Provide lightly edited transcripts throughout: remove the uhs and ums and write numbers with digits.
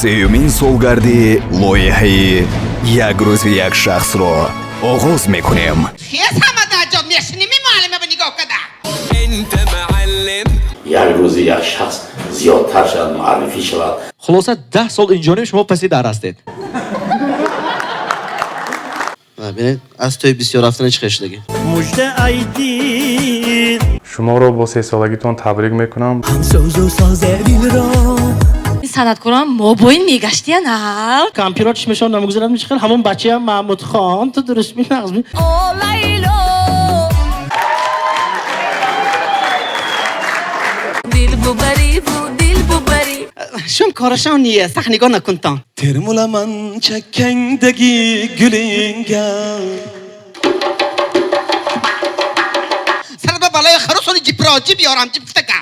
Сеюмин солгарди лоиҳаи «Як рӯзи як шахсро» оғоз мекунем. Як рӯзи як шахс зиёдтар шавад, муаррифӣ шавад. Хулоса, 10 сол инҷониб шумо паси дар ҳастед. Бинед, аз тӯи бисёр рафтани чӣ хешдагӣ. Шуморо бо сесолагитон табрик мекунам. Санъаткорон мобоин мегаштиян, ҳа? Кампирҳо чишмашон намегузарад, мешхел ҳамон бачаям Маҳмудхон, ту дуруст менағз. О, Лайло! Дил бубариву, дил бубари. Шум корашон не, сахт нигоҳ накунтон. Termulaman chakkangdagi gulinga. Сар ба балои харусони ҷиброҷиб ёрам ҷиб гуфтага.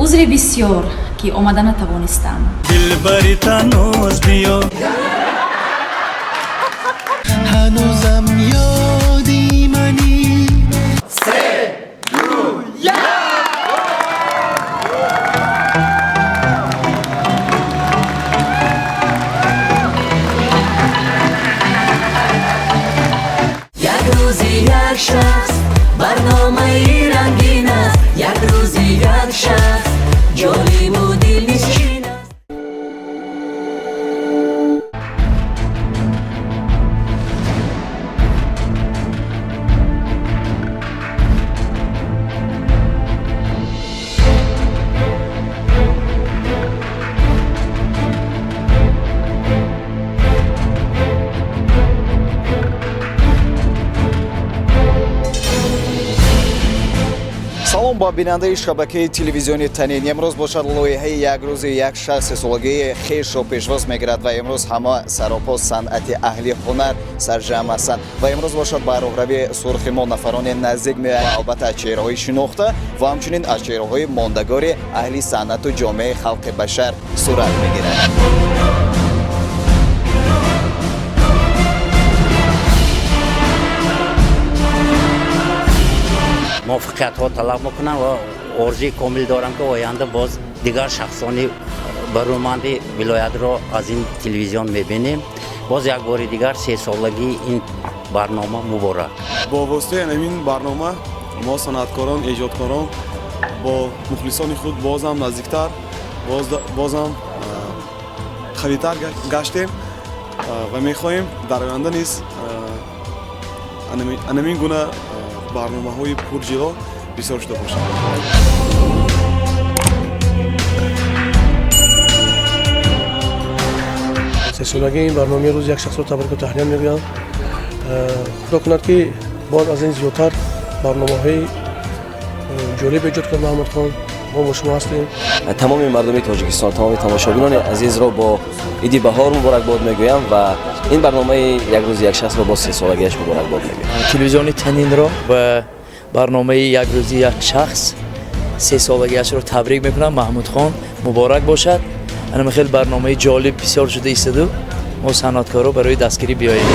Узри бисёр, ки омада натавонистам. Дилбари таноз биё. Ҳанӯзам ёди мани. 3, 2, 1! Як рӯзи як шахс барномаи рангин аст. Як рӯзи як шахс ҷолибу дилнишин аст. Салом ба бинандаи шабакаи телевизиони Танин. Имрӯз бошад лоиҳаи «Як рӯзи як шахс» сесолагии хешро пешвоз мегирад ва имрӯз ҳама саропо санъати аҳли ҳунар сарҷамъ ҳастанд. Ва имрӯз бошад ба роҳрави сурхи мо нафароне наздик меоянд, албатта аз чеҳраҳои шинохта ва ҳамчунин аз чеҳраҳои мондагори аҳли санъату ҷомеаи халқи башар сурат мегирад. Муваффақиятҳо талаб мекунам ва орзуи комил дорам, ки оянда боз дигар шахсони барӯманди вилоятро аз ин телевизион мебинем. Боз як бори дигар сесолагии ин барнома муборак. Бо воситаи ҳамин барнома мо санъаткорон, эҷодкорон бо мухлисони худ бозам наздиктар, бозам қавитар гаштем ва мехоҳем дар оянда низ анамин гуна барномаҳои пурҷило бисёр шуда бошад. Сесолагии ин барномаи рӯз як шахсро табрику таҳният мегӯям. Худо кунад, ки боз аз ин зиёдтар барномаҳои ҷолиб эҷод кунад Маҳмудхон. Мо бо шумо ҳастем. Тамоми мардуми Тоҷикистон, тамоми тамошобинони азизро бо иди баҳор муборакбод мегӯям ва ин барномаи «Як рӯзи як шахсро» бо сесолагиаш муборакбод мегӯям. Телевизиони Танинро ва барномаи «Як рӯзи як шахс» сесолагиашро табрик мекунам. Маҳмудхон муборак бошад. Анама хеле барномаи ҷолиб бисёр шуда истоду мо санъаткоро барои дастгирӣ биёем.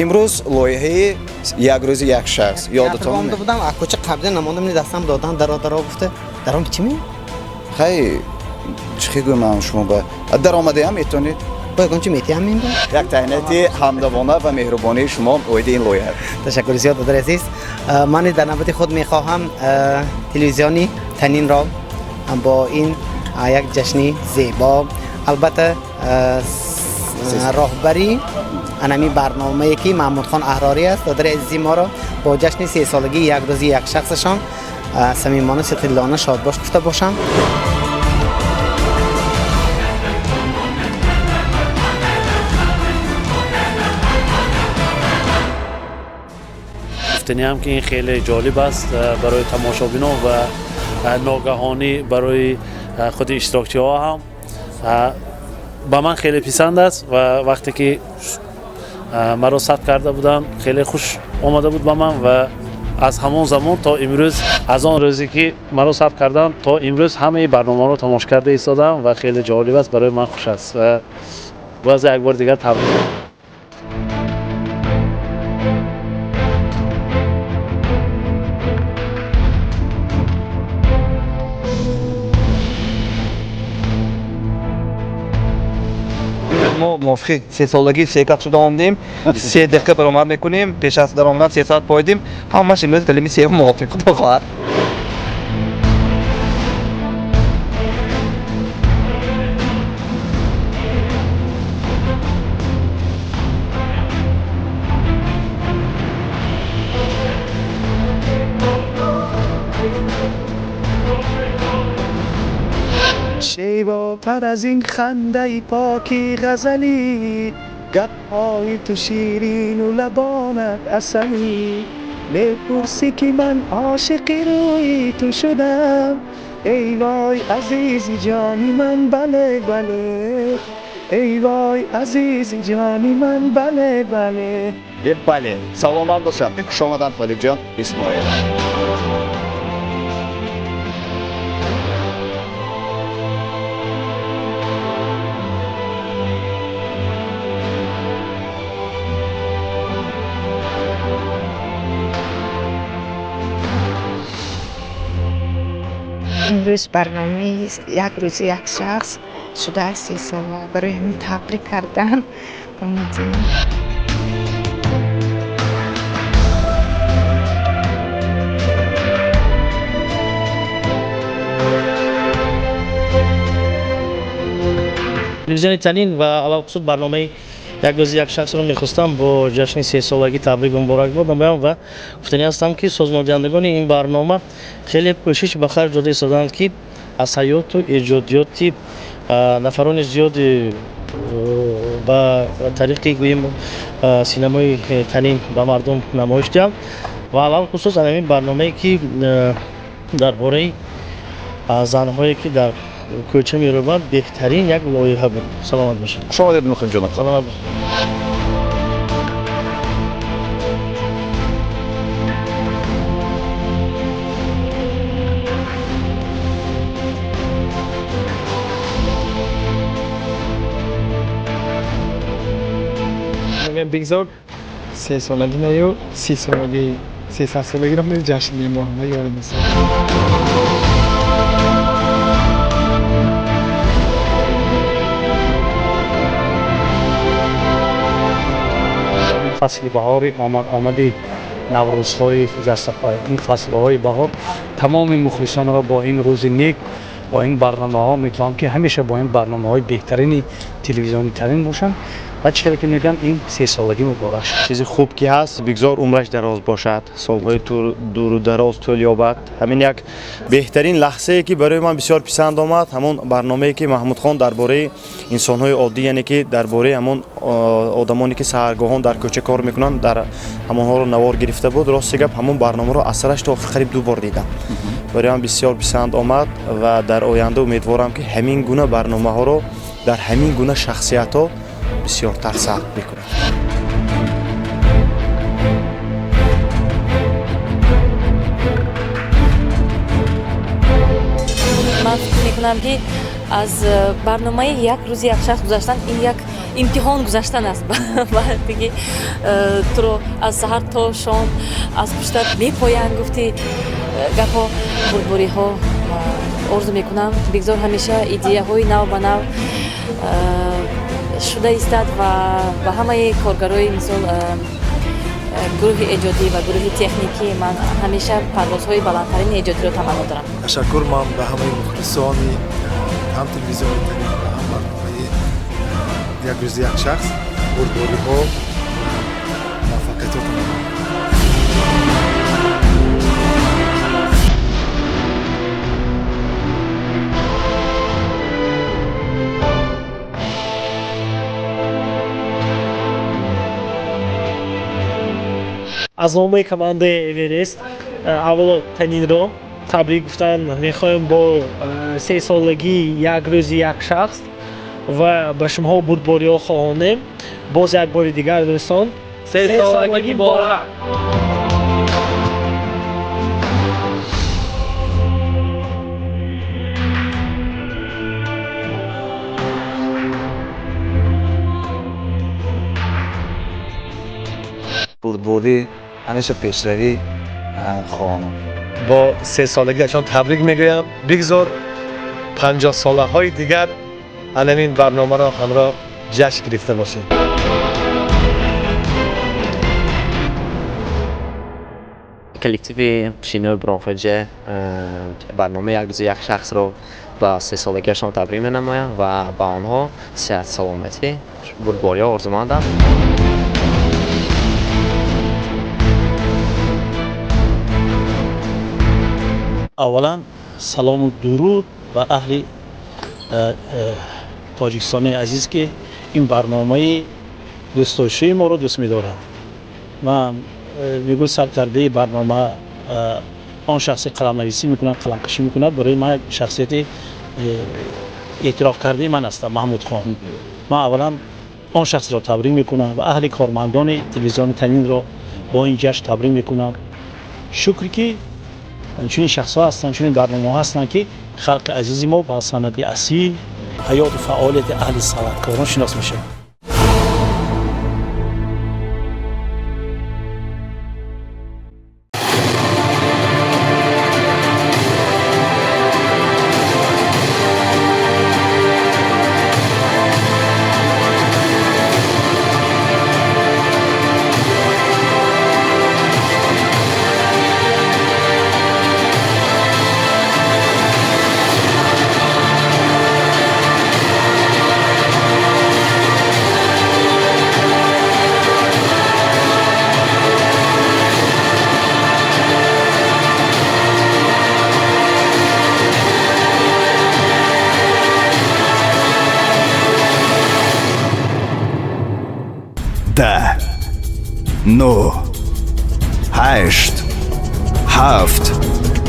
Имрӯз лоиҳаи «Як рӯзи як шахс» ёдатон? Омда будам, аз кӯча қабза намондам, дастам додан даро гуфта даром чӣ ми? Хай, чӣ хел гӯям шумо ба даромадаам метавонед? Боягон чӣ метиҳам ин ба? Як таҳнияти ҳамдавона ва меҳрубонии шумо оиди ин лоиҳа. Ташаккури зиёд, додари азиз. Ман дар навбати худ мехоҳам телевизиони Танинро бо ин як ҷашни зебо, албатта роҳбари анами барномае ки Маҳмудхон Аҳрорӣ аст, додари азизи моро бо ҷашни сесолагии «Як рӯзи як шахсашон» самимона сиқиллона шодбош гуфта бошам. Гуфтаниам ки ин хеле ҷолиб аст барои тамошобинон ва ногаҳонӣ барои худи иштирокчиҳо ҳам. Ба ман хеле писанд аст ва вақте ки маро сабт карда будам, хеле хуш омада буд ба ман ва аз ҳамон замон то имрӯз, аз он рӯзе ки маро сабт кардам то имрӯз ҳамаи барномаро тамошо карда истодам ва хеле ҷолиб аст, барои ман хуш аст ва боз як бор дигар табрик. Мо мувофиқи сесолагӣ се кат шуда омадем, 3 дақиқа баромад мекунем, пеш аз даромадан 3 соат пойдем, ҳамааш имрӯз калими сеюм мувофиқ, худо хоҳад. شیواتر از این خنده پاکی غزلی، گپهای تو شیرین و لبانت عسلی، میپرسی که من عاشق روی تو شدم، ای وای عزیزی جانی من بله بله، ای وای عزیزی جانی من بله بله. Бале, саломат бошад. Хуш омаданд Толибҷон Исмоил. Имрӯз барномаи як рӯзи як шахс шудааст 3 сола. Барои ҳамин табрик кардан омадем. Телевизиони Танин ва алалхусус барномаи як рӯзи як шахсро мехостам бо ҷашни сесолагӣ табрик муборакбод намоям ва гуфтанӣ ҳастам, ки созмондиҳандагони ин барнома хеле кӯшиш ба харҷ дода истоданд, ки аз ҳаёту эҷодиёти нафарони зиёди ба тариқи гӯем синамои Танин ба мардум намоиш диҳанд ва алалхусус ҳамин барномае, ки дар бораи занҳое, ки дар кӯча мераванд, беҳтарин як лоиҳа буд. Саломат бошед. Хуш омадед, Муҳимҷон. Саломат бошед. Мегӯям бигзор сесолагӣ наю 30 солагӣ, 300 солагиро ҷашн мемоҳам ёрим. Фасли баҳори омади наврӯзҳои гузаштапай, ин фаслҳои баҳор тамоми мухлисонро бо ин рӯзи нек, бо ин барномаҳо мехоҳам, ки ҳамеша бо ин барномаҳои беҳтарини телевизионитарин бошанд ва чӣ хеле ки мегӯянд, ин сесолагӣ муборак шуд. Чизи хуб ки ҳаст, бигзор умраш дароз бошад, солҳои дуру дароз тӯл ёбад. Ҳамин як беҳтарин лаҳзае, ки барои ман бисёр писанд омад, ҳамон барномае, ки Маҳмудхон дар бораи инсонҳои оддӣ, яъне ки дар бораи ҳамон одамоне, ки саҳаргоҳон дар кӯча кор мекунанд, дар ҳамонҳоро навор гирифта буд. Рости гап, ҳамон барномаро аз сараш то охир қариб 2 бор дидам. Барои ман бисёр писанд омад ва дар оянда умедворам, ки ҳамин гуна барномаҳоро дар ҳамин гуна шахсиятҳо бисёртар сабт мекунад. Ман фикр мекунам, ки аз барномаи як рӯзи як шахс гузаштан ин як имтиҳон гузаштан аст. Вақте ки туро аз саҳар то шом аз пуштат мепоянд, гуфти гапҳо, бурдбориҳо орзу мекунам. Бигзор ҳамеша идеяҳои нав ба нав шуда истад ва ба ҳамаи коргарои, мисол, гурӯҳи эҷодӣ ва гурӯҳи техникӣ ман ҳамеша парвозҳои баландтарини эҷодиро таманно дорам. Ташаккур ман ба ҳамаи мухлисони ҳам телевизиони Танин ва ҳам барномаи як рӯзи як шахс бурдбориҳо, муваффақиятҳо таманно. Аз номаи командаи Эверест аввало Танинро табрик гуфтан мехоҳем бо сесолагии як рӯзи як шахс ва ба шумоҳо бурдбориҳо хоҳонем. Боз як бори дигар, дӯстон, сесолагӣ муборак! Бурдборӣ, ҳамеша пешравӣ хоҳонам. Бо сесолагиашон табрик мегӯям. Бигзор 50 солаҳои дигар ҳамин барномаро ҳамроҳ Ҷашн гирифта бошед. Коллективи Шинои Бронхоҷа барномаи Як рӯзи як шахсро ба сесолагиашон табрик менамоям ва ба онҳо сиҳат, саломатӣ, бурдбориҳо орзумандам. Аввалан, салому дуруд ба аҳли тоҷикистони азиз, ки ин барномаи дӯстдоштаи моро дӯст медорад. Ман мегӯ, саркардаи барнома, он шахсе қаламнависӣ мекунад, қаламкашӣ мекунад, барои ман як шахсияти эътирофкардаи ман ҳастам, Маҳмудхон. Ман аввалан он шахсро табрик мекунам ва аҳли кормандони телевизиони Танинро бо ин ҷашн табрик мекунам. Шукр, ки чунин шахсҳо ҳастанд, чунин барномаҳо ҳастанд, ки халқи азизи мо ба санъати асил, ҳаёту фаъолияти аҳли санъаткорон шинос мешавад. 10, 9, 8, 7,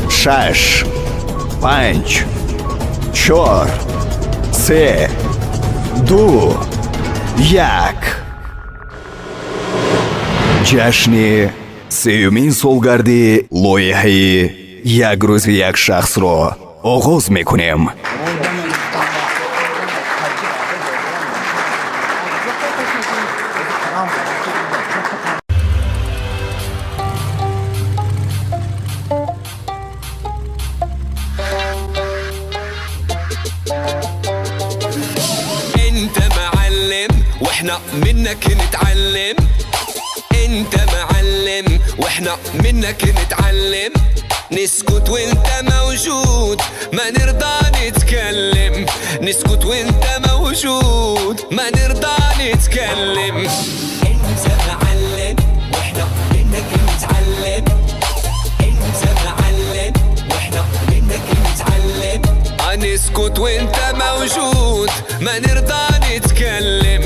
6, 5, 4, 3, 2, 1. Ҷашни сеюмин солгарди лоиҳаи Як рӯзи як шахсро оғоз мекунем. انت معلم واحنا منك نتعلم، انت معلم واحنا منك نتعلم، نسكت وانت موجود ما نرضى نتكلم، نسكت وانت موجود ما نرضى نتكلم. انت معلم واحنا منك نتعلم، انت معلم واحنا منك نتعلم، نسكت وانت موجود ما نرضى نتكلم،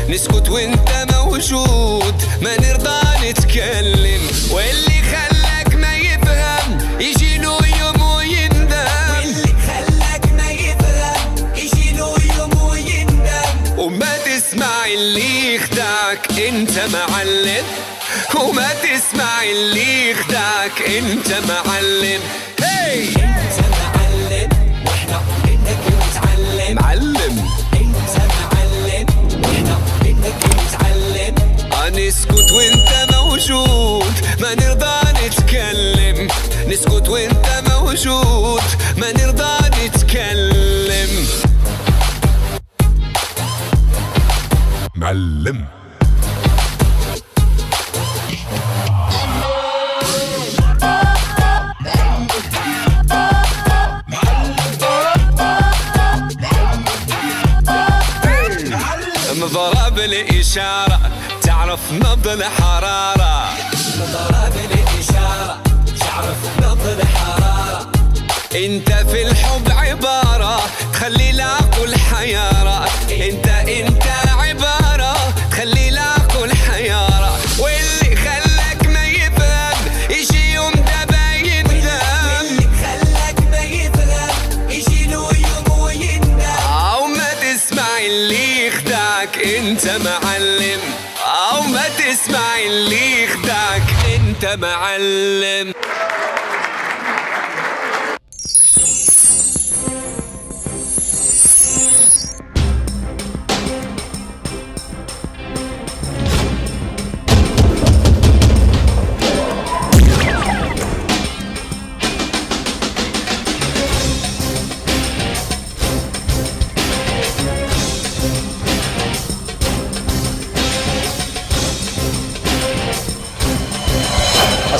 نسكت وانت موجود ما نرضى نتكلم. واللي خلاك ما يفهم يجي له يوم ويندم، واللي خلاك ما يفهم يجي له يوم ويندم، وما تسمع اللي يخدعك انت معلم، وما تسمع اللي يخدعك انت معلم. هي انت معلم واحنا منك نتعلم، معلم انت معلم واحنا منك نتعلم، نسكت وانت موجود ما نرضى نتكلم، نسكت وانت موجود ما نرضى نتكلم. معلم. مضرب الإشارة تعرف نبض الحرارة، مضرب الإشارة تعرف نبض الحرارة، انت في الحب عبارة تخلي العقل حيارة، انت عبارة تخلي العقل حيارة، واللي خلاك ما يفهم يجي يوم دابا يندم، واللي خلاك ما يفهم يجي له يوم ويندم، او ما تسمع اللي يخدعك انت معلم، او ما تسمع اللي يخدعك انت معلم.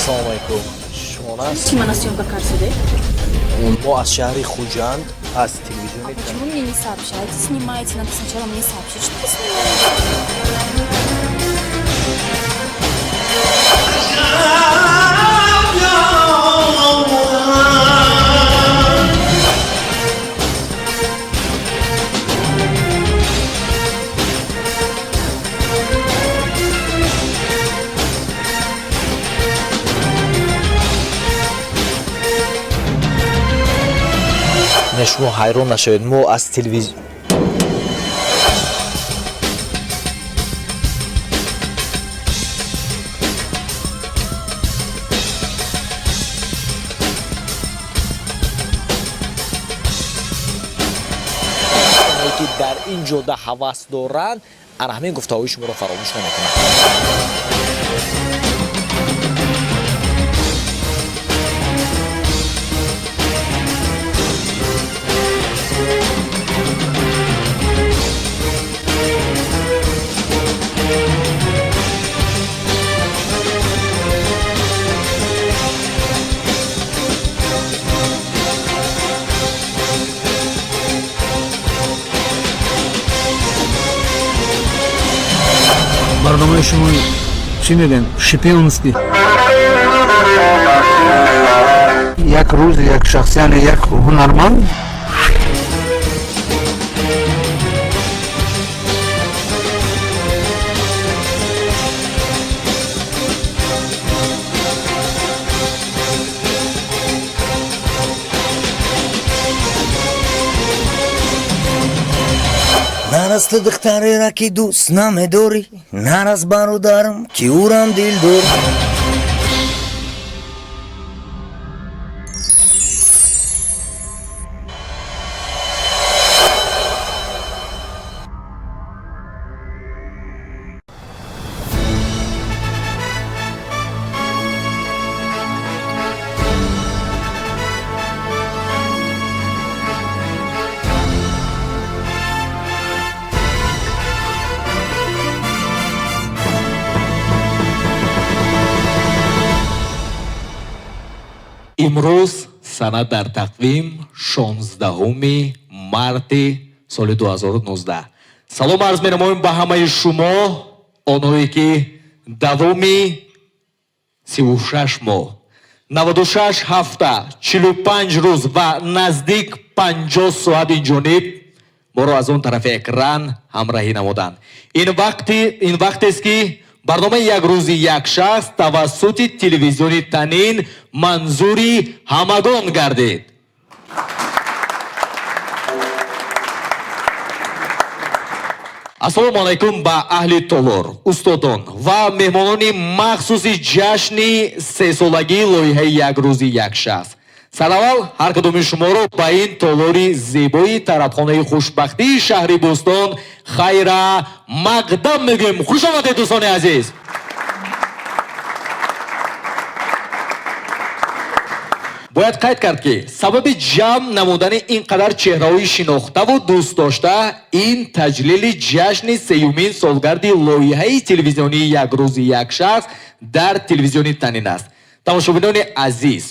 Ассалому алайкум. Шумо Чи мана съемка карсиде? Мо аз шаҳри Хуҷанд, аз телевизиони. Почему мне не сообщаете? Снимаете, надо сначала мне сообщить, что вы снимаете. Не, шумо ҳайрон нашавед, мо аз телевизион. Ки дар ин ҷода ҳавас доранд, ана ҳамин гуфтаҳои шуморо фаромӯш намекунанд. Барномаи шумо чӣ мегӯем, шпионский. Як рӯз як шахс, яъне як ҳунарманд. Нарас ту духтареро, ки дӯст намедорӣ, нарас бародарам, ки ӯрам дил дорӣ. Имрӯз сана дар тақвим 16 марти соли 2019. Салом арз менамоем ба ҳамаи шумо, онҳое ки давоми 36 моҳ, 96 ҳафта, 45 рӯз ва наздик 50 соат инҷониб моро аз он тарафи экран ҳамраҳӣ намуданд. Ин вақтест, ки барномаи «Як рӯзи як шахс» тавассути телевизиони Танин манзури ҳамагон гардид. Ассалому алайкум ба аҳли толор, устодон ва меҳмонони махсуси ҷашни сесолагии лоиҳаи «Як рӯзи як шахс». Сараввал ҳар кадоми шуморо ба ин толори зебои тарабхонаи хушбахтии шаҳри Бӯстон хайра мақдам мегӯем. Хуш омадед, дӯстони азиз. Бояд қайд кард, ки сабаби ҷамъ намудани ин қадар чеҳраҳои шинохтаву дӯстдошта ин таҷлили ҷашни сеюмин солгарди лоиҳаи телевизионии «Як рӯзи як шахс» дар телевизиони Танин аст. Тамошобинони азиз,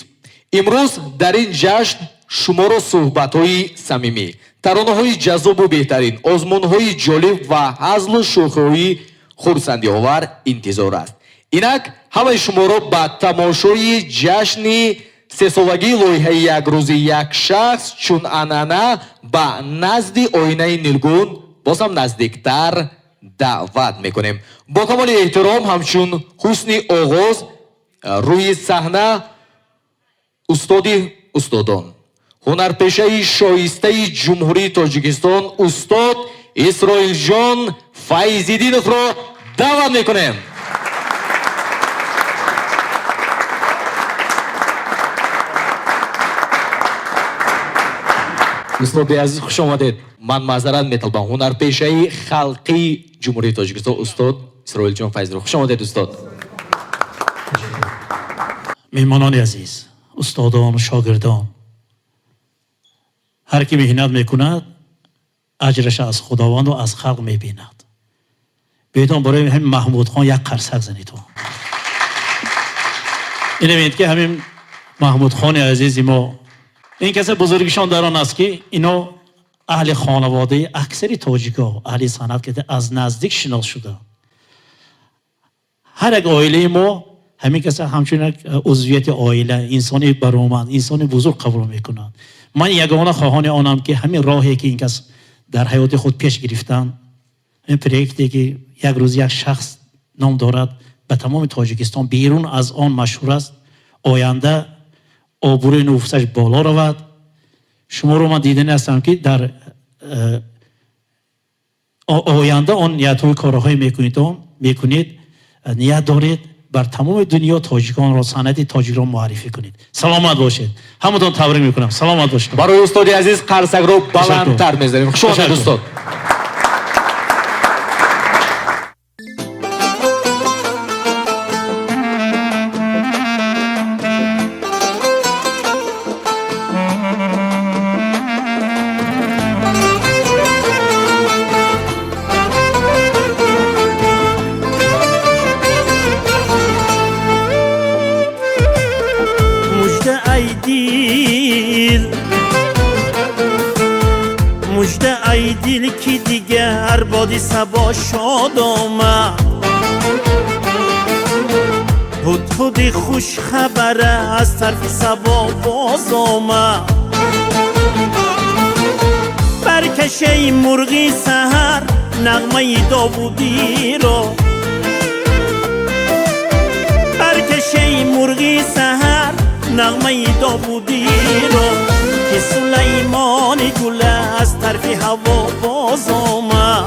имрӯз дар ин ҷашн шуморо суҳбатҳои самимӣ, таронаҳои ҷаззобу беҳтарин, озмунҳои ҷолиб ва ҳазлу шӯхиҳои хурсандиовар интизор аст. Инак ҳамаи шуморо ба тамошои ҷашни сесолагии лоиҳаи «Як рӯзи як шахс» чун анъана ба назди оинаи нилгун бозам наздиктар даъват мекунем. Бо камоли эҳтиром, ҳамчун ҳусни оғоз, рӯи саҳна устоди устодон, ҳунарпешаи шоистаи Ҷумҳурии Тоҷикистон, устод Исроилҷон Файзиддиновро даъват мекунем. Устоди азиз, хуш омадед. Ман маъзарат металбам. Ҳунарпешаи халқии Ҷумҳурии Тоҷикистон, устод Исроилҷон Файзиддинов. Хуш омадед, устод. Меҳмонони азиз, устодон, шогирдон, ҳар ки меҳнат мекунад, аҷраша аз Худованду аз халқ мебинад. Биёед, барои ҳамин Маҳмудхон як қарсак занед. Ине бинед ки ҳамин Маҳмудхони азизи мо, ин касе бузургишон дар он аст ки ино аҳли хонаводаи аксари тоҷико, аҳли санъат ки аз наздик шинос шуда. Ҳар як оилаи мо ҳамин касе ҳамчун як узвияти оила, инсони бароманд, инсони бузург қабул мекунанд. Ман ягона хоҳони онам ки ҳамин роҳе ки ин кас дар ҳаёти худ пеш гирифтанд, ин проекте ки як рӯз як шахс ном дорад, ба тамоми Тоҷикистон берун аз он машҳур аст, оянда обрӯи нуфусаш боло равад. Шуморо ман дидани ҳастам ки дар оянда он ниятҳои корҳое мекунед, ният доред бар тамоми дунё тоҷиконро, санъати тоҷикро муаррифӣ кунед. Саломат бошед. Ҳаматон табрик мекунам. Саломат бошед. Барои устоди азиз қарсакро баландтар мезанем. Хуш омадед, устод. Боди сабо шод омад, ҳудҳуди хушхабара аз тарфи сабо боз омад. Баркашаи мурғи саҳар нағмаи Довудиро, баркашаи мурғи саҳар нағмаи Довудиро, ки Сулаймони гул аз тарфи ҳаво боз омад,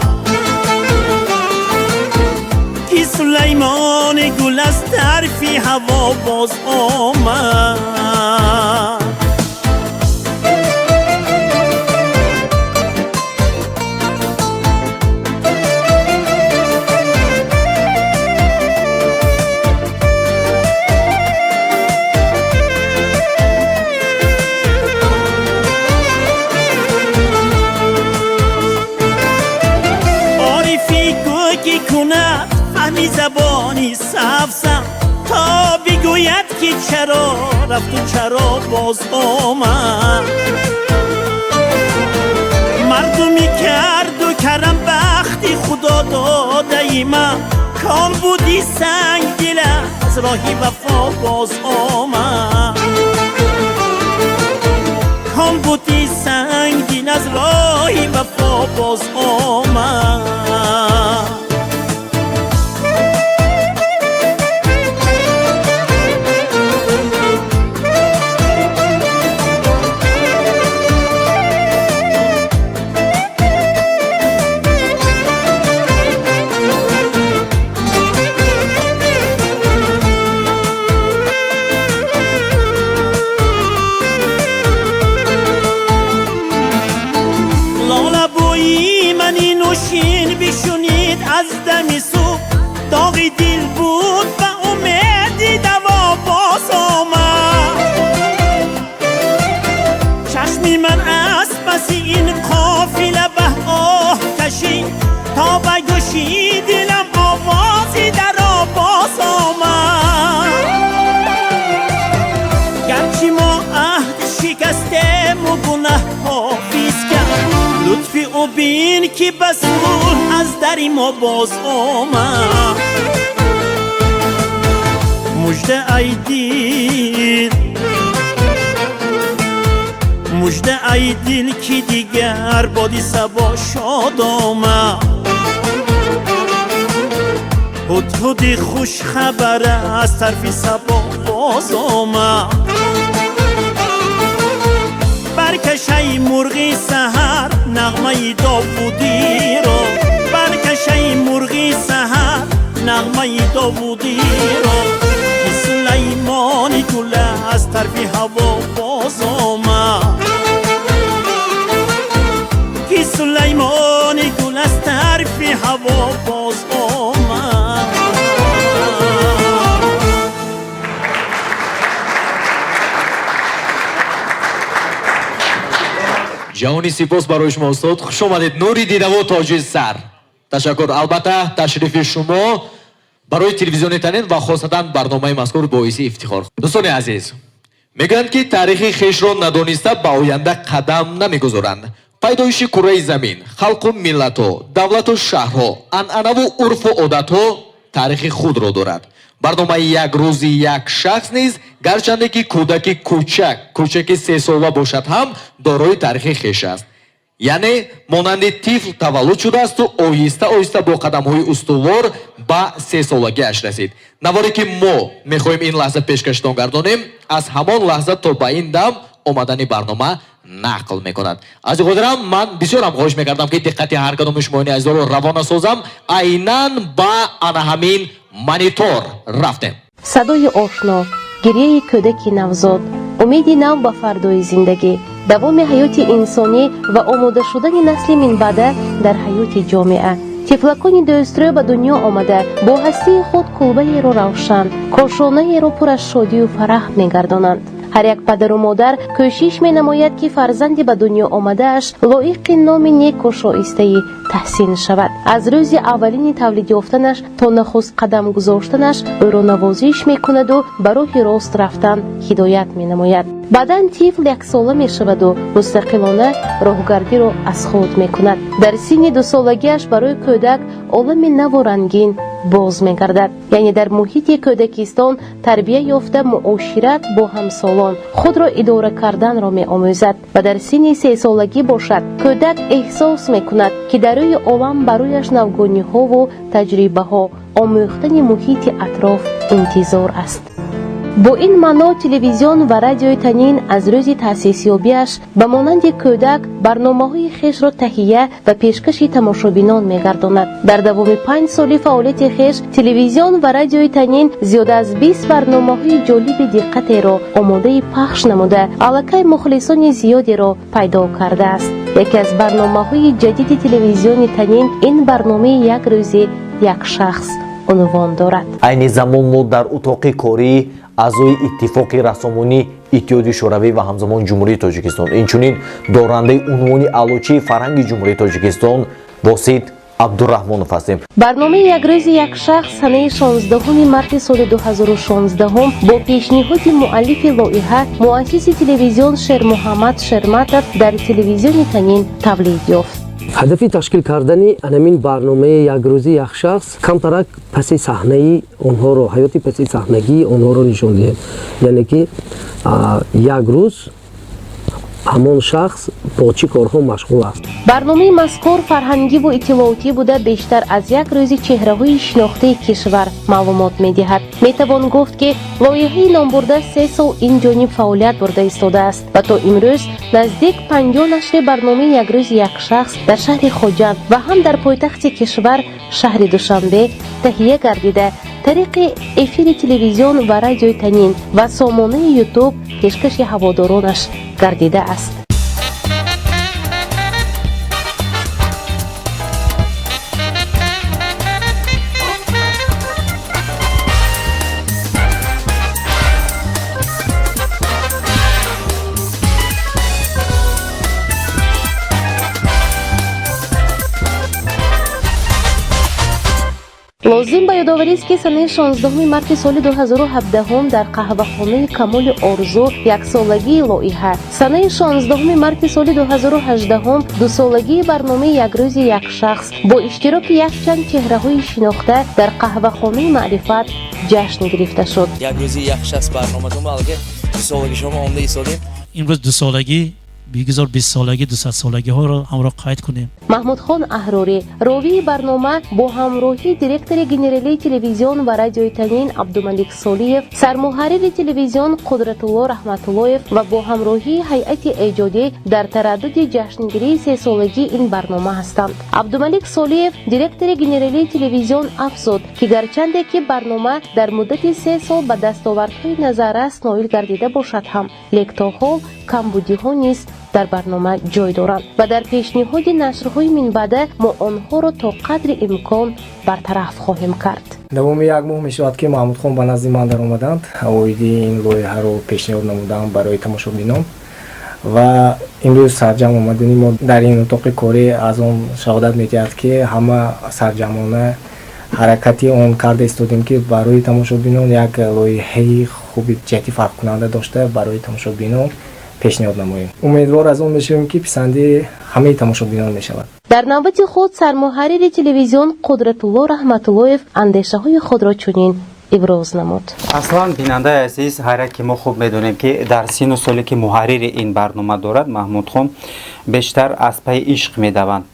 ки Сулаймони гул аз тарфи ҳаво боз омад. Забони сафсам то бигӯяд ки чаро рафту чаро боз омад. Мардуми карду карам бахти худо додаи ман, кон буди санг дила аз роҳи вафо боз омад, кон буди санг дил аз роҳи вафо боз омад. از دمی صبح داغی دل بود و امیدی دوا باز آمد. چشمی من از پس این قافله به آه کشید، تا به گوشی دلم آوازی در باز آمد. گرچه ما عهد شکستیم و گناه حافظ کرد، لطفی او بین که به صلح از دری ما باز آمد. مژده ای دل، مژده ای دل که دیگر بادی صبا شاد آمد. هدهد خوش خبر از طرف صبا باز آمد. برکشای مرغی سحر نغمه داوودی را، برکشای مرغی سحر نغمه داوودی را، که سلیمان گل از طرف هوا باز آمد، که سلیمان گل از طرف هوا باز آمد. Ҷаҳони сипос барои шумо устод. Хуш омадед, нури дидаву тоҷи сар. Ташаккур. Албатта ташрифи шумо Барои телевизиони Танин ва хосатан барномаи мазкур боиси ифтихор. Дӯстони азиз, мегӯянд, ки таърихи хешро надониста ба оянда қадам намегузоранд. Пайдоиши кураи замин, халқу миллатҳо, давлату шаҳрҳо, анъанаву урфу одатҳо таърихи худро дорад. Барномаи як рӯзи як шахс низ, гарчанде ки кӯдаки кӯчак, кӯчаки сесола бошад ҳам, дорои таърихи хеш аст. Яъне монанди тифл таваллуд шудаасту оҳиста оҳиста бо қадамҳои устувор ба сесолагиаш расид. Наворе ки мо мехоҳем ин лаҳза пешкаштон гардонем, аз ҳамон лаҳза то ба ин дам омадани барнома нақл мекунад. Аз ин хотирам ман бисёрам хоҳиш мекардам, ки диққати ҳар кадоми шумоёни азизоро равона созам. Айнан ба ана ҳамин монитор рафтем. Садои ошно, гирьяи кӯдаки навзод, умеди нав ба фардои зиндагӣ, давоми ҳаёти инсонӣ ва омода шудани насли минбаъда дар ҳаёти ҷомеа. Тифлакони дӯстрӯ ба дунё омада бо ҳастии худ кулбаеро равшан, кошонаеро пур аз шодию фараҳ мегардонанд. Ҳар як падару модар кӯшиш менамояд, ки фарзанди ба дунё омадааш лоиқи номи неку шоистаи таҳсин шавад. Аз рӯзи аввалини тавлид ёфтанаш то нахуст қадам гузоштанаш ӯро навозиш мекунаду ба роҳи рост рафтан ҳидоят менамояд. Баъдан тифл яксола мешаваду мустақилона роҳгардиро аз худ мекунад. Дар синни дусолагиаш барои кӯдак олами наву рангин боз мегардад. Яъне дар муҳити кӯдакистон тарбия ёфта, муошират бо ҳамсолон, худро идора карданро меомӯзад. Ва дар синни сесолагӣ бошад, кӯдак эҳсос мекунад, ки дар рӯи олам барояш навгониҳову таҷрибаҳо, омӯхтани муҳити атроф интизор аст. Бо ин маъно телевизион ва радиои Танин аз рӯзи таъсисёбиаш ба монанди кӯдак барномаҳои хешро таҳия ва пешкаши тамошобинон мегардонад. Дар давоми 5 соли фаъолияти хеш телевизион ва радиои Танин зиёда аз 20 барномаҳои ҷолиби диққатеро омодаи пахш намуда, аллакай мухлисони зиёдеро пайдо кардааст. Яке аз барномаҳои ҷадиди телевизиони Танин ин барномаи як рӯзи як шахс унвон дорад. Айни замон мо дар утоқи кории аъзои Иттифоқи рассомонии Иттиҳоди Шӯравӣ ва ҳамзамон Ҷумҳурии Тоҷикистон, инчунин дорандаи унвони Аълочии фарҳанги Ҷумҳурии Тоҷикистон Восит Абдураҳмонов ҳастем. Барномаи як рӯзи як шахс санаи 16 марти соли 2016 бо пешниҳоди муаллифи лоиҳа, муассиси телевизион Шермуҳаммад Шерматов дар телевизиони Танин тавлид ёфт. Ҳадафи ташкил кардани анамин барномаи якрӯзи як шахс камтарак паси саҳнаи онҳоро, ҳаёти паси саҳнагии онҳоро нишон диҳем, яъне ки як рӯз ҳамон шахс бо чӣ корҳо машғул аст. Барномаи мазкур фарҳангиву иттилоотӣ буда, бештар аз як рӯзи чеҳраҳои шинохтаи кишвар маълумот медиҳад. Метавон гуфт, ки лоиҳаи номбурда 3 сол ин ҷониб фаъолият бурда истодааст ва то имрӯз наздик 50 нашри барномаи як рӯзи як шахс дар шаҳри Хоҷанд ва ҳам дар пойтахти кишвар, шаҳри Душанбе, таҳия гардида, тариқи эфири телевизион ва радиои Танин ва сомонаи Ютуб пешкаши ҳаводоронаш гардидааст. Лозим ба ёдоварист, ки санаи 16 марти соли 2017 дар қаҳвахонаи Камоли Орзу яксолагии лоиҳа, санаи 16 марти соли 2018 дусолагии барномаи якрӯзи як шахс бо иштироки якчанд чеҳраҳои шинохта дар қаҳвахонаи Маърифат ҷашн гирифта шуд. Як рӯзи як шахс барноматон балки дусолаги шумо омда истодем. Имрӯз дусолагӣ, бигзор бистсолагӣ, дусадсолагиҳоро ҳамроҳ қайд кунем. Маҳмудхон Аҳрорӣ, ровии барнома, бо ҳамроҳии директори генералии телевизион ва радиои Танин Абдумалик Солиев, сармуҳаррири телевизион Қудратулло Раҳматуллоев ва бо ҳамроҳии ҳайати эҷодӣ дар тараддуди ҷашнгирии сесолагии ин барнома ҳастанд. Абдумалик Солиев, директори генералии телевизион, афзуд, ки гарчанде ки барнома дар муддати 3 сол ба дастовардҳои назаррас ноил гардида бошад ҳам, лек то ҳол камбудиҳо низ дар барнома ҷой доранд ва дар пешниҳоди нашрҳои минбаъда мо онҳоро то қадри имкон бартараф хоҳем кард. Давоми як моҳ мешавад, ки Маҳмудхон ба назди ман даромаданд, оиди ин лоиҳаро пешниҳод намуданд барои тамошобинон ва имрӯз сарҷамъ омадани мо дар ин утоқи корӣ аз он шаҳодат медиҳад, ки ҳама сарҷамъона Ҳаракати он карда истодем, ки барои тамошобинон як лоиҳаи хуби ҷиҳати фарқкунанда дошта барои тамошобинон пешниҳод намоем. Умедвор аз он мешавем, ки писанди ҳамаи тамошобинон мешавад. Дар навбати худ сармуҳаррири телевизион Қудратулло Раҳматуллоев андешаҳои худро чунин иброз намуд. Аслан, бинандаи азиз, ҳар яке мо хуб медонем, ки дар сину соле ки муҳаррири ин барнома дорад, Маҳмудхон, бештар аз пайи ишқ медаванд.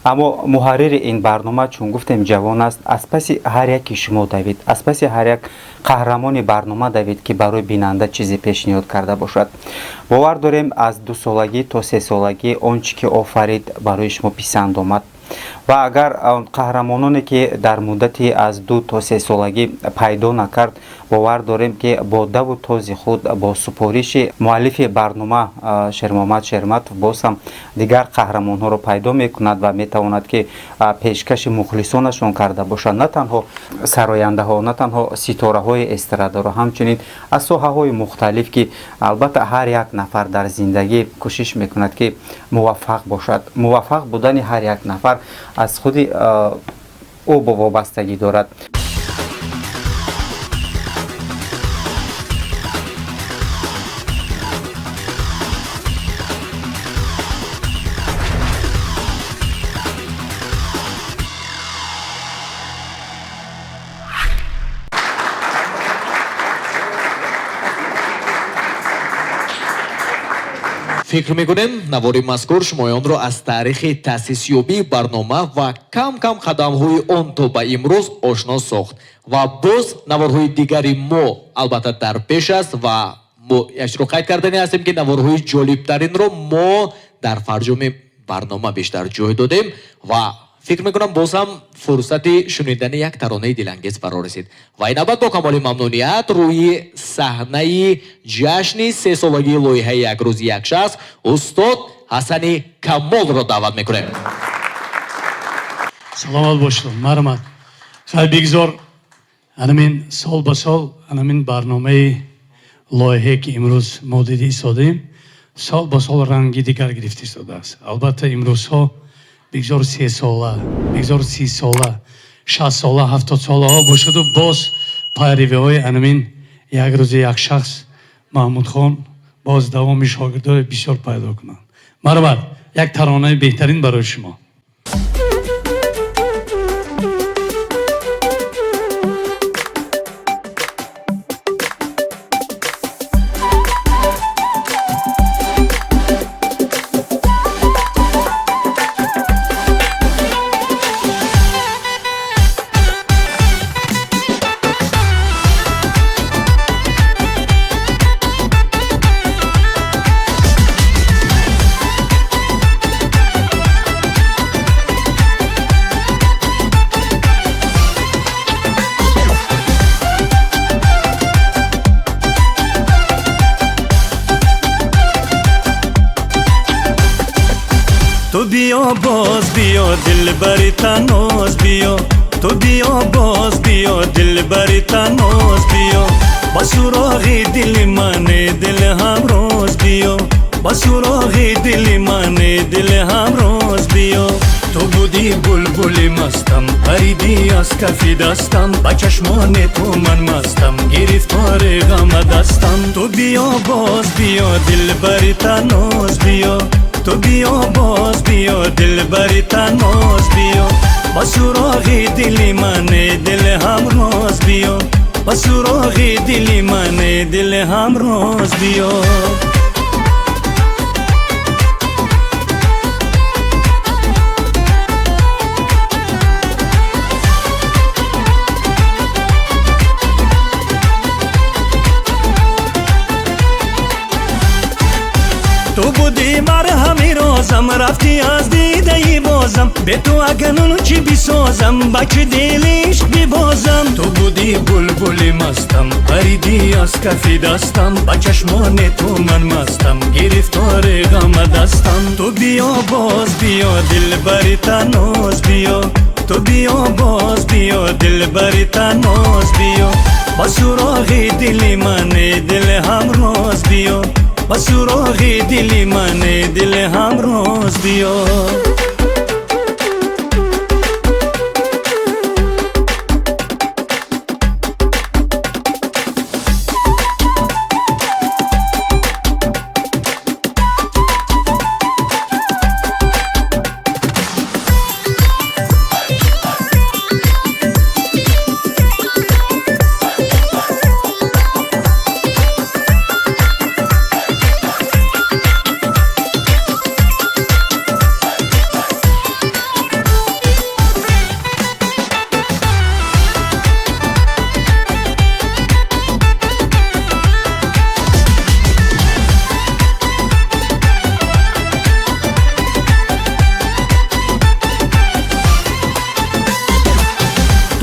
Аммо муҳаррири ин барнома, чун гуфтем, ҷавон аст, аз паси ҳар яки шумо давид, аз паси ҳар як қаҳрамони барнома давид, ки барои бинанда чизе пешниҳод карда бошад. Бовар дорем, аз дусолагӣ то сесолагӣ он чӣ ки офарид, барои шумо писанд омад. Ва агар қаҳрамононе ки дар муддати аз 2 то 3 солагӣ пайдо накард, бовар дорем, ки бо даву този худ, бо супориши муаллифи барнома Шермуҳаммад Шерматов, боз ҳам дигар қаҳрамонҳоро пайдо мекунад ва метавонад, ки пешкаши мухлисонашон карда бошад. На танҳо сарояндаҳо, на танҳо ситораҳои эстрадаро, ҳамчунин аз соҳаҳои мухталиф, ки албатта ҳар як нафар дар зиндагӣ кӯшиш мекунад, ки муваффақ бошад. Муваффақ будани ҳар як нафар аз худи ӯ вобастагӣ дорад. Фикр мекунем, навори мазкур шумоёнро аз таърихи таъсисёбии барнома ва кам-кам қадамҳои он то ба имрӯз ошно сохт. Ва боз наворҳои дигари мо албатта дар пеш аст ва мо якчиро қайд кардани ҳастем, ки наворҳои ҷолибтаринро мо дар фарҷоми барнома бештар ҷой додем. Ва фикр мекунам, боз ҳам фурсати шунидани як таронаи дилангез фаро расид. Ва ин навбат бо камоли мамнуният рӯи саҳнаи ҷашни сесолагии лоиҳаи «Як рӯзи як шахс» устод Ҳасани Камолро даъват мекунем. Саломат бошед, марҳамат. Хай, бигзор анамин сол ба сол анамин барномаи лоиҳае, ки имрӯз мо дида истодаем, сол ба сол ранги дигар гирифта истодааст. Албатта, имрӯзҳо бигзор 3сола, бигзор 30сола, 60сола, 70солаҳо бошаду, боз пайравиҳои анамин «Як рӯзи як шахс», Маҳмудхон, боз давоми шогирдои бисёр пайдо кунанд. Марҳамат, як таронаи беҳтарин барои шумо. Ту биё, боз биё, дилбари таноз биё. Ту биё, боз биё, дилбари таноз биё. Ба суроғи дили мане, дили ҳамроз биё. Ба суроғи дили мане, дили ҳамроз биё. Ту будӣ булбули мастам, паридӣ аз кафи дастам. Ба чашмони ту ман мастам, гирифтори ғама дастам. Ту биё, боз биё, дилбари таноз биё. Ту биё, боз биё, дилбари таноз биё. Ба суроғи дили мане, дили ҳамроз биё. Ба суроғи дили мане, дили ҳамроз биё. Ту будӣ марҳами розам, рафтӣ аз дидаи бозам. Бе ту акнун чӣ бисозам, ба чӣ дил ишқ бибозам? Ту будӣ булбули мастам, паридӣ аз кафи дастам. Ба чашмони ту ман мастам, гирифтори ғама дастам. Ту биё, боз биё, дилбари таноз биё. Ту биё, боз биё, дилбари таноз биё. Ба суроғи дили мане, дили ҳамроз биё. Ба суроғи дили мане, дили ҳамроз биё.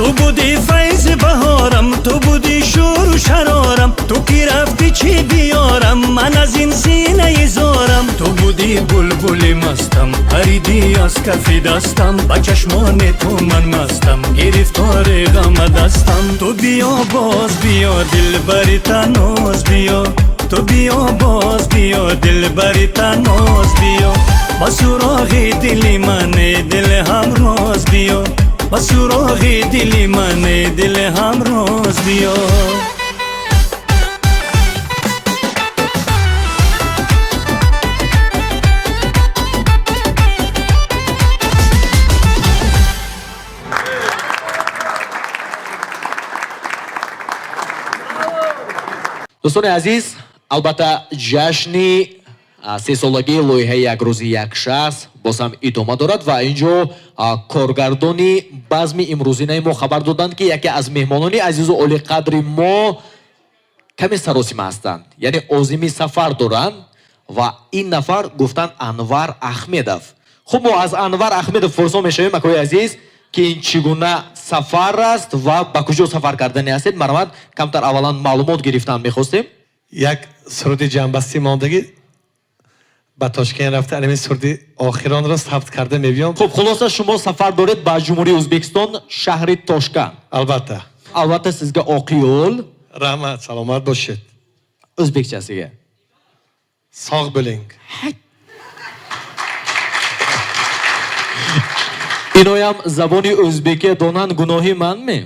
Ту буди файзи баҳорам, ту буди шӯру шарорам, ту ки рафтӣ чӣ биёрам ман аз ин синаи зорам. Ту буди булбули мастам, паридӣ аз кафи дастам, ба чашмони ту ман мастам, гирифтори ғама дастам. Ту биё боз биё, дилбари таноз биё, ту биё боз биё, дилбари таноз биё, ба суроғи дили ман эй дили ҳамроз биё, ба суроғи дили ман эй дили ҳамроз биё. Дӯстони азиз, албатта ҷашни сесолагии лоиҳаи як рӯзи як шахс боз ҳам идома дорад ва ин ҷо коргардони базми имрӯзинаи мо хабар доданд, ки яке аз меҳмонони азизу олиқадри мо каме саросима ҳастанд, яъне озими сафар доранд ва ин нафар гуфтанд Анвар Ахмедов. Хуб, мо аз Анвар Ахмедов пурсон мешавем, акои азиз, ки ин чӣ гуна сафар аст ва ба куҷо сафар кардани ҳастед. Марҳамат, камтар аввалан маълумот гирифтан мехостем. Як суруди ҷамъбастӣ мондагӣ ба Тошкент рафта, ҳамин суруди охиронро сабт карда мебиём. Хуб, хулоса шумо сафар доред ба Ҷумҳурии Ӯзбекистон, шаҳри Тошканд. Албатта. Албатта сизга оқ yo'l. Раҳмат, саломат бошед. O'zbekchasiga. Sog' bo'ling. Иноям забони ӯзбекия донанд гуноҳи манме?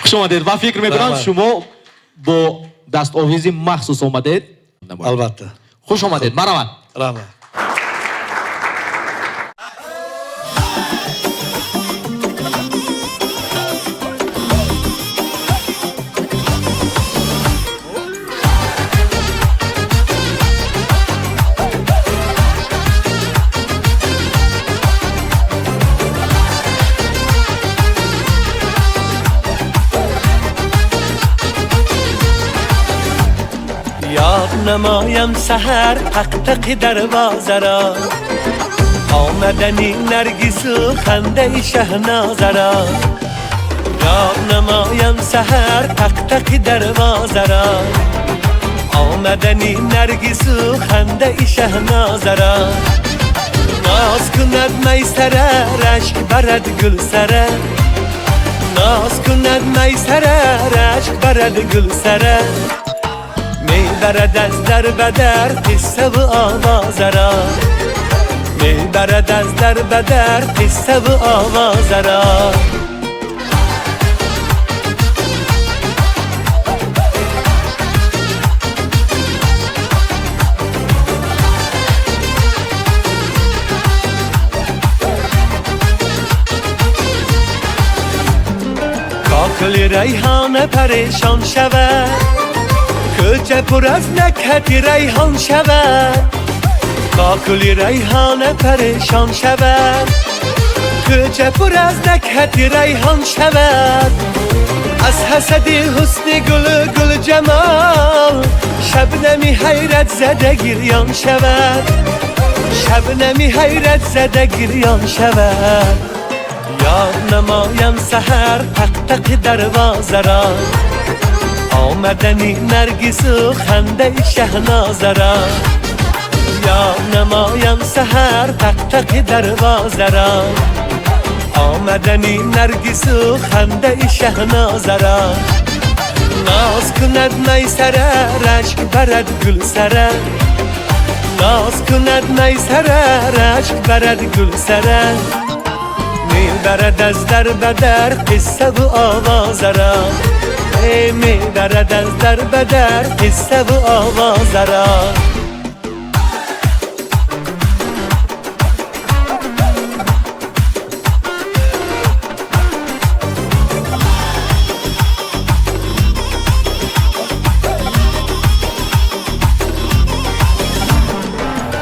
Хуш омадед ва фикр мекунам шумо бо дастовизи махсус омадед. Албатта. Хуш омадед, марҳамат. Раҳмат. نمایم سحر تق تق دروازه را، آمدنی نرگس و خنده شهنازه را. یاد نمایم سحر تق تق دروازه را، آمدنی نرگس و خنده شهنازه را. ناز کند میسره رشک برد گل سره، ناز کند میسره رشک برد گل سره. میبرد از در به در قصه و آوازه را، میبرد از در به در قصه و آوازه را. کاکل ریحانه پریشان شود، کوچه پر از نکهت ریحان شود، کاکل ریحانه پریشان شود، کوچه پر از نکهت ریحان شود. از حسد حسن گل گل جمال، شبنمی حیرت زده گریان شود، شبنمی حیرت زده گریان شود. یاد نمایم سحر تق تق دروازه را، آمدنی نرگس و خنده شهنازه را. یاد نمایم سحر تق تق دروازه را، آمدنی نرگس و خنده شهنازه را. ناز کند میسره رشک برد گل سره، ناز کند میسره رشک برد گل سره. میبرد از در به در قصه و آوازه را، میبرد از در به در قصه و آوازه را.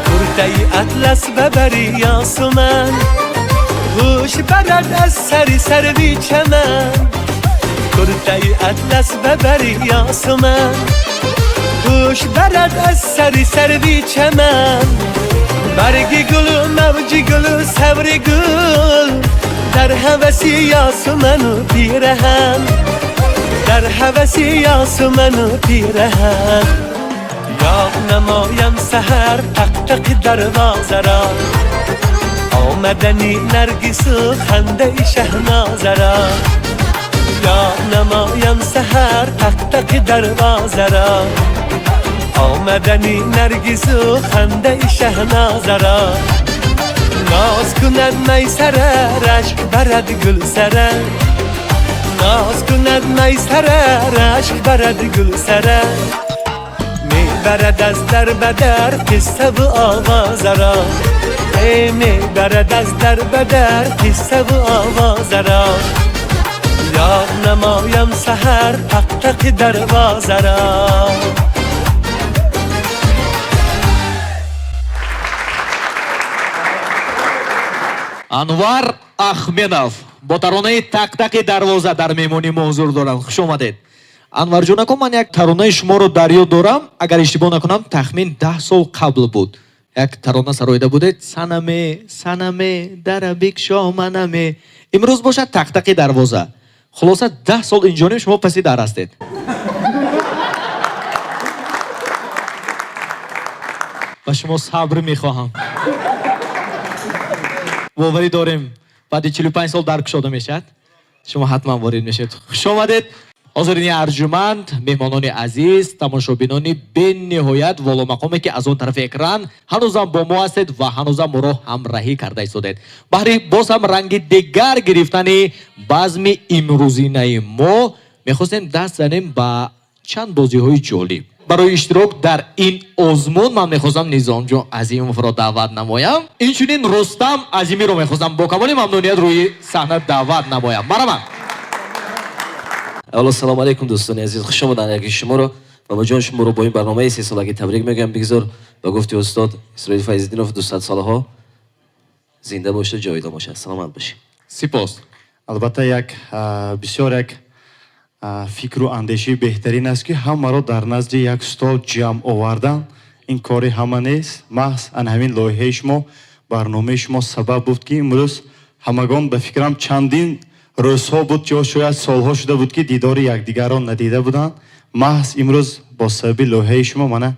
کرته اطلس ببری یاسمن، هوش برد از سری سروی چمن. کرته اطلس ببری یاسمن، هوش برد از سری سروی چمن. برگ گل و موج گل و صبر گل، Дар ҳаваси ёсуману пираҳан, дар ҳаваси ёсуману пираҳан. Ёд намоям саҳар тақ-тақи дарвозаро, омадани Наргису хандаи Шаҳнозаро. Ёд намоям саҳар тақ-тақи дарвозаро, омадани Наргису хандаи Шаҳнозаро. Ноз кунад майсара, рашк барад гулсара, ноз кунад майсара, рашк барад гулсара. Мебарад аз дар ба дар қиссаву овозаро, э мебарад аз дар ба дар қиссаву овозаро. Ёд намоям саҳар тақ-тақи дарвозаро. Анвар Ахмедов бо таронаи тақ-тақи дарвоза дар меҳмонии мо ҳузур доранд. Хуш омадед. Анварҷонако, ман як таронаи шуморо дар ёд дорам, агар иштибоҳ накунам, тахмин 10 сол қабл буд. Як тарона сароида будед: санаме, санаме, дара бикшо манаме. Имрӯз бошад тақ-тақи дарвоза. Хулоса 10 сол инҷониб шумо паси дар ҳастед. Ба шумо сабр мехоҳам. Боварӣ дорем, баъди 45 сол дар кушода мешавад. Шумо ҳатман ворид мешавед. Хуш омадед. Ҳозирини арҷуманд, меҳмонони азиз, тамошобинони бениҳоят воломақоме, ки аз он тарафи экран ҳанӯзам бо мо ҳастед ва ҳанӯзам моро ҳамраҳӣ карда истодед. Баҳри боз ҳам ранги дигар гирифтани базми имрӯзинаи мо мехостем даст занем ба чанд бозиҳои ҷолиб. Барои иштирок дар ин озмун ман мехостам Низомҷон Азимовро даъват намоям. Инчунин Рустам Азимиро мехостам бо камоли мамнуният рӯи саҳна даъват намоям. Марҳамат. Аввало салом алейкум дӯстони азиз, хуш омаданд яки шуморо. Бобоҷон, шуморо бо ин барномаи сесолагӣ табрик мегӯям. Бигзор ба гуфти устод Исроил Файзиддинов 200 солаҳо зинда бошад, ҷовидон бошад. Саломат бошед. Сипос. Албатта як бисёр як фикру андешаи беҳтарин аст, ки ҳамаро дар назди як стол ҷамъ овардан. Ин кори ҳама нест. Маҳз ан ҳамин лоиҳаи шумо, барномаи шумо сабаб буд, ки имрӯз ҳамагон ба фикрам чандин рӯзҳо буд ё шояд солҳо шуда буд, ки дидори якдигарро надида буданд. Маҳз имрӯз бо сабаби лоиҳаи шумо мана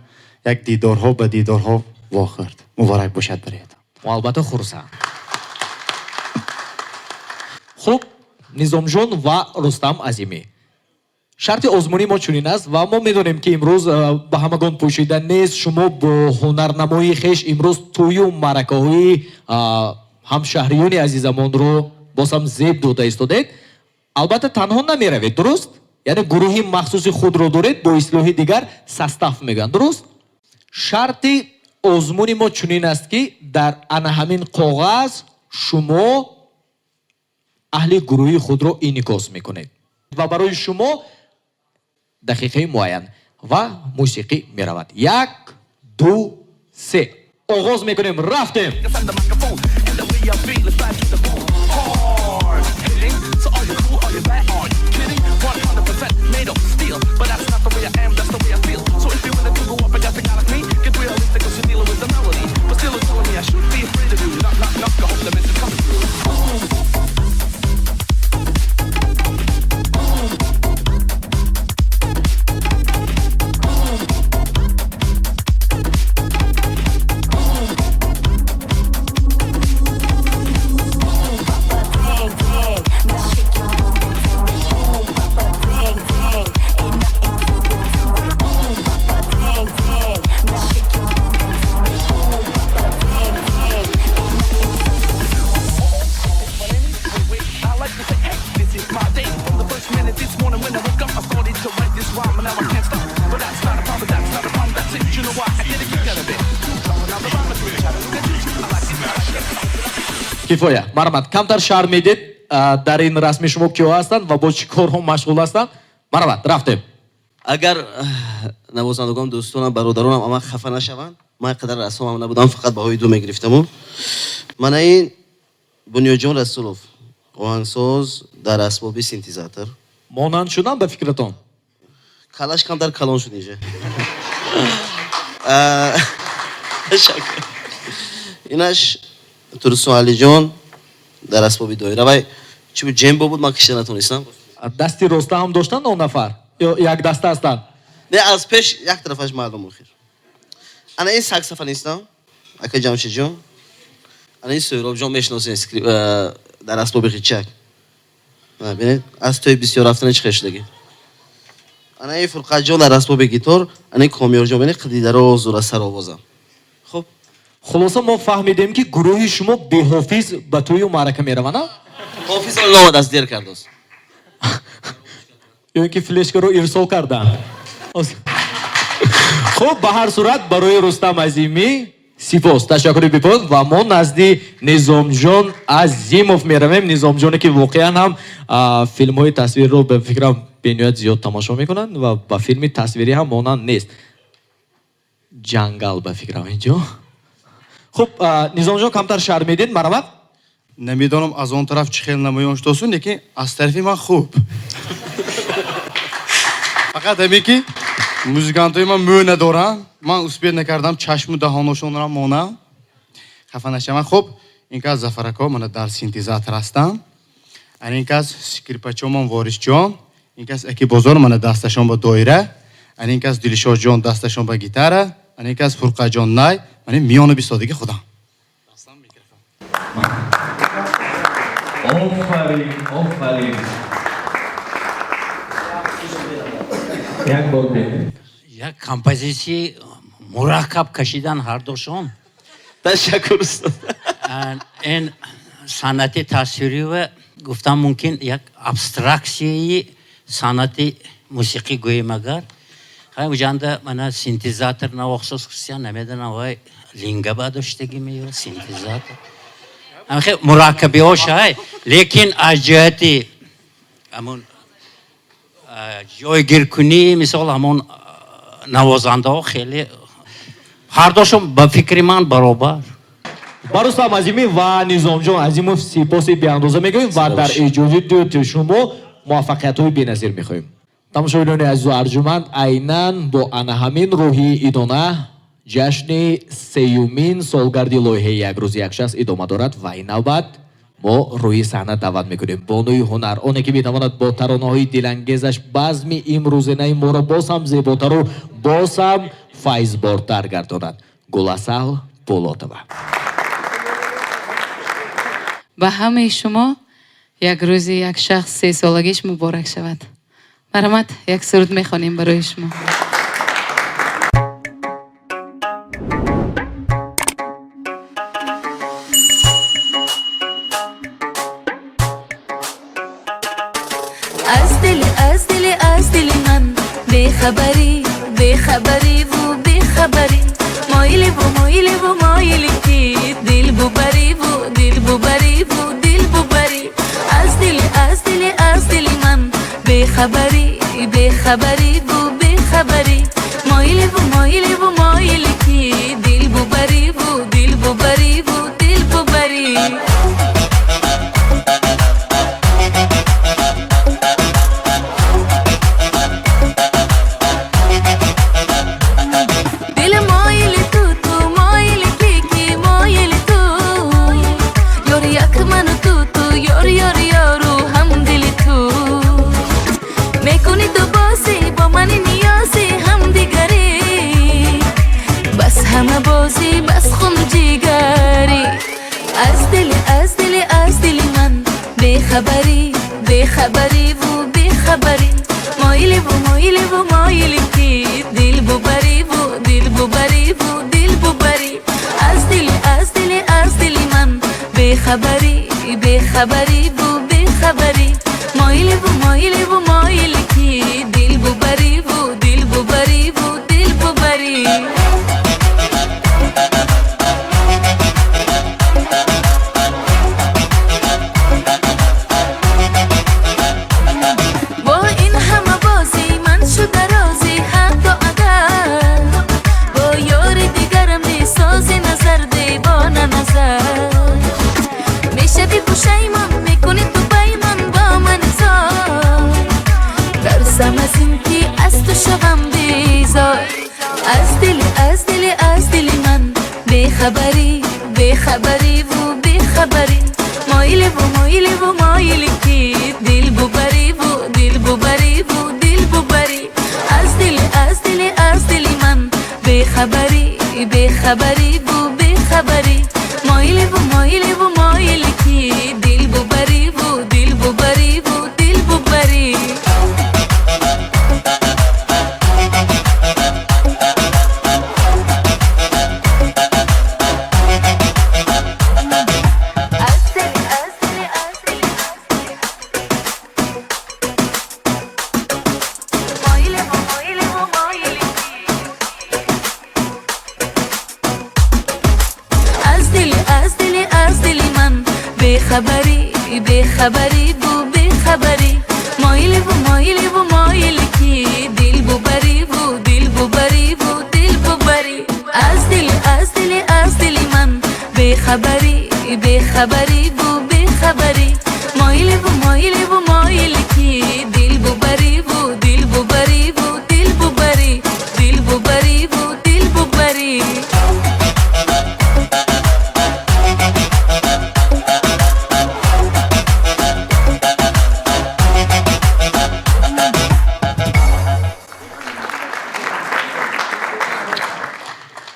як дидорҳо ба дидорҳо вохӯрд. Муборак бошад бароятон. Мо албатта хурсанд. Хуб, Низомҷон ва Рустам Азимӣ. Шарти озмунии мо чунин аст ва мо медонем, ки имрӯз ба ҳамагон пӯшида нест. Шумо бо ҳунарнамоии хеш имрӯз тӯю маъракаҳои ҳамшаҳриёни азизамонро боз ҳам зеб дода истодед. Албатта танҳо намеравед, дуруст? Яъне гурӯҳи махсуси худро доред, бо истилоҳи дигар состав мегӯянд, дуруст? Шарти озмуни мо чунин аст, ки дар ана ҳамин коғаз шумо аҳли гурӯҳи худро инъикос мекунед ва барои шумо дақиқаи муайян ва мусиқӣ меравад. 1, 2, 3. Оғоз мекунем. Рафтем. Кифоя, марҳамат, камтар шарҳ медед, дар ин расми шумо киҳо ҳастанд ва бо чӣ корҳо машғул ҳастанд? Марҳамат, рафтем. Агар навозандагон, дӯстонам, бародаронам ама хафа нашаванд, ман қадар расомам набудам, фақат баҳои ду мегирифтаму. Мана ин Бунёдҷон Расулов, оҳангсоз дар асбоби синтезатор. Монанд шудам ба фикратон? Калаш камтар калон шуд инҷа. Ташаккур. Инаш Турсун Алиҷон, Дар асбоби доира вай чӣ буд, ҷембо буд, ман кишида натонистам. Дасти роста ҳам доштанд он нафар ё як даста ҳастанд? Не, аз пеш як тарафаш маълум охир. Ана ин саксофонистам, ака Ҷамшидҷон. Ана ин Суҳробҷон мешиносен, дар асбоби ғичак. Бинед, аз тӯи бисёр рафтани чӣ хел шудагӣ. Ана ин Фурқатҷон дар асбоби гитор, ана ин Комёрҷон, бинед, қиди дароз зура саровозам. Хуб. Хулоса мо фаҳмидем, ки гурӯҳи шумо беҳофиз ба тӯю маърака мераванд, а? Ҳофиз он омад, аз дер кардост. Ё ин ки флешкаро ирсол карданд. Хуб, ба ҳар сурат барои Рустам Азимӣ сипос, ташаккури бепоён ва мо назди Низомҷон Азимов меравем. Низомҷоне ки воқеан ҳам филмҳои тасвирро ба фикрам бениҳоят зиёд тамошо мекунанд ва ба филми тасвирӣ ҳам монанд нест. Ҷангал ба фикрам инҷо. Хуб, Низомҷон камтар шарҳ медиҳед, марҳамат. Намедонам аз он тараф чӣ хел намоён шудосу, лекин аз тарафи ман хуб. Фақат ҳамин ки музикантҳои ман мӯ надоранд, ман успед накардам чашму даҳоношонро монам. Хафа нашаванд. Хуб, ин кас Зафарако мана дар синтезатор ҳастанд. Ан ин кас скрипачомон Ворисҷон, ин кас Аки Бозор мана дасташон ба доира, ан ин кас Дилшодҷон дасташон ба гитара, ан ин кас Фурқатҷон най, мана миёна бистодагӣ худам. Офарин, офарин. Як бор бинед. Як композитсияи мураккаб кашидан ҳардушон. Ташаккур, устод. Ин санъати тасвирӣ ва гуфтам мумкин як абстраксияи санъати мусиқӣ гӯем агар. Хай уҷанда мана синтезатор навохсоз хусусан намедонам вай линга бадоштагӣ меё синтезатор. Ҳамхе мураккабиҳо шай, лекин аз ҷиҳати ҳамон ҷойгиркунӣ мисол ҳамон навозандаҳо хеле ҳардушон ба фикри ман баробар. Ба Рустам Азимӣ ва Низомҷон Азимов сипоси беандоза мегӯем ва дар эҷодиёти шумо муваффақиятҳои беназир мехоҳем. Тамошобинони азизу арҷуманд, айнан бо ана ҳамин рӯҳи идона ҷашни сеюмин солгарди лоиҳаи як рӯзи як шахс идома дорад ва ин навбат мо рӯи саҳна даъват мекунем бонуи ҳунар, оне ки метавонад бо таронаҳои дилангезаш базми имрӯзинаи моро боз ҳам зеботару боз ҳам файзбортар гардонад. Гуласал Пулотова. Ба ҳамаи шумо як рӯзи як шахс сесолагиш муборак шавад. Марҳамат, як суруд мехонем барои шумо. Аз дили, аз дили, аз дили ман бехабарӣ, бехабариву бехабарӣ, моиливу моиливу моили ки дил бубариву дил бубариву дил бубарӣ. Аз дили, аз дили, аз дили ман бехабарӣ, бехабариву бехабарӣ, моиливу моиливу моили ки дил бубариву дил бубариву дил бубарӣ. Дил моили ту, ту моили ки, ки моили ту, ёр як ману ту, ту ёр, ёр, ёру ҳамдили ту. Мекунӣ ту бозӣ бо мани ниёзӣ ҳамдигарӣ, бас ҳама бозӣ, бас хун ҷигарӣ. Аз дили, аз дили, аз дили ман бехабарӣ, бехабариву бехабарӣ, моиливу моиливу моили ки дил бубариву дил бубариву дил бубарӣ. Аз дили, аз дили, аз дили ман бехабарӣ, бехабариву бехабарӣ, моиливу моиливу моили ки дил бубариву дил бубариву дил бубарӣ. Бо ин ҳама бозӣ ман шуда розӣ, ҳатто агар бо ёри дигарам месозӣ назар, девона назар. Мешавӣ пушаймон, мекунӣ ту паймон бо ман зор, тарсам аз ин ки аз ту шавам безор. Аз дили, аз дили, аз дили ман бехабарӣ, бехабариву бехабарӣ, моиливу Моиливу моили ки дил бубариву дил бубариву дил бубарӣ. Аз дили, аз дили, аз дили ман бехабарӣ, бехабариву бехабарӣ. Моиливу моиливу моили ки дил бубариву дил бубариву дил бубарӣ. Бехабарӣ, бехабариву бехабарӣ. Моиливу моиливу моили ки дил бубариву дил бубариву дил бубарӣ. Аз дили, аз дили, аз дили ман бехабарӣ, бехабариву бехабарӣ. Моиливу моиливу моили ки дил бубариву дил бубариву дил бубарӣ. Дил бубариву дил бубарӣ.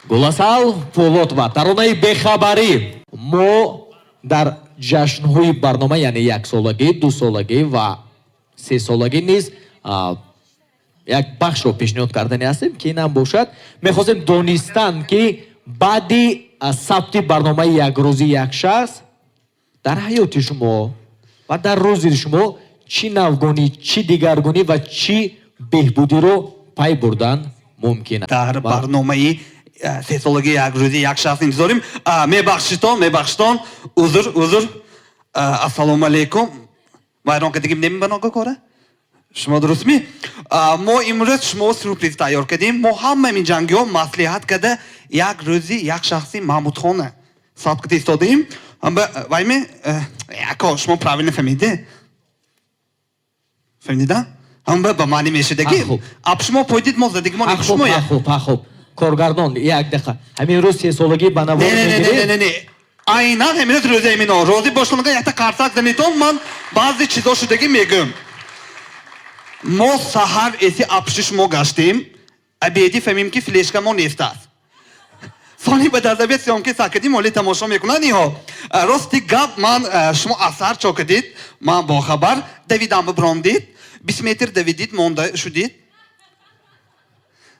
Гуласал Пулотова, таронаи бехабарӣ. Мо дар ҷашнҳои барнома, яъне яксолагӣ, дусолагӣ ва сесолагӣ низ як бахшро пешниҳод кардани ҳастем, ки инам бошад. Мехостем донистан, ки баъди сабти барномаи якрӯзи як шахс дар ҳаёти шумо ва дар рӯзи шумо чӣ навгонӣ, чӣ дигаргунӣ ва чӣ беҳбудиро пай бурдан мумкин аст. Дар барномаи сесолагии якрӯзи як шахс интизорем. Мебахшитон, мебахшитон. Узр, узр. Ассалому алайкум. Вайрон кардагим немибанога кора? Шумо дурустми? Мо имрӯз шумо сюрприз тайёр кардем. Мо ҳама ин ҷангиҳо маслиҳат карда як рӯзи як шахси Маҳмудхона сабт карда истодаем. Вайме, ако шумо правильно фаҳмиде? Фаҳмида? Ҳама ба маъни мешидаги. Ап шумо пойдид мо задагимон шумо. Хуб, хуб. Коргардон, як дақиқа. Ҳамин рӯз сесолагӣ ба навор мегиред? Не, не, не. Айнан ҳамин рӯз рӯзи ҳамино. Розӣ бошонага якта қарсак занитон, ман баъзе чизо шудагӣ мегӯм. Мо саҳар эси апши шумо гаштем, обеди фаҳмим ки флешка мо нест аст. Сони ба дардабет съёмки сакадим, оли тамошо мекунанд иҳо. Рости гап, ман шумо асар чокадид, ман бохабар, давидам бибромдид, 20 метр давидид, монда шудид.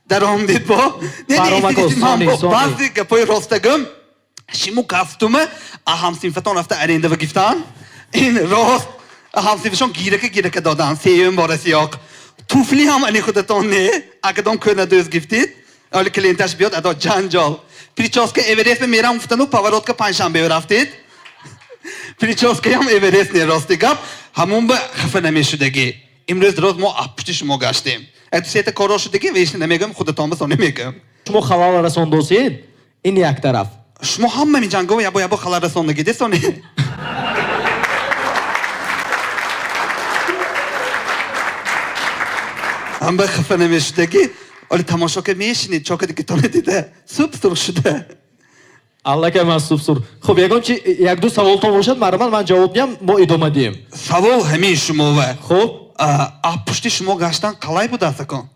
Даромдид бо. Баъзе гапои ростагӯм, шиму костюма ҳамсинфатон рафта аренда гирифтан. Ин рост ҳамсинфашон гирака гирака додан, сеюм бора сиёқ. Туфли ҳам ани худатон не, акадом кӯнадӯз гирифтид. Оли клиенташ биёд, адо ҷанҷол. Прическа Эверест мерам гуфтану поворотка панҷшанбе рафтид. Прическаям Эверест не, рости гап. Ҳамон ба хафа намешудагӣ. Имрӯз роз мо аппушти шумо гаштем. Ду сета коро шудагӣ, вешни намегӯям, худатон ба сони мегӯям. Шумо халал расондосед, ин як тараф. Шумо ҳама ин ҷангово ябо ябо халал расондагӣ, де сони? Ҳам ба хафа намешудагӣ. Оли тамошо ка мешинед, чока дигитона дида, суп-сур шуда. Аллакай ман суп-сур. Хуб, ягон чи, як-ду саволтон бошад, марҳамат, ман ҷавоб диҳам, мо идома диҳем. Савол ҳамин шумова. Хуб. Пушти шумо гаштан қалай будааст акон?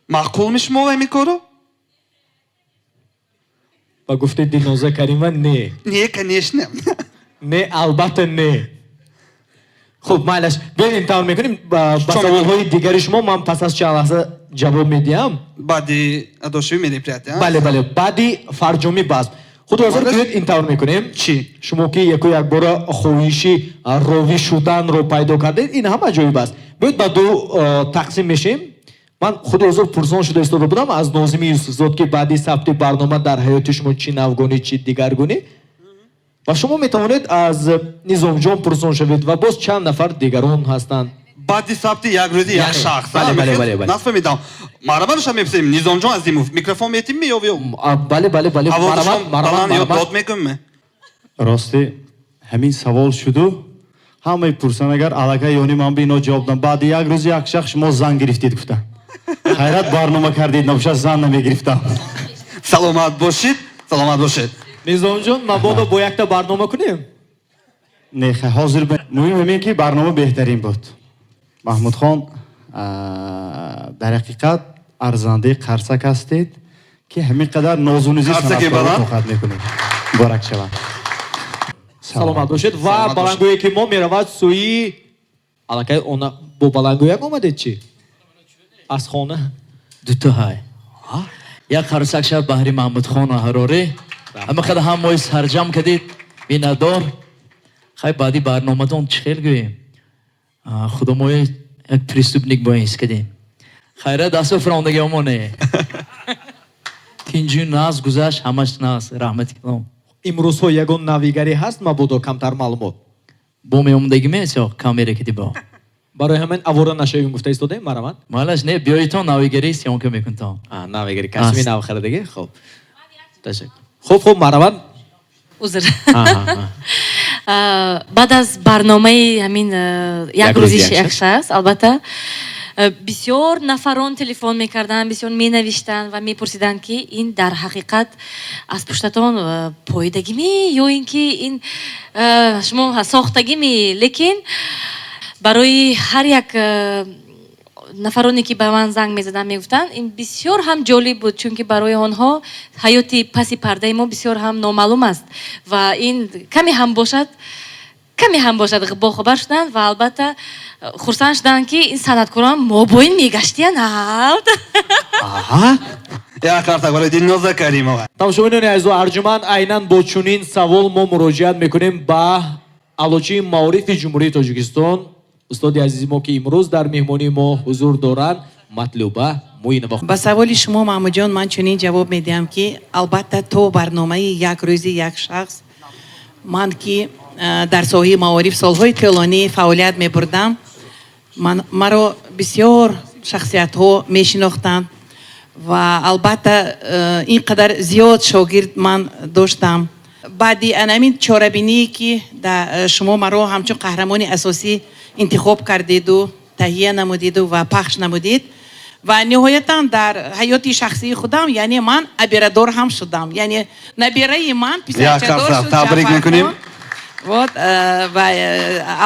Маъқулми шумо ҳамин кору? Ба гуфтаи Дилноза Каримова, не. Не, конечно. Не, албатта не. Хуб, майлаш, биёед имтиҳон мекунем. Ба саволҳои дигари шумо ман пас аз чанд лаҳза ҷавоб медиҳам. Баъди адошавӣ мероприятия? Бале, бале, баъди фарҷоми базм. Худ ҳозир биёед имтиҳон мекунем. Чӣ? Шумо ки яку якбора хоҳиши ровӣ шуданро пайдо кардед, ин ҳама ҷоиб аст. Биёед ба ду тақсим мешем. Ман худи ҳозир пурсон шуда истода будам аз Нозими Юсуфзод, ки баъди сабти барнома дар ҳаёти шумо чӣ навгонӣ, чӣ дигаргунӣ. Ва шумо метавонед аз Низомҷон пурсон шавед ва боз чанд нафар дигарон ҳастанд. Баъди сабти як рӯзи як шахс. Бале, бале, бале, бале. Нафаҳмидам. Марҳамат, шумо мепурсем, Низомҷон Азимов, микрофон метим ё ё? Бале, бале, бале. Овозашон Марҳамат, баланд ё марҳамат. дод мекунем? Рости, ҳамин савол шуду. Ҳамаи пурсан агар аллакай ёни ман ба ино ҷавоб дам. Баъди як рӯзи як шахс шумо зан гирифтед гуфтам. Хайрат барнома кардед, набошад зан намегирифтам. Саломат бошед, саломат бошед. Низомҷон, мабодо бо якта барнома кунем? Не, ҳозир муҳим ҳамин ки барнома беҳтарин буд. Маҳмудхон, дар ҳақиқат арзандаи қарсак ҳастед, ки ҳамин қадар нозу низи Қарсаки санъаткорро баланд. тоқат мекунед. Муборак шавад. Саломат бошед. Ва Саломат бошед. баландгӯе ки мо меравад сӯи аллакай она бо баландгӯяк омадед чӣ? Аз хона? Дуто ҳай. Як қарсак шаб баҳри Маҳмудхон ва Ҳарорӣ. Ҳама қадар ҳам мои сарҷам кардид, миннатдор. Хай, баъди барноматон чӣ хел гӯем? Худо мои як преступник бояд ҳис кардем. Хайра, дасту фирондагӣ омоне. Тинҷу наз гузашт, ҳамаш наз, раҳмати калом. Имрӯзҳо ягон навигарӣ ҳаст, мабодо камтар маълумот? Бо меомадагӣ месё камера киди бо. Барои ҳамин авора нашавем гуфта истодем, марамат? Малаш не, биёитон навигарӣ съёмка мекунтон. Навигарӣ, касби Аст. нав харидагӣ? Хоб. Ташаккур. Хуб, хуб, марамат. Узр. Баъд аз барномаи ҳамин як Як рӯзи рӯзи як як шахс, албатта, бисёр нафарон телефон мекарданд, бисёр менавиштанд ва мепурсиданд, ки ин дар ҳақиқат аз пуштатон поидагиме ё ин ки ин шумо сохтагиме. Лекин барои ҳар як нафароне ки ба ман занг мезаданд, мегуфтанд, ин бисёр ҳам ҷолиб буд, чунки барои онҳо ҳаёти паси пардаи мо бисёр ҳам номаълум аст ва ин каме ҳам бошад, каме ҳам бошад бохабар шуданд ва албатта хурсанд шуданд, ки ин санъаткорон мобоин мегаштиянд. Як қарсак барои Дилноза Каримова. Тамошобинони азизу арҷуманд, айнан бо чунин савол мо муроҷиат мекунем ба Аълочии маорифи Ҷумҳурии Тоҷикистон, устоди азизи мо, ки имрӯз дар меҳмонии мо ҳузур доранд, Матлуба Муинова. Ба саволи шумо, Маҳмудҷон, ман чунин ҷавоб медиҳам, ки албатта то барномаи як рӯзи як шахс ман ки дар соҳаи маориф солҳои тӯлонӣ фаъолият мебурдам, маро бисёр шахсиятҳо мешинохтанд ва албатта ин қадар зиёд шогирд ман доштам. Баъди анамин чорабиние ки шумо маро ҳамчун қаҳрамони асосӣ интихоб кардеду таҳия намудиду ва пахш намудид ва ниҳоятан дар ҳаёти шахсии худам, яъне ман абирадор ҳам шудам, яъне набираи ман писарчадор шуд, Табрик Ҷаъфархон. мекунем. Вот, ва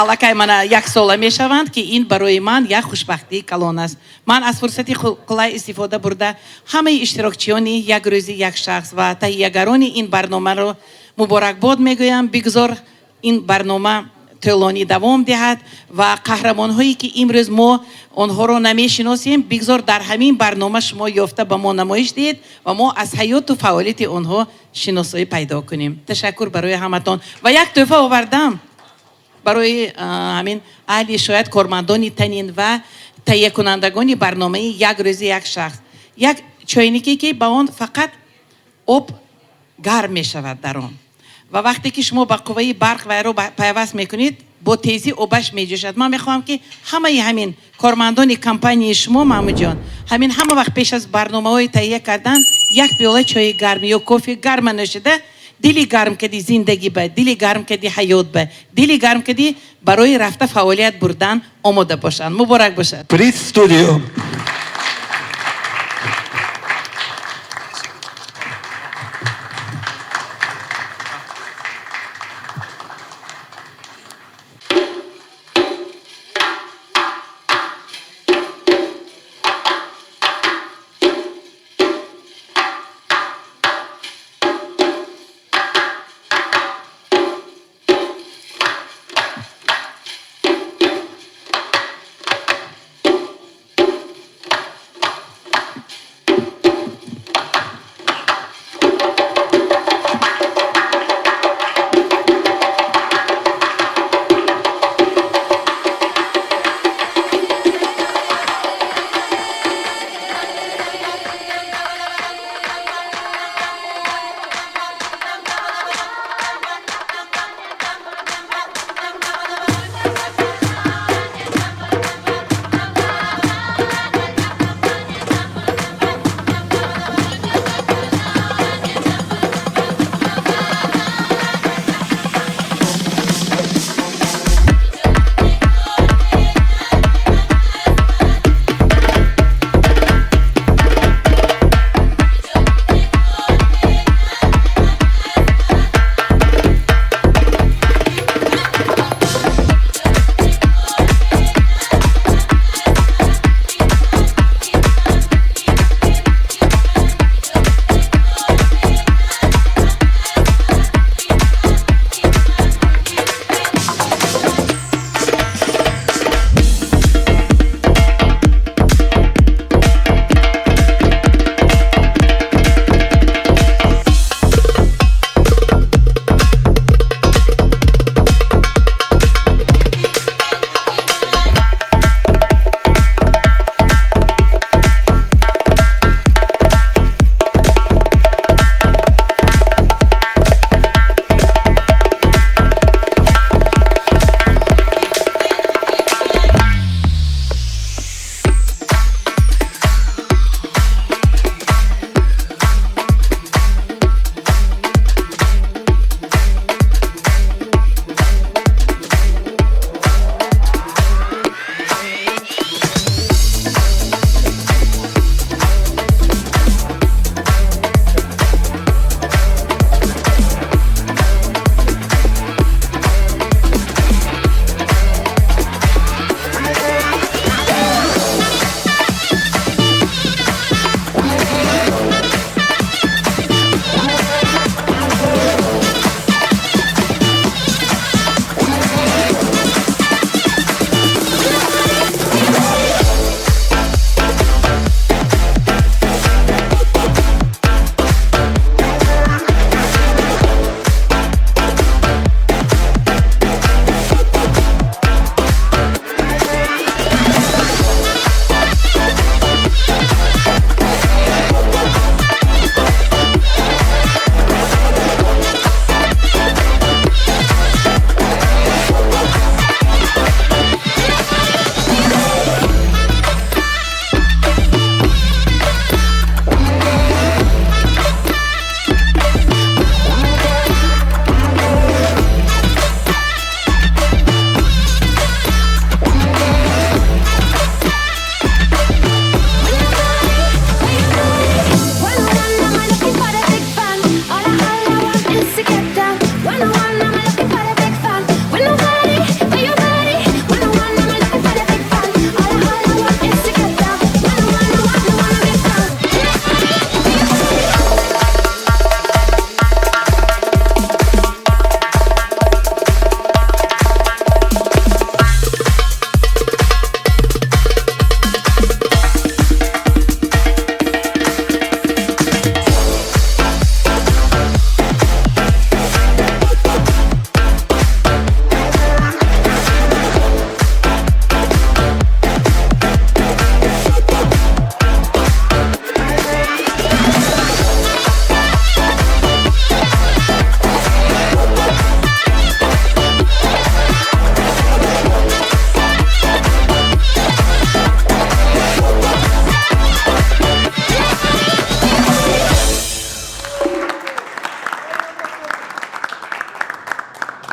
аллакай мана як сола мешаванд, ки ин барои ман як хушбахтии калон аст. Ман аз фурсати қулай истифода бурда ҳамаи иштирокчиёни як рӯзи як шахс ва таҳиягарони ин барномаро муборакбод мегӯям. Бигзор ин барнома тӯлонӣ давом диҳад ва қаҳрамонҳое ки имрӯз мо онҳоро намешиносем, бигзор дар ҳамин барнома шумо ёфта ба мо намоиш диҳед ва мо аз ҳаёту фаъолияти онҳо шиносоӣ пайдо кунем. Ташаккур барои ҳаматон. Ва як тӯҳфа овардам барои ҳамин аҳли шояд кормандони танин ва таҳиякунандагони барномаи як рӯзи як шахс. Як чойнике ки ба он фақат об гарм мешавад дар он. Ва вақте ки шумо ба қувваи барқ вайро пайваст мекунед, бо тезӣ обаш меҷӯшад. Ман мехоҳам, ки ҳамаи ҳамин кормандони компанияи шумо, Маҳмудҷон, ҳамин ҳама вақт пеш аз барномаҳои таҳия кардан як пиёла чойи гарм ё кофе гарма нӯшида, дили гарм кади зиндагӣ ба, дили гарм кади ҳаёт ба, дили гарм кади барои рафта фаъолият бурдан омода бошанд. Муборак бошад. Приз студио.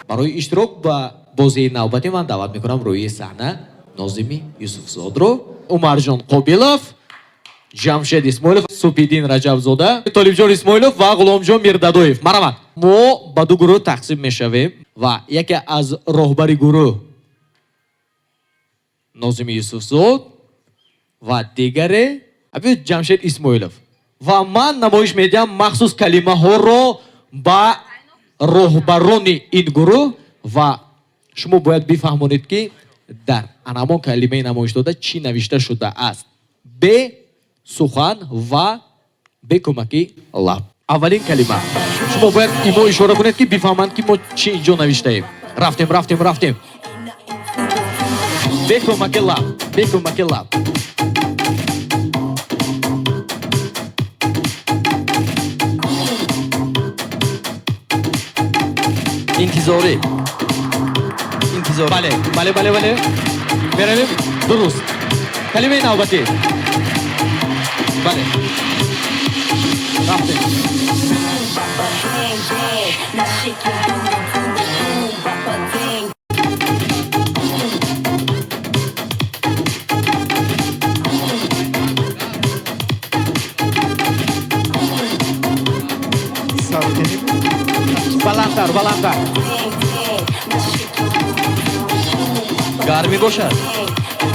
Барои иштирок ба бозии навбатӣ ман даъват мекунам рӯи саҳна Нозими Юсуфзодро, Умарҷон Қобилов, Ҷамшед Исмоилов, Супиддин Раҷабзода, Толибҷон Исмоилов ва Ғуломҷон Мирдадоев. Марҳамат. Мо ба ду гурӯҳ тақсим мешавем ва яке аз роҳбари гурӯҳ Нозими Юсуфзод ва дигаре Ҷамшед Исмоилов. Ва ман намоиш медиҳам махсус калимаҳоро ба роҳбарони ин гурӯҳ ва шумо бояд бифаҳмонед, ки дар анамон калимаи намоишдода чӣ навишта шудааст. Бе сухан ва бе кӯмаки лаб. Аввалин калима. Шумо бояд имо ишора кунед, ки бифаҳманд, ки мо чӣ инҷо навиштаем. Рафтем, рафтем, рафтем. Бе кӯмаки лаб, бе кӯмаки лаб. Интизорӣ. Интизорӣ. Бале, бале, бале, бале. Меравем. Дуруст. Калимаи навбатӣ. Бале. Рафтем. Баландтар, баландтар. Гармӣ бошад.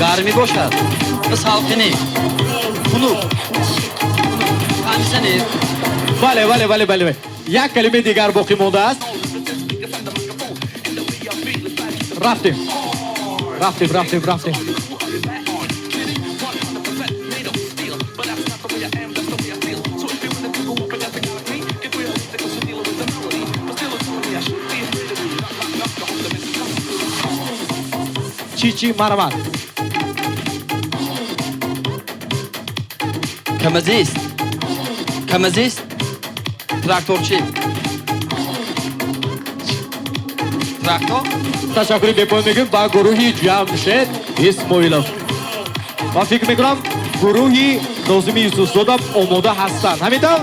Гармӣ бошад. Салқинӣ. Хунук. Кондитсионер. Бале, бале, бале, бале. Як калимаи дигар боқӣ мондааст. Рафтем. Рафтем, рафтем, рафтем. Чӣ, чӣ, марҳамат. Камазист. Камазист. Тракторчӣ. Трактор? Ташаккури бепоён мегӯем ба гурӯҳи Ҷамшед Исмоилов. Ва фикр мекунам, гурӯҳи Нозими Юсуфзода омода ҳастанд. Ҳамин тавр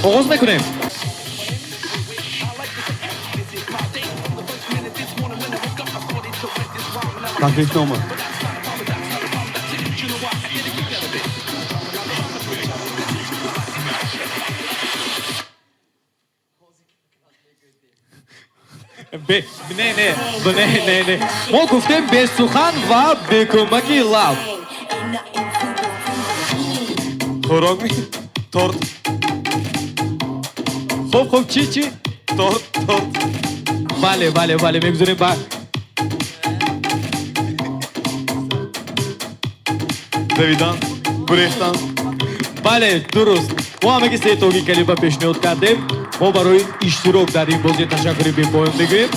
оғоз мекунем. Таклифнома. Не, не, не, не, не. Мо гуфтем бесухан ва бекӯмаки лаб. Хӯрок ми? Торт. Хуб, хуб, чӣ, чӣ? Торт, торт. Бале, бале, бале, мегузорем ба Давидан, гурехтан. Бале, дуруст. Мо ҳамаги се тоги калима пешниҳод кардем. Мо барои иштирок дар ин бозӣ ташаккури бепоён мегӯем.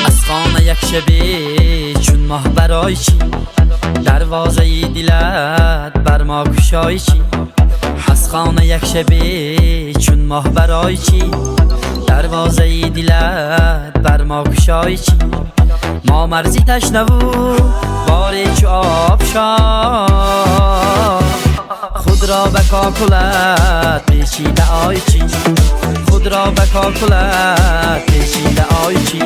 Аз хона як шабе чун моҳ барои чӣ, дарвозаи дилат бар мо кушои чӣ? Аз хона як шабе чун моҳ барои чӣ, дарвозаи дилат бар мо кушои чӣ? Мо марзи ташнаву боре чу обшор, худро ба кокулат печида ой чӣ? Худро ба кокулат печида ой чӣ?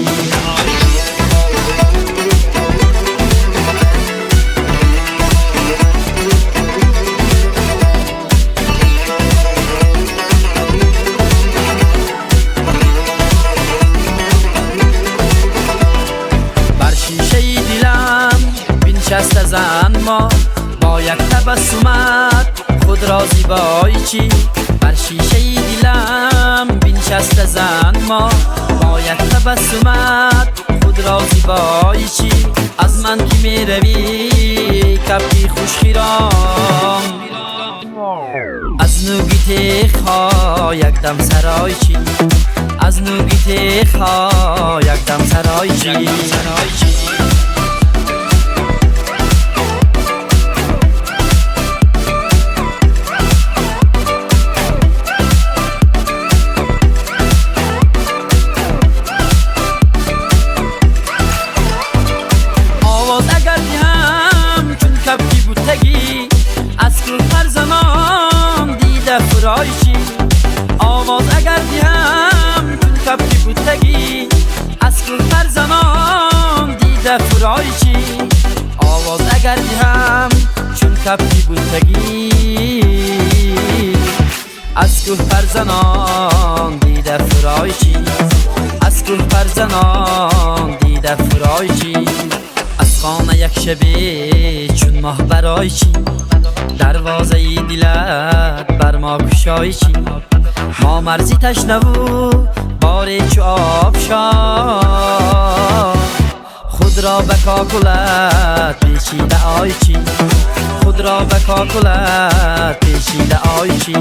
Биншаста зан мо бо як табассумат худро зебои чӣ? Бар шишаи дилам биншаста зан мо бо як табассумат худро зебои чӣ? Аз ман ки меравӣ кабки хушхиром, аз нуги теғҳо якдам сарой чӣ? Аз нуги теғҳо якдам сарой чӣ? бутагӣ аз кӯҳ парзанон дида фурой чӣ овоз агар диҳам чун кабки бутагӣ аз кӯҳ парзанон дида фурой чӣ аз кӯҳ парзанон дида фурой чӣ аз хона як шабе чун моҳ барой чӣ дарвозаи дилат бар мо кушой чӣ мо марзи ташнаву боре чу обшор худро ба кокулат печида ой чӣ худро ба кокулат печида ой чӣ.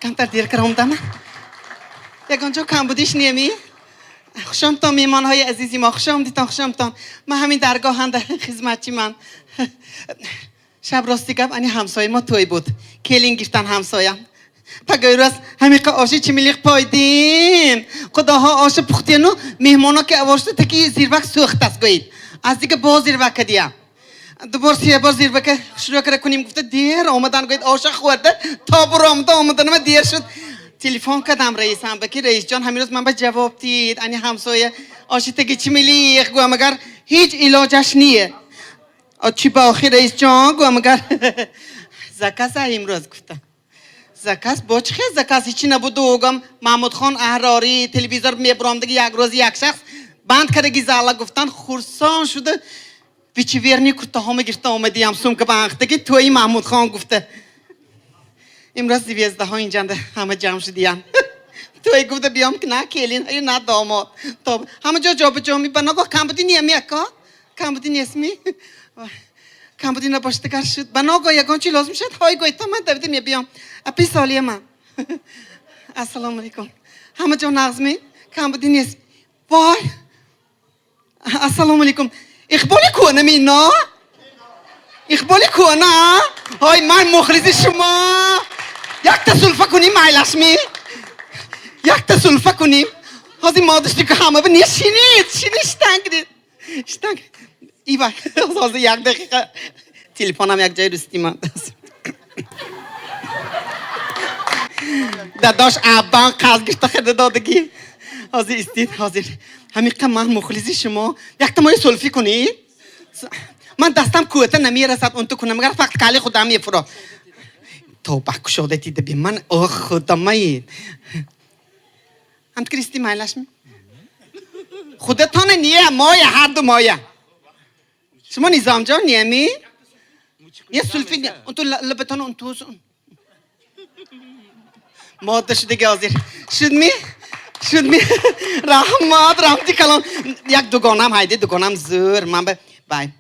Камтар дер каромдама. Ягон ҷо камбудиш неми? Хушомтон меҳмонҳои азизи мо, хушомдитон, хушомтон. Ман ҳамин даргоҳанда хизматчи ман. Шаб рости гап ани ҳамсояи мо тӯй буд. Келин гирифтан ҳамсоям. Пагои рост ҳамиқа оши чимилиқ пойдим. Худоҳо оши пухтену меҳмоно ки авошта таки зирвак сӯхтаст гӯед. Аз дига боз зирвак кадиям. Дубор себор зирвака шурӯъ кара кунем гуфта дер омадан гӯед оша хӯрда то буромда омаданама дер шуд. Телефон кардам раисам ба ки раисҷон ҳамин рӯз ман ба ҷавоб дид ани ҳамсоя оши таги чимилиқ гӯям агар ҳеҷ илоҷаш ние. Чӣ ба охир раисҷон гӯям агар заказа имрӯз гуфта. Заказ бо чӣ хел заказ ҳечи набуду гӯям Маҳмудхон Аҳрорӣ телевизор мебуромдаги як рӯзи як шахс банд кардаги зала гуфтан хурсон шуда вечерний куртаҳома гирифта омадиям сумка ба анхтаги тӯи Маҳмудхон гуфта. Имрӯз звездаҳо инҷанда ҳама ҷамъ шудиян. Тӯй гуфта биём ки на келин на домод. Ҳама ҷо ҷобаҷо ми ба ногоҳ камбудӣ ниеми ака? Камбудӣ нестми? Камбудӣ набошад агар шуд. Ба ногоҳ ягон чи лозим шуд ҳой гӯед то ман давида мебиём. Апи солия ман. Ассалому алайкум. Ҳама ҷо нағзми? Камбудӣ нест. Вой! Ассалому алайкум. Иқболи кӯнами ино? Иқболи кӯна? Ҳой ман мухлиси шумо. Якта сулфа кунем майлашми? Якта сулфа кунем. Ҳозир модушти ки ҳама не шинид, шинид штанг гиред. Штанг. Ива, ҳозир як дақиқа телефонам як ҷои русти ман. Дадош аббан қарз гирифта харида додагӣ. Ҳозир истид, ҳозир. Ҳамиқа ман мухлиси шумо. Якта мои сулфӣ кунед. Ман дастам кӯта намерасад он ту кунам, агар фақат кали худам мефуро. Тоба кушода дида би ман ох худамаи. Ҳам кристи майлашми? Худатона не, моя ҳар ду моя. Шумо Низомҷон неми? Не сулфи, он ту лабатона он ту. Мода шудаги ҳозир. Шудми? Шудми? Раҳмат, раҳмати калон. Як дугонам ҳайде, дугонам зӯр. Ман ба вай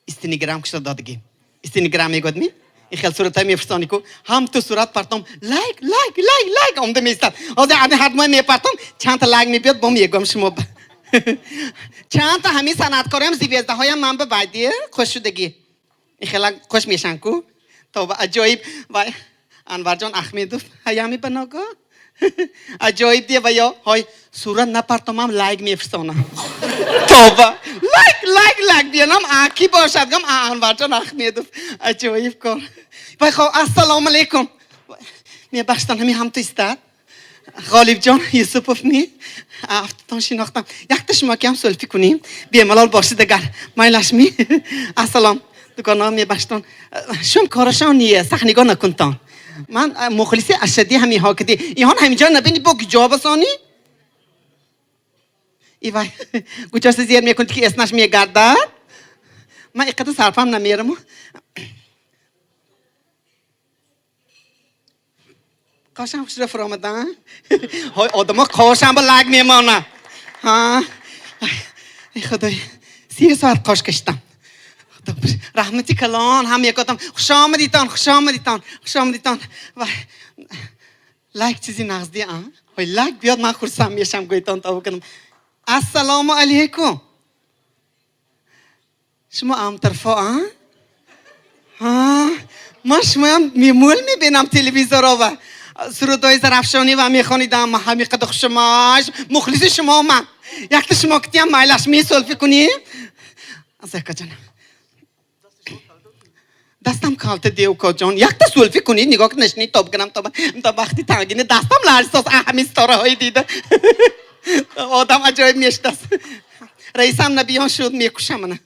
истиниграм кушода додагӣ. Истиниграм мегӯяд ми? Ин хел суратҳо мефирсонӣ ку ҳам ту сурат партом лайк, лайк, лайк, лайк омда меистад. Ҳозир ҳамин ҳар моҳ мепартом, чандта лайк мебиёд, бо мегӯям шумо ба. Чандта ҳамин санъаткорам звездаҳоям ман ба вайди хуш шудагӣ. Ин хела хуш мешан ку. Тоба аҷоиб. Вай Анварҷон Ахмедов ҳаями ба ногоҳ. Аҷоиб дия ва ё ҳой сурат напартомам лайк мефирсонам. Тоба лайк, лайк, лайк биянам аки бошад гам Анварҷон Ахмедов. Аҷоиб кор. Вай хо ассалому алайкум. Мебахштан ҳамин ҳам ту истад. Ғолибҷон Юсупов ми? Афтон шинохтам. Якта шумо ки ҳам сулфӣ кунем. Бемалол бошед агар. Майлашми? Ассалом. Дугонаҳо мебахштон. Шум корашон ние, сахт нигоҳ накунтон. Ман мухлиси ашаддии ҳаминҳо киди. Иҳон ҳаминҷо набини бо куҷо басонӣ? Ивай, куҷоса зер мекунед ки эснаш мегардад? Ман иқадар сарфам намераму. Қошам хушро фуромадан. Ҳой одамо қошам ба лайк мемонад. Ҳа? Эй худой, 3 соат қош кашидам. Раҳмати калон ҳам якотам. Хуш омадитон, хуш омадитон, хуш омадитон. Вай лайк чизи нағзди, а? Ҳой лайк биёд ман хурсанд мешам гӯйтон тавба кунам. Ассалому алайкум. Шумо амтарфо, а? Ҳа? Ман шумоям мемӯл мебинам телевизорова. Сурудҳои Зарафшонӣ ва мехонидам. Ҳамин қадар хушумаш. Мухлиси шумо ман. Якта шумо китиям майлаш месолфӣ кунӣ? Азакаҷон. Дастам калта девкоҷон. Якта сулфӣ кунӣ, нигоҳ нашнӣ тоб кунам то вақти тангини дастам ларзоз ҳамин ситораҳои дида. Одам аҷоиб мешудааст. Раисам набиён шуд, мекушам мана.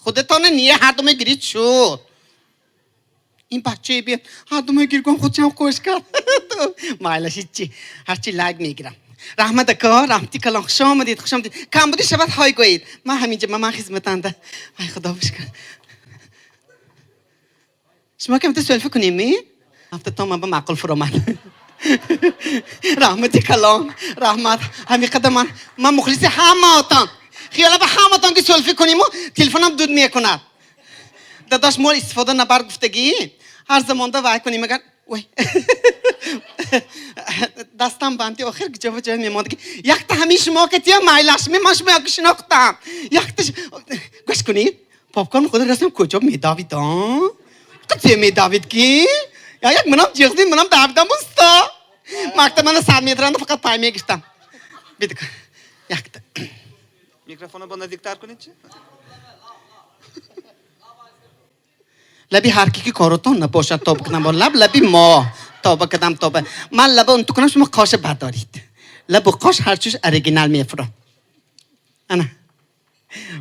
Худатона ние ҳардуме гирид шуд. Ин бачае би ҳардуме гиргон худшам қӯш кард. Майлаш ҳичи. Ҳарчи лайк мегирам. Раҳмат ака, раҳмати калон, хуш омадед, хуш омадед. Камбудӣ шавад ҳой гӯед. Ман ҳаминҷа, ман хизматанда. Ай худо бишкар. Шумо камта селфи кунем ми? Ҳафтатон ман ба маъқул фуромад. Раҳмати калон, раҳмат. Ҳамин қадар ман мухлиси ҳамаотон. Хиёла ба ҳамаотон ки селфи куниму телефонам дуд мекунад. Дадош мол истифода набар гуфтагӣ. Ҳар замонда вай кунем агар ой. Дастам банди охир ҷо ба ҷой мемонд. Якта ҳамин шумо катия майлашми ман шумо як шинохтам. Якта гӯш кунед. Попкорн худо расам куҷо медавид, а? Куҷо медавид ки? Я як манам ҷиғзин, манам давидам уста. Мактаб мана 100 метранда фақат пай мегирифтам. Бидик. Якта. Микрофонро бо наздиктар кунед чи? Лаби ҳар ки ки коротон набошад тоба кунам бо лаб лаби мо тоба кадам тоба. Ман лаба унту кунам шумо қоша бардорид. Лабу қош ҳарчуш оригинал мефурад. Ана.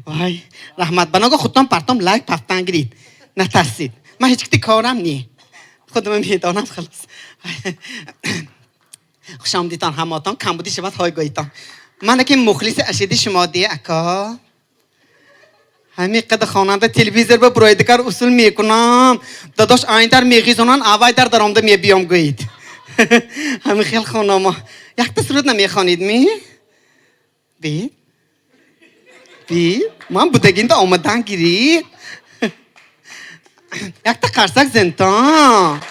Вай, раҳмат. Баного худтон партом лайк пафтан гирид. Натарсид. Ман ҳеҷ кити корам не. Худам медонам халос. Хуш омадитон ҳамаотон, камбудӣ шавад ҳой гӯйтон. Ман аки мухлиси ашиди шумо дие ака. Ҳамин қадар хонанда телевизор ба буроидикар усул мекунам. Дадош айндар меғизонан, авай дар даромда мебиём гӯед. Ҳамин хел хонамо. Якта суруд намехонид ми? Би? Би? Ман будагинда омадан гирид. Якта қарсак зентон.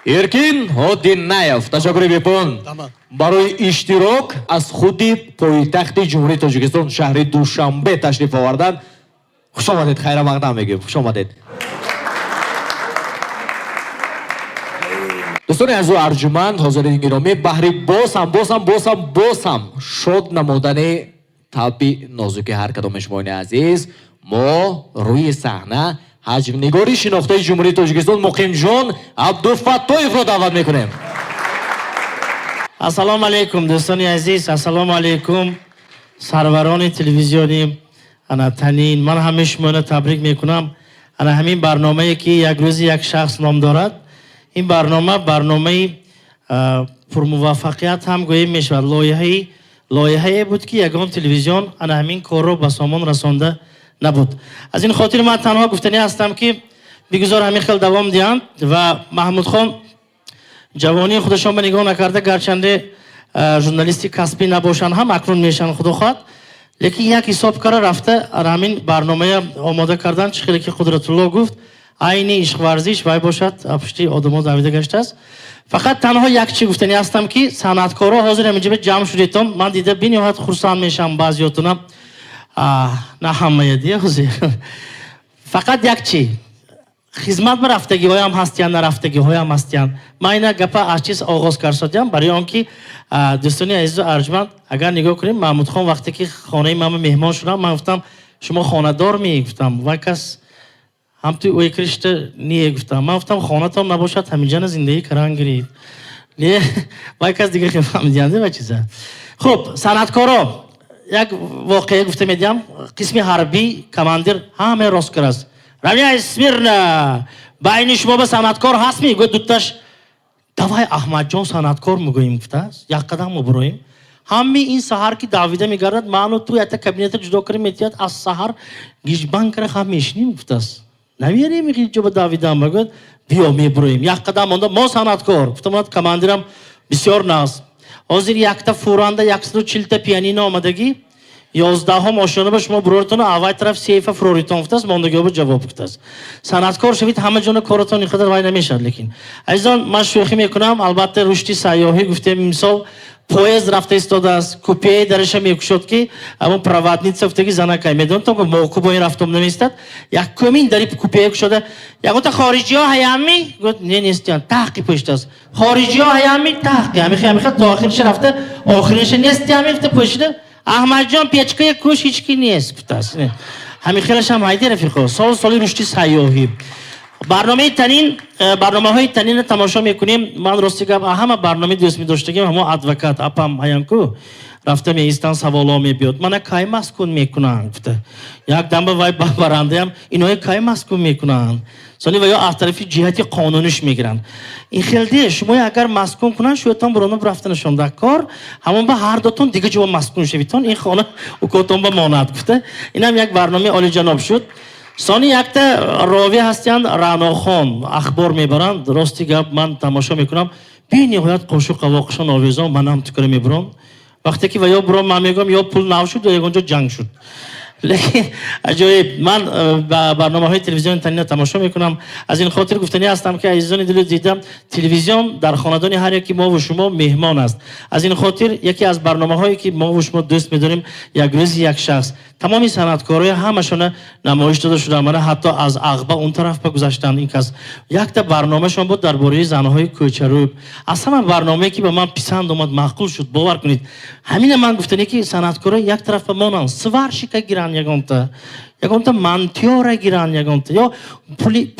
Эркин Одинаев, ташаккури бепоён барои иштирок. Аз худи пойтахти Ҷумҳурии Тоҷикистон, шаҳри Душанбе ташриф овардан. Хуш омадед, хайрамақдам мегӯем, хуш омадед. Дӯстони азизу арҷуманд, ҳозирини гиромӣ, баҳри боз ҳам, боз ҳам, боз ҳам, боз ҳам шод намудани табъи нозуки ҳар кадоми шумони азиз, мо рӯи саҳна ҳаҷвнигори шинохтаи Ҷумҳурии Тоҷикистон Муқимҷон Абдуфаттоевро даъват мекунем. Ассалому алайкум, дӯстони азиз, ассалому алайкум, сарварони телевизиони ана Танин. Ман ҳамаи шуморо табрик мекунам. Ана ҳамин барномае, ки як рӯзи як шахс ном дорад, ин барнома барномаи пурмуваффақият ҳам гӯем мешавад. Лоиҳае буд, ки ягон телевизион ана ҳамин корро ба сомон расонда набуд. Аз ин хотир ман танҳо гуфтанӣ ҳастам, ки бигузор ҳамин хел давом диҳанд ва Маҳмудхон ҷавонии худашон ба нигоҳ накарда, гарчанде журналисти касбӣ набошанд ҳам, акнун мешаванд, худо хоҳад, лекин як ҳисоб кара рафта ҳамин барномая омода кардан, чӣ хеле ки Қудратулло гуфт, айни ишқварзиш вай бошад, пушти одамо давида гаштааст. Фақат танҳо як чӣ гуфтанӣ ҳастам, ки санъаткорҳо ҳозир ҳаминҷо ҷамъ шудетон, ман дида бениҳоят хурсанд мешавам баъзиётунам. На ҳамая дия ҳозир. Фақат як чӣ, хизмат ба рафтагиҳоям ҳастиян, нарафтагиҳоям ҳастиян. Ман ина гапа аз чиз оғоз карсодиям, барои он ки дӯстони азизу арҷманд, агар нигоҳ кунем, Маҳмудхон вақте ки хонаи ман меҳмон шудам, ман гуфтам, шумо хонадор ме? Гуфтам, вай кас ҳам ту ой кришта не, гуфтам. Ман гуфтам, хонатон набошад, ҳаминҷана зиндагӣ каран гирид. Не, вай кас дигар хел фаҳмидиянде ва чиза. Хуб, санъаткоро, як воқеа гуфта медиҳам, қисми ҳарбӣ командир ҳама рост карааст. Равняйсь смирно! Байни шумо ба санъаткор ҳаст ми? Гӯяд дуташ, давай Аҳмадҷон санъаткор мегӯем, гуфтааст. Як қадам мебуроем. Ҳамми ин саҳар ки давида мегардад, ману ту якта кабинета ҷудо карда метиҳад, аз саҳар гижбан кара хам мешинем, гуфтааст. Намерем ҳеҷ ҷо ба давидан, мегӯяд, биё мебуроем. Як қадам монда, мо санъаткор. Гуфтам, командирам бисёр нағз. Ҳозир якта фуранда 140 пианино омадагӣ, 11-ҳам ошёна ба шумо бурортон, аввай тараф сейфа фуроритон гуфтааст, мондагиҳо ҷавоб гуфтааст. Санъаткор шавед, ҳама ҷона коротон ин қадар вай намешавад, лекин. Азизон, ман шӯхӣ мекунам, албатта рушди сайёҳӣ гуфтем имсол поезд рафта истодааст, купеи дараша мекушод, ки ҳамон проводница гуфтаги занакай медонам, ки моку бо ин рафтом намеистад. Якумин дари купее кушода, ягонта хориҷиҳо ҳаями? Гуфт, не, нестиян, таҳқи пӯшидааст. Хориҷиҳо ҳаями? Таҳқи. Ҳамихе, ҳамихе, то охириша рафта, охириша нестиями гуфта пӯшида. Аҳмадҷон, печкаи куш ҳеч ки нест, гуфтааст. Ҳамихелаш ҳам ҳайде, рафиқо. Сол соли рушди сайёҳӣ. Барномаи Танин, барномаҳои Танинро тамошо мекунем. Ман рости гап, ҳама барномаи дӯст медоштагим, ҳамо адвокат апам ҳаянку рафта меистан, саволо мебиёд. Мана кай маскун мекунанд, гуфта. Як дамба вай барандаям, иное кай маскун мекунанд. Сони ва ё аз тарафи ҷиҳати қонуниш мегиранд. Ин хелде шумо агар маскун кунанд, шуятон буроноб рафтанашон дар кор, ҳамон ба ҳар дотон дига ҷо маскун шавитон, ин хона укотон ба монад, гуфта. Инам як барномаи олиҷаноб шуд. Сони якта ровӣ ҳастиянд, Раънохон, ахбор мебаранд. Рости гап, ман тамошо мекунам, бениҳоят қошуқ қавоқшон овезон, манам тукра мебурам. Вақте ки ва ё буром, ман мегӯям, ё пул нав шуд, ё ягон ҷо ҷанг шуд. Лекин аҷоиб, ман ба барномаҳои телевизиони Танина тамошо мекунам. Аз ин хотир гуфтанӣ ҳастам, ки азизони дилу дида, телевизион дар хонадони ҳар яки мову шумо меҳмон аст. Аз ин хотир яке аз барномаҳое, ки мову шумо дӯст медорем, як рӯзи як шахс. Тамоми санъаткорои ҳамашона намоиш дода шуда, мана ҳатто аз Ағба он тараф ба гузаштанд ин кас. Якта барномашон буд дар бораи занҳои кӯчарӯб. Аз ҳама барномае, ки ба ман писанд омад, маъқул шуд, бовар кунед. Ҳамина ман гуфтане, ки санъаткорои як тараф ба монанд, сварщика гиранд ягонта, ягонта мантиёра гиранд ягонта, ё пули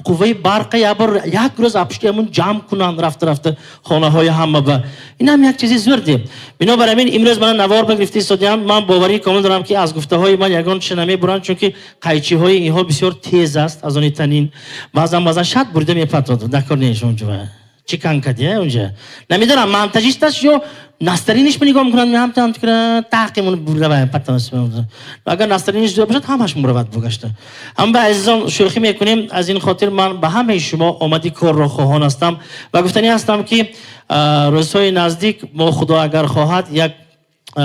қувваи барқа як бор як рӯз апшти ҳамун ҷамъ кунанд рафта-рафта хонаҳои ҳама ба. Ин ҳам як чизи зурде. Бинобар ҳамин имрӯз мана навор ба гирифта истодиам. Ман боварии комил дорам, ки аз гуфтаҳои ман ягон чиз намебуранд, чунки қайчиҳои инҳо бисёр тез аст аз они Танин. Баъзан баъзан шат бурида мепартод. Дакор нест онҷо. Чӣ кан кардия онҷо? Намедонам, монтажист аст ё настариниш нигоҳ мекунанд, меҳам там тикра таҳқимон бурда ва партонас. Агар настариниш зиёд бошад, ҳамаш муравад бугашта. Ҳам ба азизон шӯхӣ мекунем. Аз ин хотир ман ба ҳамаи шумо омади корро хоҳон ҳастам ва гуфтанӣ ҳастам, ки рӯзҳои наздик мо, Худо агар хоҳад, як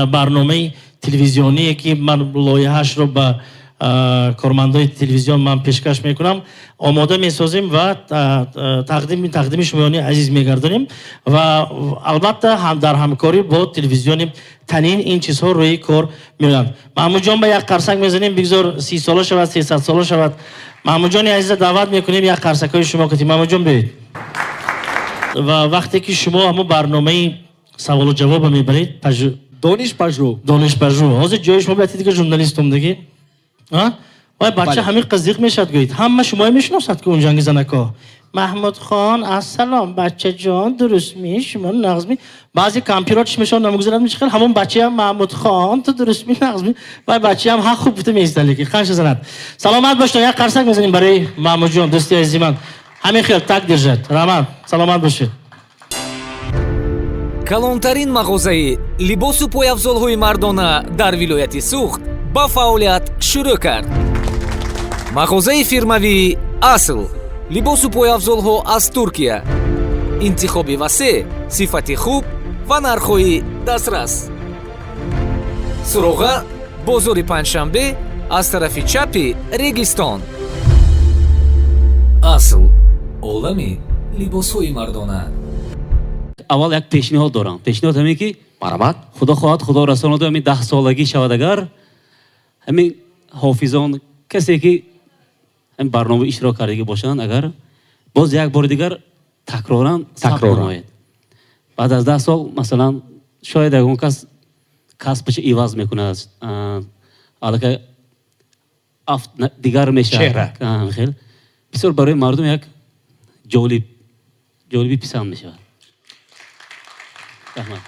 барномаи телевизионие, ки ман лоиҳаашро ба Кормандои телевизион ман пешкаш мекунам, омода месозем ва тақдими шумоёни азиз мегардонем ва албатта дар ҳамкорӣ бо телевизиони Танин ин чизҳо рӯи кор меоянд. Маҳмудҷон ба як қарсак мезанем, бигзор 30 сола шавад, 300 сола шавад. Маҳмудҷони азиза даъват мекунем, як қарсакҳои шумо кунем. Маҳмудҷон, биёед. Ва вақте ки шумо ҳамон барномаи саволу ҷавобро мебаред, Донишпажӯ. Донишпажӯ. Ҳозир ҷои шумо биёед, дига журналистум диги. Вай бача ҳамин қиздиқ мешавад, гӯед. Ҳама шуморо мешиносад, ки он ҷанги занако. Маҳмудхон, ассалом, бачаҷон, дурустми, шумо нағзми? Баъзе компютерҳо чишмашон намегузарад, мешихел, ҳамон бачаам Маҳмудхон, ту дурустми, нағзми? Вай бачаам ҳақ хуб гуфта меистад, лекин қанша занад. Саломат бошед, як қарсак мезанем барои Маҳмудҷон, дӯсти азизи ман. Ҳамин хел так держать. Раҳмат, саломат бошед. Калонтарин мағозаи либосу пойафзолҳои мардона дар вилояти Суғд ба фаъолият шурӯъ кард. Мағозаи фирмавии Асл, либосу пойафзолҳо аз Туркия, интихоби васеъ, сифати хуб ва нархҳои дастрас. Суроға: бозори Панҷшанбе, аз тарафи чапи Регистон. Асл, олами либосҳои мардона. Аввал як пешниҳод дорам. Пешниҳод ҳамин ки, Марҳамат. Худо хоҳад, Худо расонаду ҳамин 10-солагӣ шавад, агар ҳамин ҳофизон, касе ки ҳамин барнома иштирок кардагӣ бошанд, агар боз як бори дигар такроран сабт Такроран. намояд. Баъд аз 10 сол, масалан, шояд ягон кас касбашо иваз мекунад, аллакай афт дигар мешавад. Чеҳра. Хел. Бисёр барои мардум як ҷолиби писанд мешавад. Раҳмат.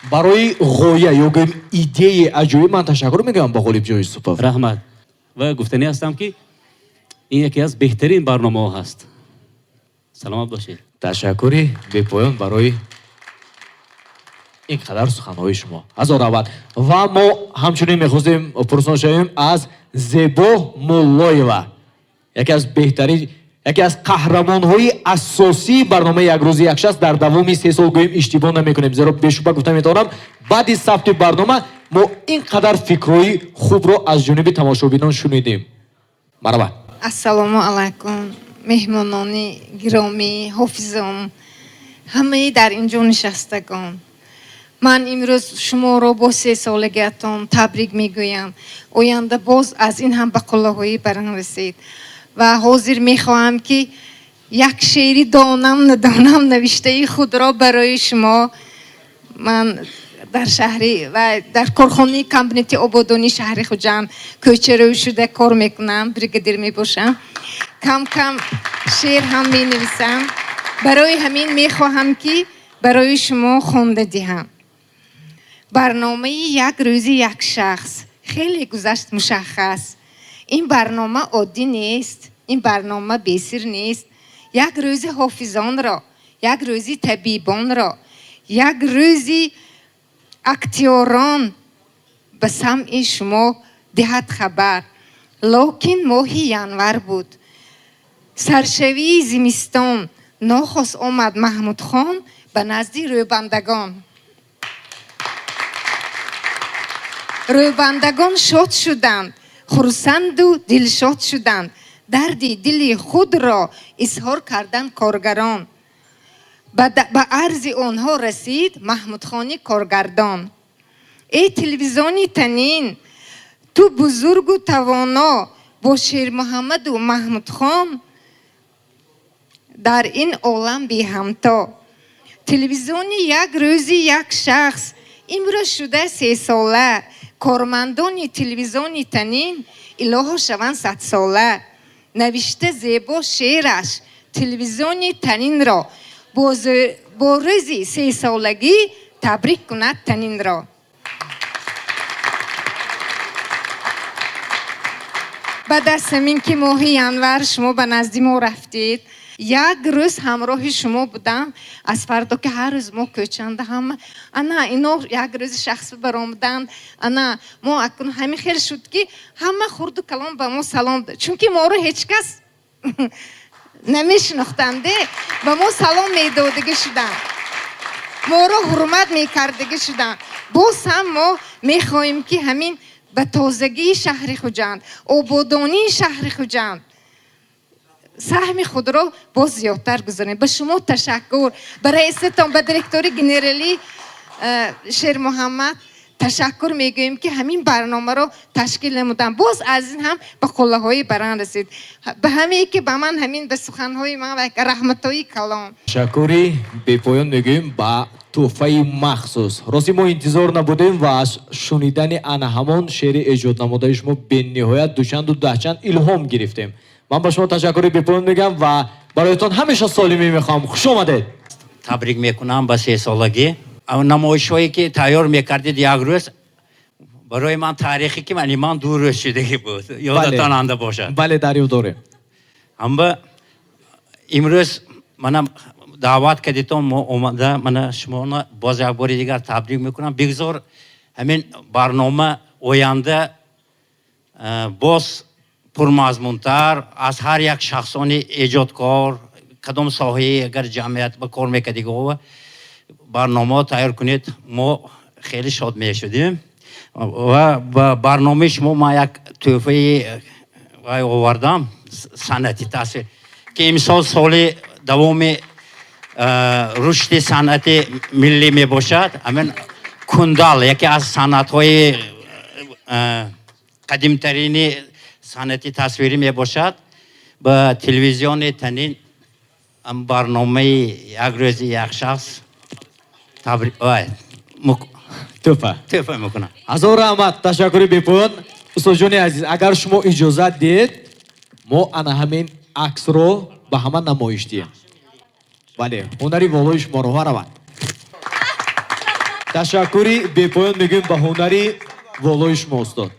Барои ғоя ё гӯем идеяи аҷоиб ман ташаккур мегӯям ба Ғолибҷон Юсупов. Раҳмат. Ва гуфтанӣ ҳастам, ки ин яке аз беҳтарин барномаҳо ҳаст. Саломат бошед. Ташаккури бепоён барои ин қадар суханҳои шумо. Ҳазор раҳмат. Ва мо ҳамчунин мехостем пурсон шавем аз Зебо Муллоева, яке аз беҳтарин, яке аз қаҳрамонҳои асосии барномаи Як рӯзи як шахс дар давоми 3 сол, гӯем иштибоҳ намекунем, зеро бешубҳа гуфта метавонам, баъди сабти барнома мо ин қадар фикрҳои хубро аз ҷониби тамошобинон шунидем. Марҳабат. Ассалому алайкум, меҳмонони гиромӣ, ҳофизон, ҳамаи дар ин ҷо нишастагон. Ман имрӯз шуморо бо 3-солагиатон табрик мегӯям. Оянда боз аз ин ҳам ба қуллаҳои баранд расед. Ва ҳозир мехоҳам, ки як шеъри донам надонам навиштаи худро барои шумо. Ман дар шаҳри ва дар корхонаи комбинати ободонии шаҳри Хуҷанд кӯчарӯй шуда кор мекунам, бригадир мебошам. Кам-кам шеър ҳам менависам. Барои ҳамин мехоҳам, ки барои шумо хонда диҳам. Барномаи Як рӯзи як шахс хеле гузашт мушаххас. Ин барнома оддӣ нест, ин барнома бесир нест. Як рӯзи ҳофизонро, як рӯзи табибонро, як рӯзи актёрон ба самъи шумо диҳад хабар. Локин моҳи январ буд. Саршавии зимистон нохост омад Маҳмудхон ба назди рӯбандагон. Рӯбандагон шод шуданд, хурсанду дилшод шуданд. Дарди дили худро изҳор карданд коргарон. Ба арзи онҳо расид Маҳмудхони коргардон. Эй телевизиони Танин, ту бузургу тавоно, бо Шермуҳаммаду Маҳмудхон дар ин олам беҳамто. Телевизиони Як рӯзи як шахс имрӯз шуда 3-сола. Кормандони телевизиони Танин илоҳо шаванд 100-сола. Навишта зебо шеъраш телевизиони Танинро бо рӯзи 3-солагӣ табрик кунад Танинро. Баъд аз ҳамин ки моҳи январ шумо ба назди мо рафтед, як рӯз ҳамроҳи шумо будам. Аз фардо ки ҳар рӯз мо кӯчанда ҳама ана ино як рӯзи шахс баромаданд, ана мо акнун ҳамин хел шуд, ки ҳама хурду калон ба мо салом дод, чунки моро ҳеҷ кас намешинохтанде, ба мо салом медодагӣ шуданд, моро ҳурмат мекардагӣ шуданд. Боз ҳам мо мехоҳем, ки ҳамин Ба тозагии шаҳри Хуҷанд, ободонии шаҳри Хуҷанд саҳми худро боз зиёдтар гузорем. Ба шумо ташаккур, ба раисатон, ба директори генералӣ Шермуҳаммад ташаккур мегӯем, ки ҳамин барномаро ташкил намуданд. Боз аз ин ҳам ба қуллаҳои баланд расид. Ба ҳамае ки ба ман ҳамин ба суханҳои ман ва раҳматҳои калон. Ташаккури бепоён мегӯем ба тӯҳфаи махсус. Рости мо интизор набудем ва аз шунидани ана ҳамон шеъри эҷоднамудаи шумо бениҳоят дучанду даҳчанд илҳом гирифтем. Ман ба шумо ташаккури бепоён мегӯям ва бароятон ҳамеша солимӣ мехоҳам. Хуш омадед. Табрик мекунам ба сесолагӣ. Намоишҳое ки тайёр мекардед як рӯз, барои ман таърихе ки ман ду рӯз шудагӣ буд. Ёдатон анда бошад. Бале, дар ёд дорем. Аммо имрӯз манам даъват кардитон, мо омада, мана шуморо боз як бори дигар табрик мекунам. Бигзор ҳамин барнома оянда боз пурмазмунтар аз ҳар як шахсони эҷодкор, кадом соҳаи агар ҷамъият ба кор мекардигова барномаҳо тайёр кунед, мо хеле шод мешудем. Ва ба барномаи шумо ман як тӯҳфаи вай овардам, санъати тасвир, ки имсол соли давоми рушди санъати миллӣ мебошад. Ҳамин кундал яке аз санъатҳои қадимтарини санъати тасвирӣ мебошад. Ба телевизиони танин барномаи як рӯзи як шахс табрик тӯҳфа. Тӯҳфа мекунам. Ҳазор раҳмат, ташаккури бепоён. Устодҷони азиз, агар шумо иҷозат диҳед, мо ана ҳамин аксро ба ҳама намоиш диҳем. Бале, ҳунари волои шуморо равад. Ташаккури бепоён мегӯем ба ҳунари волои шумо, устод.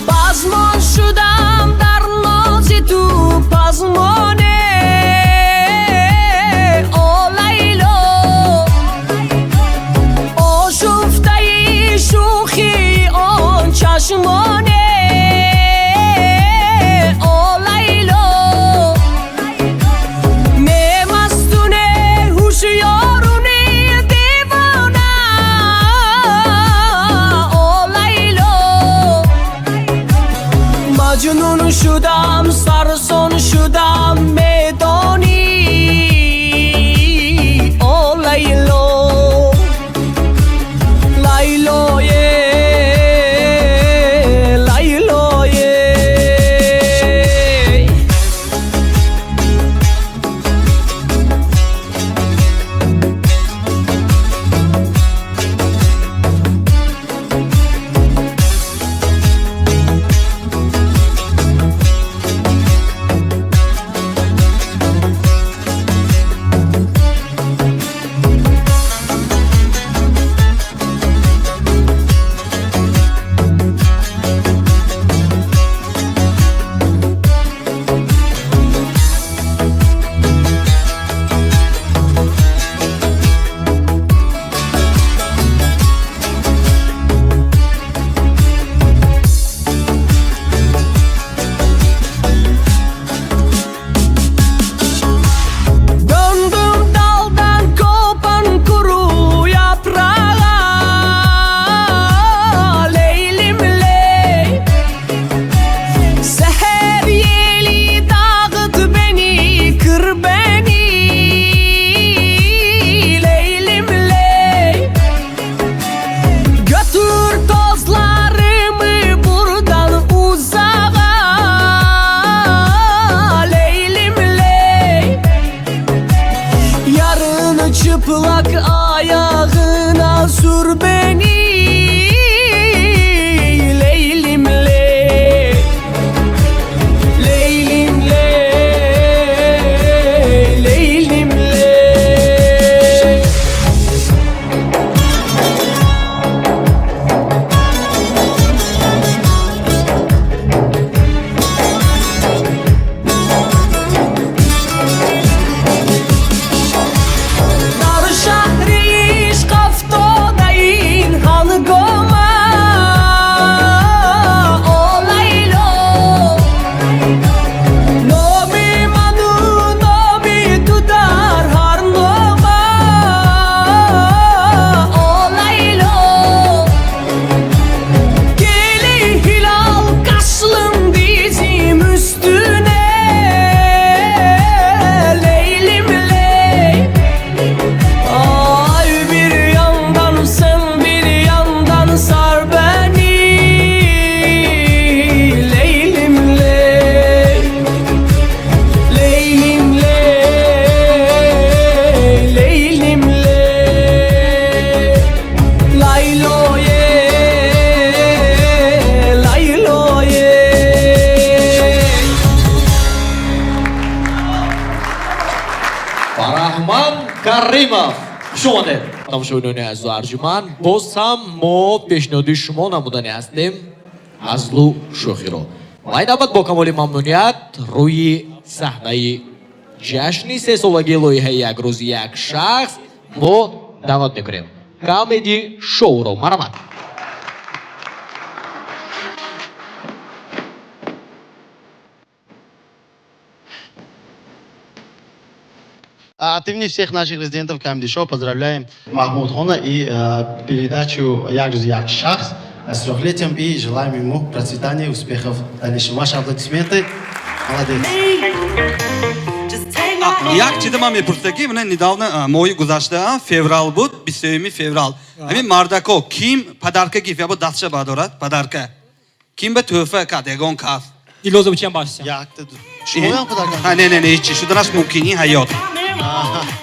Пазмон шудам дар нози ту, пазмоне, о Лайло, ошуфтаи шӯхии он чашмоне, о Лайло, немастуне ҳушёруне девона, о Лайло, маҷнун шудам, сарсон шудам, медонӣ, о Лайло, Лайлое, Лайлое. Döndüm daldan kopan kuru yaprağa, leylim ley. Seher yeli dağıt beni, kır beni, leylim ley. Götür tozlarımı buradan uzağa, leylim ley. Yarın çıplak ayağına sür beni, leylim ley, leylim ley, leylim ley. Дар шаҳри ишқ афтода ин ҳангоме. Каримов. Хуш омадед. Тамошобинони азизу арҷуманд, боз ҳам мо пешниҳоди шумо намудани ҳастем ҳазлу шӯхиро. Ва ин навбат бо камоли мамнуният рӯи саҳнаи ҷашни сесолагии лоиҳаи «Як рӯзи як шахс» мо даъват мекунем Камеди шоуро. Марҳамат. От имени всех наших резидентов Comedy Show поздравляем Махмудхона и передачу «Як рӯз як шахс» с трехлетием и желаем ему процветания и успехов в дальнейшем. Ваши аплодисменты. Молодец. Як чизе ман мепурсидагӣ, мана недавно моҳи гузашта феврал буд, 23 феврал. Ҳамин мардако ким подарка гирифт, ябо дастша бадорад подарка. Ким ба тӯҳфа кард ягон кас? Дилоза бичам башся. Якта ду. Шумоям подарка? Ҳа, не, не, не, ҳечи шуданаш мумкин ин ҳаёт.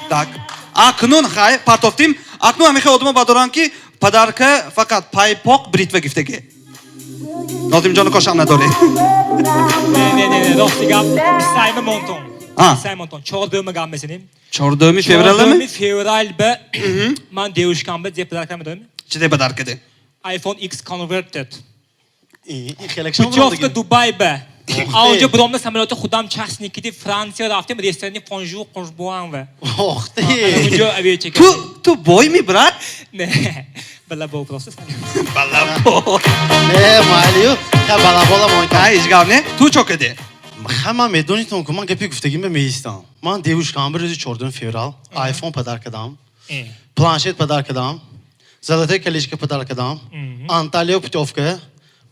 Так. Акнун хай партофтим. Акнун ҳамин хел одамо бадоранд, ки подарка фақат пайпоқ, бритва гирифтагӣ. Нозимҷону кошам надоред. Не, не, не, не, рости гап, бисайма монтон. А. Бисай монтон. 4-уми гап мезанем. 4-уми февралами? 4-уми феврал ба ман девушкам ба зе подарка медоем. Чӣ зе подарка де? iPhone X Converted. И хелек Путевка Дубай ба. А онҷо буромда самолёти худам частный киди Франсия рафтем, ресторани Фонжу Қошбуан ва. Ох ты! Онҷо авиачека. Ту бой ми, брат? Не, балабол просто. Балабол. Не, майли, ха балабола мойта. Ҳа, ҳеҷ гап не. Ту чо кади? Ха, ман медонитон, ку ман гапи гуфтагим меистам. Ман девушкам рӯзи 4 феврал iPhone подарка дам, планшет подарка дам, золотое колечко подарка дам, Анталия путевка,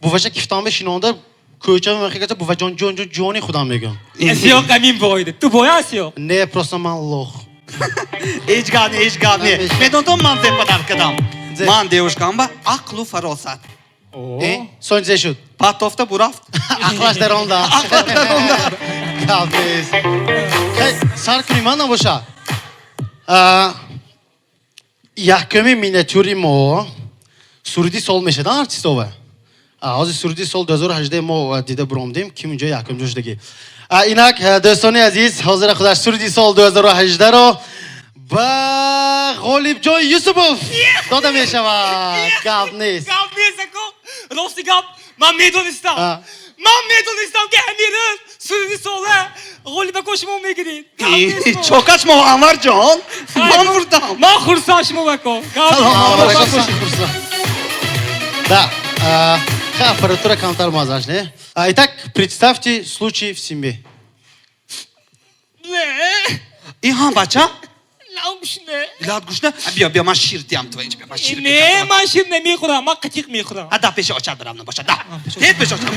буваша кифтам шинонда кӯча мехегата буваҷон ҷон ҷон ҷони худам мегӯям. Асиё камин бойде. Ту бой асиё? Не, просто ман лох. Ҳеҷ гап не, ҳеҷ гап не. Медонтон ман зе подарка дам. Ман девушкам ба ақлу фаросат. Э, сонь зе шуд? Партофта бурафт. Ақлаш даронда. Ақлаш даронда. Гап нест. Хай, сар кунӣ ман набоша. Якуми миниатюри мо суруди сол мешавад, артистова. Ҳозир суруди сол 2018 мо дида буромдем, ким унҷо якум ҷо шудагӣ. Инак, дӯстони азиз, ҳозира худаш суруди сол 2018-ро ба Ғолибҷон Юсупов дода мешавад. Гап нест. Гап нест, ако. Рости гап, ман медонистам. Ман медонистам, ки ҳамин рӯз суруди сола Ғолибако шумо мегиред. Гап нест. Чокаш мо, Анварҷон. Ман бурдам. Ман хурсанд шумо бако. Гап нест. Да. Ха, аппаратура камтар мазаш, не? Итак, представьте случай в семье. Не. И ҳам бача? Лав гушна. Лав гушна? Биё, биё, ман шир диям твои, биё, ман шир Не, ман шир намехӯрам, ман қатиқ мехӯрам. А да, пеши очар барам набоша, да. Тез пеши очар.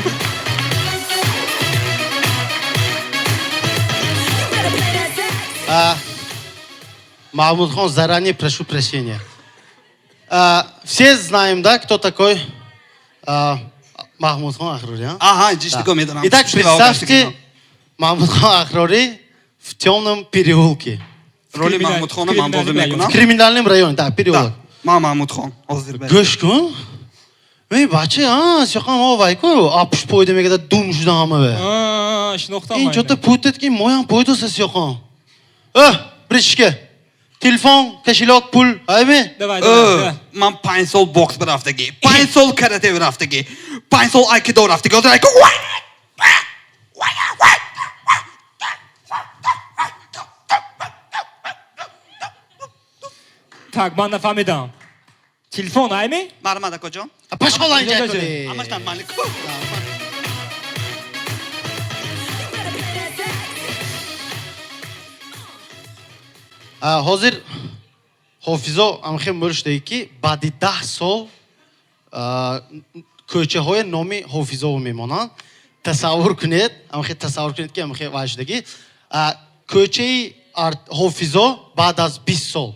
Махмудхон, заранее прошу прощения. Все знаем, да, кто такой Махмудхон Ахрори, а? Ага, ҷиш диго медонам. Итак, представьте Махмудхон Ахрори в темном переулке. Роли Махмудхона ман бозӣ мекунам. В криминальном районе, да, переулок. Ман Махмудхон, ҳозир бер. Гӯш кун. Эй, бача, а, сёқам о вайку, апуш пойда мегада дум шуда ҳама ве. А, шинохтам. Ин чота путат ки моям пойдоса сёқам. Э, бричка. Телефон, кошелек, пул, айми? Давай, давай, давай. Ман 5 сол бокс рафтагӣ, 5 сол карате рафтагӣ, 5 сол айкидо рафтагӣ. Ҳозир айко. Так, ман нафаҳмидам. Телефон айми? Марҳамат, акоҷон. Пошел анҷа кунӣ. Ҳамаштан малик. Ҳозир ҳофизо амхе мӯршдае ки баъди 10 сол кӯчаҳои номи ҳофизово мемонанд. Тасаввур кунед, амхе тасаввур кунед ки амхе вайшудагӣ. Кӯчаи ҳофизо баъд аз 20 сол.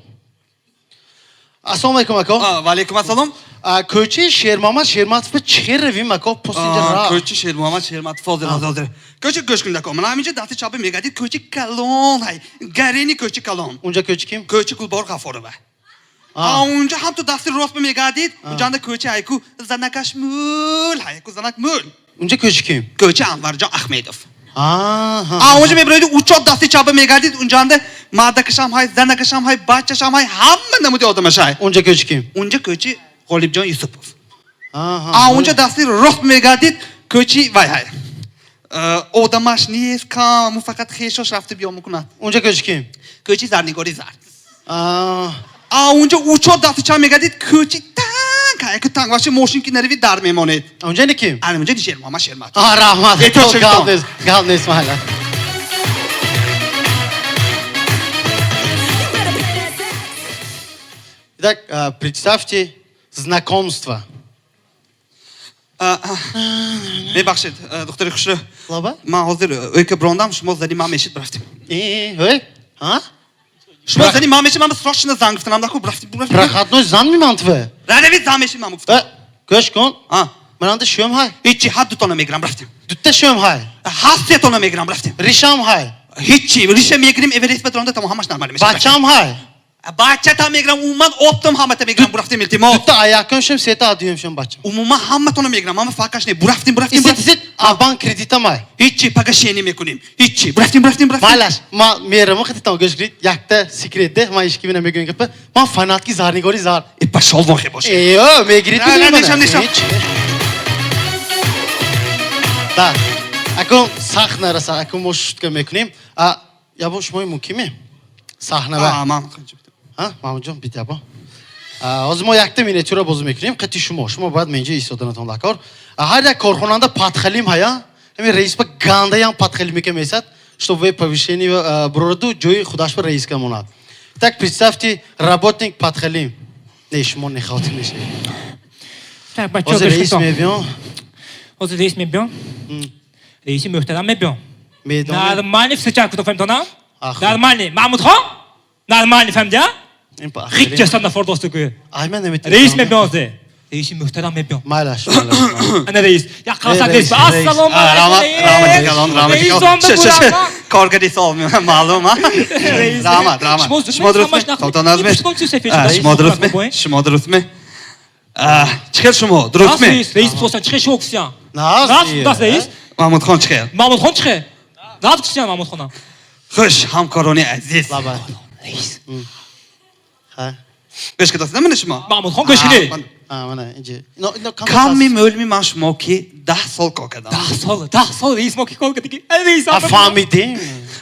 Ассалому алайкум, ако. Ва алайкум ассалом. Кӯчаи Шермамад Шерматов ба чӣ хел равим, ако? Постинҷа рафт. Кӯчаи Шермамад Шерматов, ҳозир, ҳозир. Кӯча гӯш кунед, ако. Мана ҳаминҷа дасти чапи мегардид, кӯчаи калон, ҳай. Гарени кӯчаи калон. Унҷа кӯча ким? Кӯчаи Гулбор Ғафорова. А унҷа ҳам ту дасти рост мегардид, унҷанда кӯчаи ҳайку занакаш мӯл, ҳайку занак мӯл. Унҷа кӯча ким? Кӯчаи Анварҷон Аҳмедов. А онҷа мебироиду учот дасти чапа мегардид, унҷанда мардакашам ҳай, занакашам ҳай, бачашам ҳай, ҳама намуди одамаш ҳай. Унҷа кӯчи ким? Унҷа кӯчи Ғолибҷон Юсупов. А унҷа дасти рост мегардид, кӯчи вай ҳай. Одамаш нест, кам, фақат хешош рафта биё мекунад. Унҷа кӯчи ким? Кӯчи Зарнигори Зард. А унҷа учот дасти чап мегардид, кӯчи танг, яку танг, ваше мошин ки нарави дар мемонед. Унҷа не ким? Ана унҷа Шермуҳаммад Шерматов. А, раҳмат. Эҳтиёт шавед. Гап нест, гап нест, майла. Итак, представьте знакомство. Мебахшед, духтари хушрӯ. Лаба? Ман ҳозир ӯйка бирондам, шумо зани ман мешид, брафтем. Э, ӯй? А? Шумо зани ман мешид, ман срочно занг гуфтам, даху брафтем, брафтем. Проходной зан мемонад тве? Равед зан мешид, ман гуфтам. Гӯш кун. А? Мананда шӯм ҳай. Ҳечи, ҳад дутона мегирам, брафтем. Дутта шӯм ҳай. Ҳафт сетона мегирам, брафтем. Ришам ҳай. Ҳечи, риша мегирим, Эверест ба дронда тамом ҳамаш нормал мешад. Бачам ҳай. Бачата мегирам, умуман оптом ҳамата мегирам, бурафтем, илтимос. Дутта аякон шӯм, сета адуюм шӯм бачам. Умуман ҳаматона мегирам, ҳама фарқаш не. Бурафтем, бурафтем, Исит, бурафтем. исит, а банк кредитам ҳай. Ҳечи, погашение мекунем. Ҳечи, бурафтем, бурафтем, бурафтем. Майлаш, ман мерам, хититам гӯш кунед, якта секрет де, ман ҳеч кимина мегӯям гапа. Ман фанатки Зарнигори Зар. Э, пошёл вон хе бошед. Э, о, мегиред На, на, мана. нешам, нешам. Ҳеч. Да, акун сахт нараса, акун мо шутка мекунем. А, ябо шумои мумкин? Саҳна ва. А, ман. А, Маҳмудҷон, бит ябо. Ҳозир мо якта миниатюра бозӣ мекунем, қати шумо. Шумо бояд менҷа истоданатон дакор. Ҳар як корхонанда падхалим ҳая, ҳамин раис ба гандаям падхалимика месад, чтоб ве повышение, буроду ҷои худаш ба раис камонад. Так, представьте, работник падхалим. Не, шумо не хотим мешавед. Так, бачаҳо, Ҳозир гӯш раис кунед. мебиён. Ҳозир раис мебиён. Раиси муҳтарам мебиён. Медонем. Нормальный встреча кутон фаҳмитонам? Аху. Нормальный. Маҳмудхон? Нормальный фаҳмидя? Ин па Хит ахирин. ҷасад нафор досту гӯ. Ай, ман наметавонам. Раис мебиён зе. Раиси муҳтарам мебиён. Майлаш, майлаш, майлаш. Ана раис. Як қарасак Э, раис. раис, раис. Ассалому А, алайкум, раҳмат, раис. раҳмати калон, раҳмати Раис калон. он ба Ше, ше, ше. бурама. Коргари сол маълум, а? Раис. Раҳмат, раҳмат. Шумо зуд Шумо дурустме? ҳамаш нахӯред. Тотон назме? Ин пуштон чӣ сафед А, шуда? шумо дурустме? Бо ин? Шумо дурустме? А, чӣ хел шумо? Дурустме? Раст, раис, раис пурсанд, чӣ хел шумо кусян? Наст, Раст, раст, раис? Маҳмудхон чӣ хел? Маҳмудхон чӣ хел? Раст кусян Маҳмудхонам. Хуш, ҳамкорони азиз. Лаба. Раис. Ха. Гӯш кардастед, мана шумо? Маҳмудхон гӯш кунед. А, А, мана, инҷа. Ино, ино, кам Ками аст? мӯлми ман шумо ки 10 сол кор кардам. 10 сол, 10 сол раис мо ки кор кардагӣ? Эй, раис, А, фаҳмидем.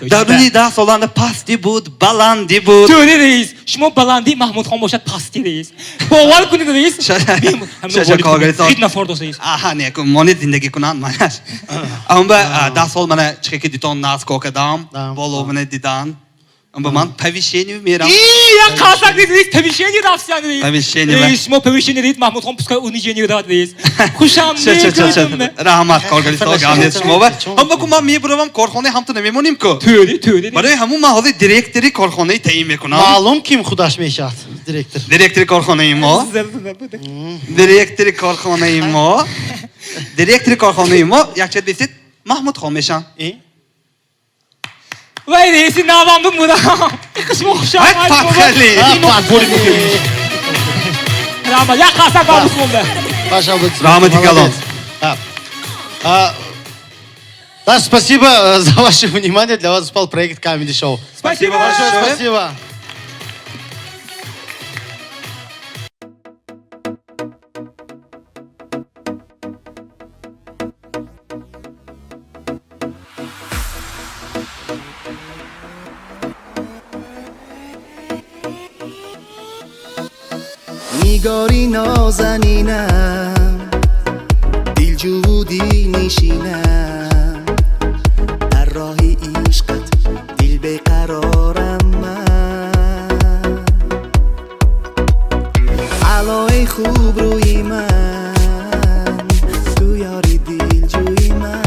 Дар рӯи 10 соланда пасти буд, баландӣ буд. Тӯри раис, шумо баландӣ, Маҳмудхон бошад пасти раис. Бовар кунед раис. Шаша коргари сол. Хит нафор дост раис. Аҳа, не, мони зиндагӣ кунанд манаш. Аммо ба 10 сол мана чӣ ки дитон наз кор кардам, боло мана дидан. Аммо ман повышение мерам. И, як қасак раис, раис, повышение рафтян раис. Повышение, Раис, шумо повышение раис, Маҳмудхон пускай унижение дад раис. Хушам Ша, ша, ша, ша. мекунам. Раҳмат, коргари сол, гап нест шумо ба. Аммо ку ман мебуравам корхонаи ҳамту намемонем ку. Тӯри, тӯри. Барои ҳамун ман ҳозир директори корхонаи таъин мекунам. Маълум ким худаш мешавад директор. Директори корхонаи мо. Директори корхонаи мо. Директори корхонаи мо якчанд бисед Маҳмудхон мешаванд. И? Вай, раиси навам бумурам. Қисмо хушам. Ай, падхали. Раҳмат, як қасак Маҳмудхон ба. Пожалуйста. Раҳмати калон. Да. А, да, спасибо за ваше внимание. Для вас выступал проект Comedy Show. Спасибо. Большое спасибо. نگاری نازنینم، دلجو دلنشینم، در راه عشقت دل بیقرارم من. علای خوب روی من، تو یاری دلجوی من،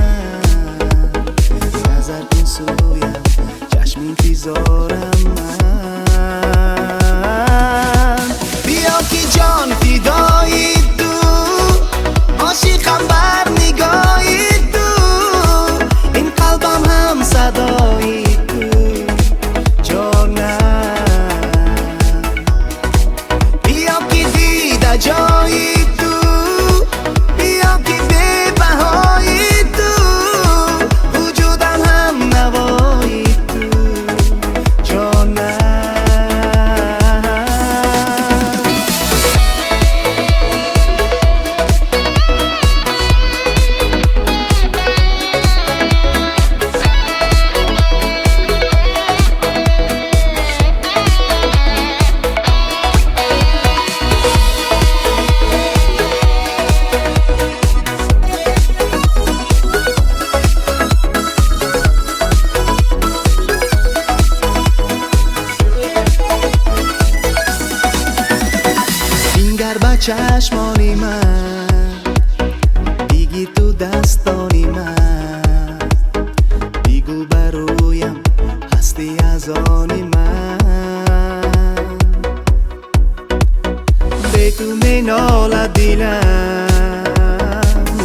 نظر کن سویم چشم انتظارم من. بیا که جان فدای تو، عاشقم بر نگاهی تو، این قلبم هم صدای تو جانم. بیا که دیده جای تو، Чашмони ман, бигир ту дастони ман, бигӯ бароям ҳастӣ аз они ман. Бе ту менолад дилам,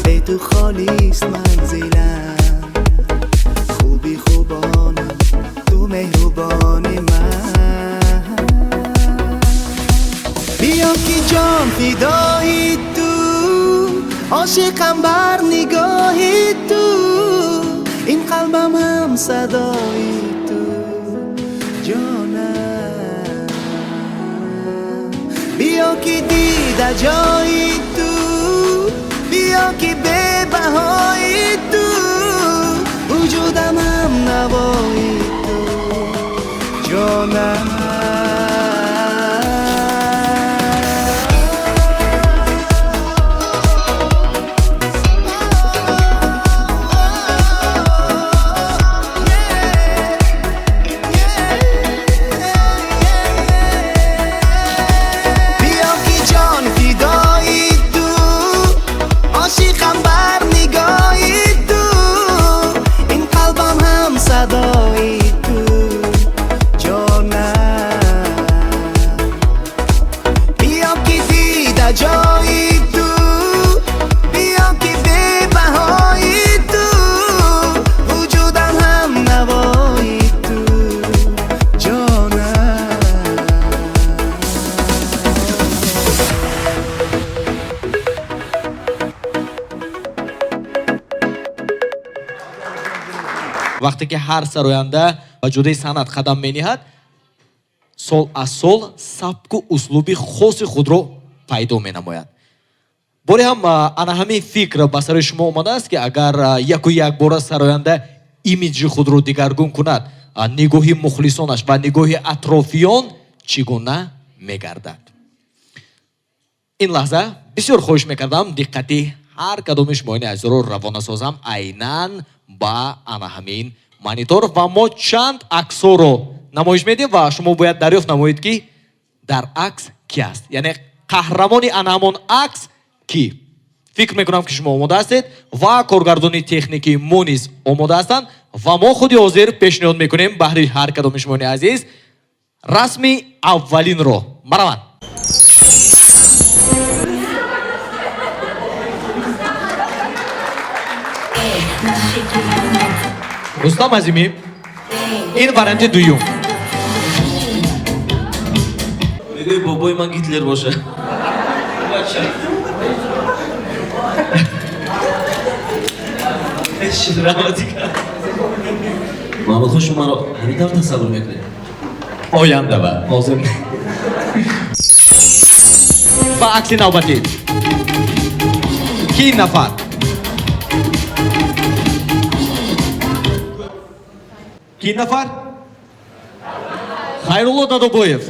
бе ту холист манзилам, хуби хубонам, ту меҳрубони ман. Биё ки ҷон фидои ту, ошиқам бар нигоҳи ту, ин қалбам ҳам садои ту, ҷонам. Биё ки дида ҷои ту, биё ки бебаҳои ту, вуҷудам ҳам навои ту, ҷонам. Вақте ки ҳар сароянда ба ҷодаи санъат қадам мениҳад, сол аз сол сабку услуби хоси худро пайдо менамояд. Боре ҳам ана ҳамин фикр ба сари шумо омадааст, ки агар яку якбора сароянда имиҷи худро дигаргун кунад, нигоҳи мухлисонаш ва нигоҳи атрофиён чӣ гуна мегардад? Ин лаҳза бисёр хоҳиш мекардам диққати ҳар кадоми шумоини азизро равона созам айнан ба ана ҳамин монитор ва мо чанд аксҳоро намоиш медиҳем ва шумо бояд дарёфт намоед, ки дар акс ки аст, яъне қаҳрамони ана ҳамон акс ки. Фикр мекунам, ки шумо омода ҳастед ва коргардони техникии мо низ омода ҳастанд ва мо худи ҳозир пешниҳод мекунем баҳри ҳар кадоми шумони азиз расми аввалинро. Мараванд. Рустам Азимӣ, ин варианти дуюм. Мегӯи бобои ман Гитлер боша. Маҳмудхон, шумо маро ҳамин тавр тасаввур мекунед? Оянда ба ҳозир. Ба акси навбатӣ. Ки нафар? Ки нафар? Хайрулло Дадобоев.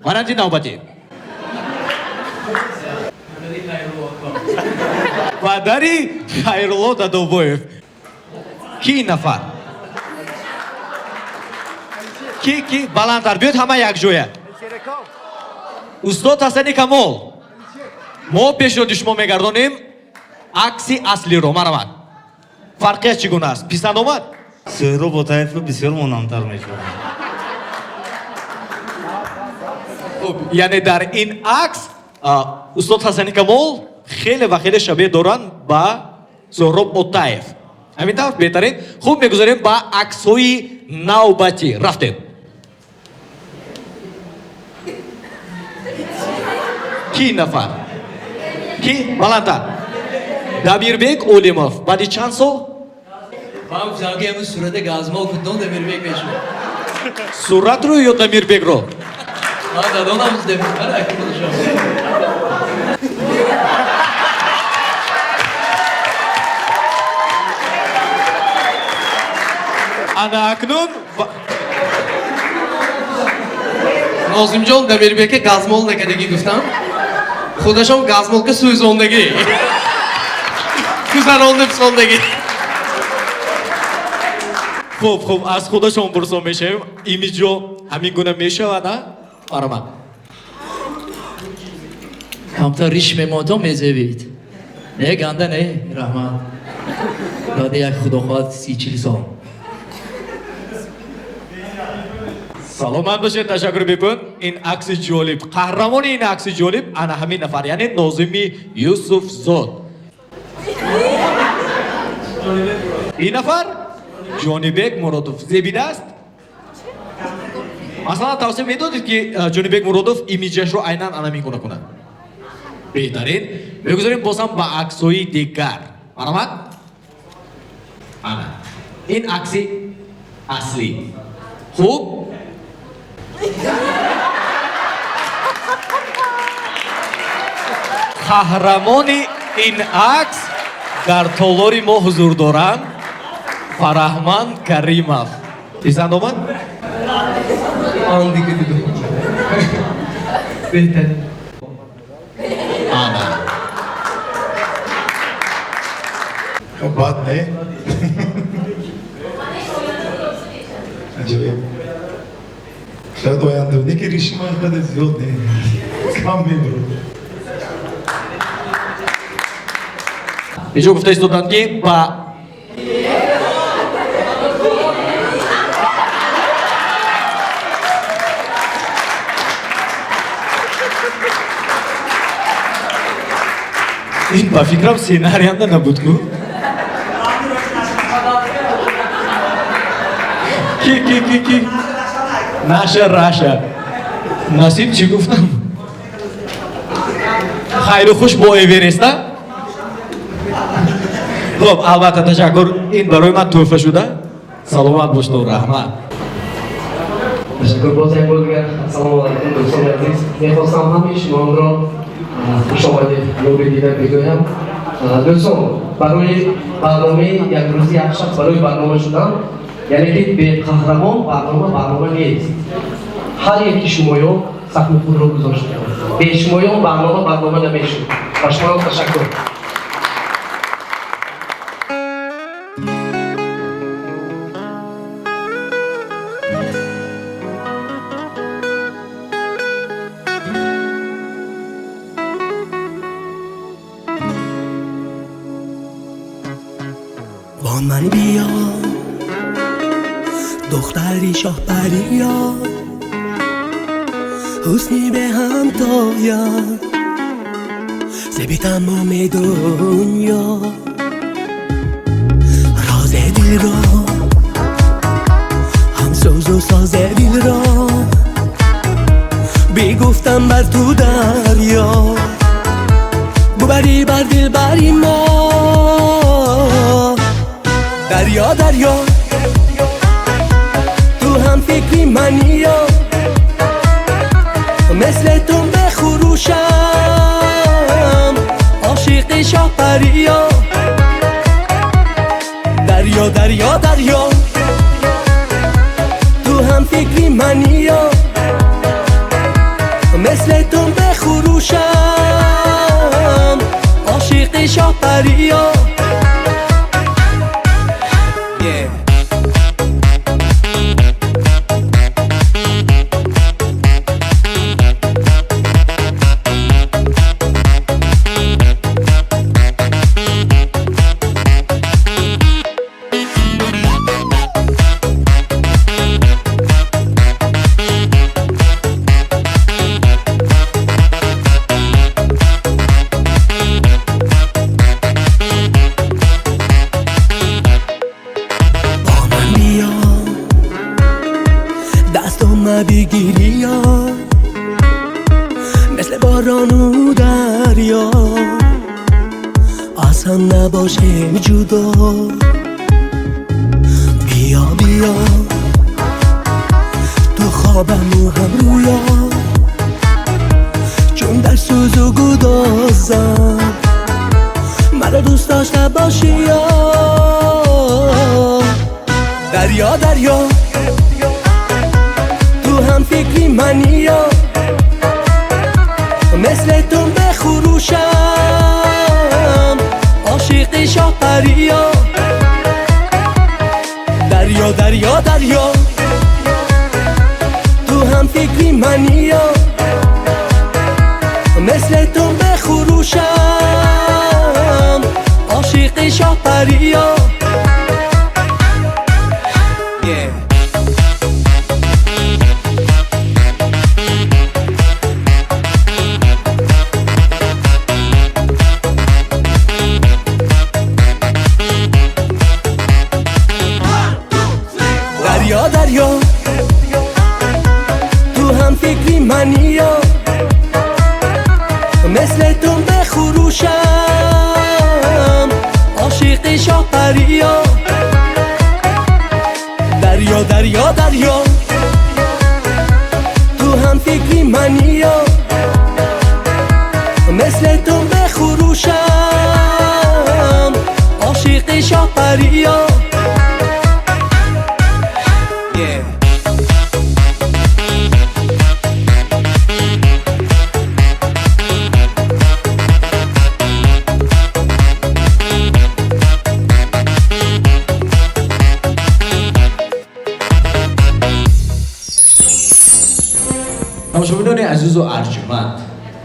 Варианти навбатӣ. Падари Хайрулло Дадобоев. Ки нафар? Ки, ки? Баландтар. Биёд ҳама якҷоя. Устод Ҳасани Камол. Мо пешниҳоди шумо мегардонем акси аслиро. Мараванд. Фарқият чӣ гуна аст? Писанд омад? Суҳроб Отаевро бисёр монандтар мешавад. Хуб, яъне дар ин акс устод Ҳасани Камол хеле ва хеле шабеҳ доранд ба Суҳроб Отаев. Ҳамин тавр беҳтарин. Хуб, мегузарем ба аксҳои навбатӣ. Рафтем. Ки нафар? Ки? Баландтар. Дамирбек Олимов. Баъди чанд сол? Ман гуфтам, ки ҳамин сурата газмол кунтон Дамирбек мешуд. Суратро ё Дамирбекро? Ман дадонам Дамирбек. Ана акнун Нозимҷон Дамирбека газмол накардагӣ гуфтам. Худашон газмолка сӯзондагӣ. Гузаронда писондагӣ. Хуб, хуб, аз худашон пурсон мешавем. Имиҷро ҳамин гуна мешавад, а? Марҳамат. Камтар риш мемонтон мезевид. Не, ганда не, раҳмат. Баъди як худо хоҳад 30-40 сол. Саломат бошед, ташаккур бепун. Ин акси ҷолиб, қаҳрамони ин акси ҷолиб ана ҳамин нафар, яъне Нозими Юсуфзод. Ин нафар Ҷонибек Муродов. Зебидааст? Масалан, тавсия медодед, ки Ҷонибек Муродов имиҷашро айнан ана мин гуна кунад? Беҳтарин. Мегузорем боз ҳам ба аксҳои дигар. Марҳамат. Ана. Ин акси аслӣ. Хуб. Қаҳрамони ин акс дар толори мо ҳузур доранд Фараҳманд Каримов. Писанд омад? Он дига дидум. Беҳтарин. Ана. Бад не? Аҷоиб. Шояд оянда не ки риши ман қадар зиёд не. Кам мебурд. Инҷо гуфта истоданд, ки ба ин ба фикрам сценариянда набуд ку? Ки, ки, ки, ки? Наша Раша. Насиб чӣ гуфтам? Хайру хуш бо Эвереста? Хуб, албатта ташаккур. Ин барои ман тӯҳфа шуда. Саломат бошед, раҳмат. Ташаккур боз як бор дигар. Ассалому алайкум дӯстони азиз. Мехостам ҳамаи шуморо хуш омадед нури дида бигӯям. Дӯстон, барои барномаи як рӯзи як шаб барои барнома шудан, яъне ки беқаҳрамон барнома барнома нест. Ҳар яки шумоён саҳми худро гузоштед. Бе шумоён барнома барнома намешуд. Ба шумоён ташаккур. با من بیا دختری شاه پریا، حسنی به هم تایا زبی تمام دنیا، راز دل را هم سوز و ساز دل را بگفتم بر تو دریا، ببری بر دل بری ما دریا دریا، تو هم فکری منیا مثل تو بخروشم عاشق شاه پریا، دریا دریا دریا، تو هم فکری منیا مثل تو بخروشم عاشق شاه پریا. مثل باران و دریا از هم نباشیم جدا، بیا بیا تو خوابم و هم رویا، چون در سوز و گدازم مرا دوست داشته باشی یا دریا دریا، تو هم فکری منیا مثل تو بخروشم عاشق شاه پریا، دریا دریا دریا، تو هم فکری منیا مثل تو шоҳпариё. Дарё, дарё, ту ҳам фикри манӣ, мисли ту бихурӯшам, ошиқи шоҳпариё. Дарё, дарё, дарё, ту ҳам фикри манӣ, мисли ту бихурӯшам, ошиқи шоҳпариё. Тамошобинони азизу арҷманд,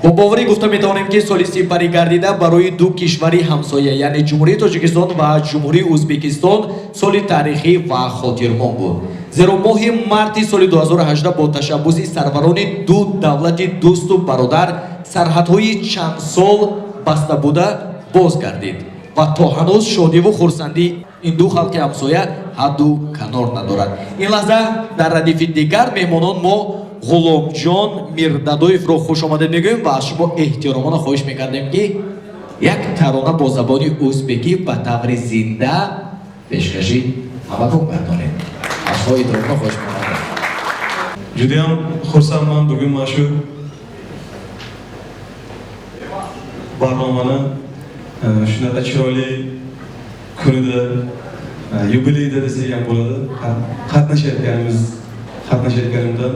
бо боварӣ гуфта метавонем, ки соли сипарӣ гардида барои ду кишвари ҳамсоя, яъне Ҷумҳурии Тоҷикистон ва Ҷумҳурии Ӯзбекистон, соли таърихӣ ва хотирмон буд. Зеро моҳи марти соли 2018 бо ташаббуси сарварони ду давлати дӯсту бародар сарҳадҳои чанд сол баста буда боз гардид ва то ҳанӯз шодиву хурсандии ин ду халқи ҳамсоя ҳадду канор надорад. Ин лаҳза дар радифи дигар меҳмонон мо Ғуломҷон Мирдадоевро хуш омадед мегӯем ва аз шумо эҳтиромона хоҳиш мекардем, ки як тарона бо забони ӯзбекӣ ба таври зинда пешкаши ҳамагон гардонед. Аз шумо эҳтиромона хоҳиш мекардем. Judayam xursandman bugun mana shu barnomani shunaqa chiroyli kunida, yubileyda desak ham bo'ladi, qatnashayotganimdan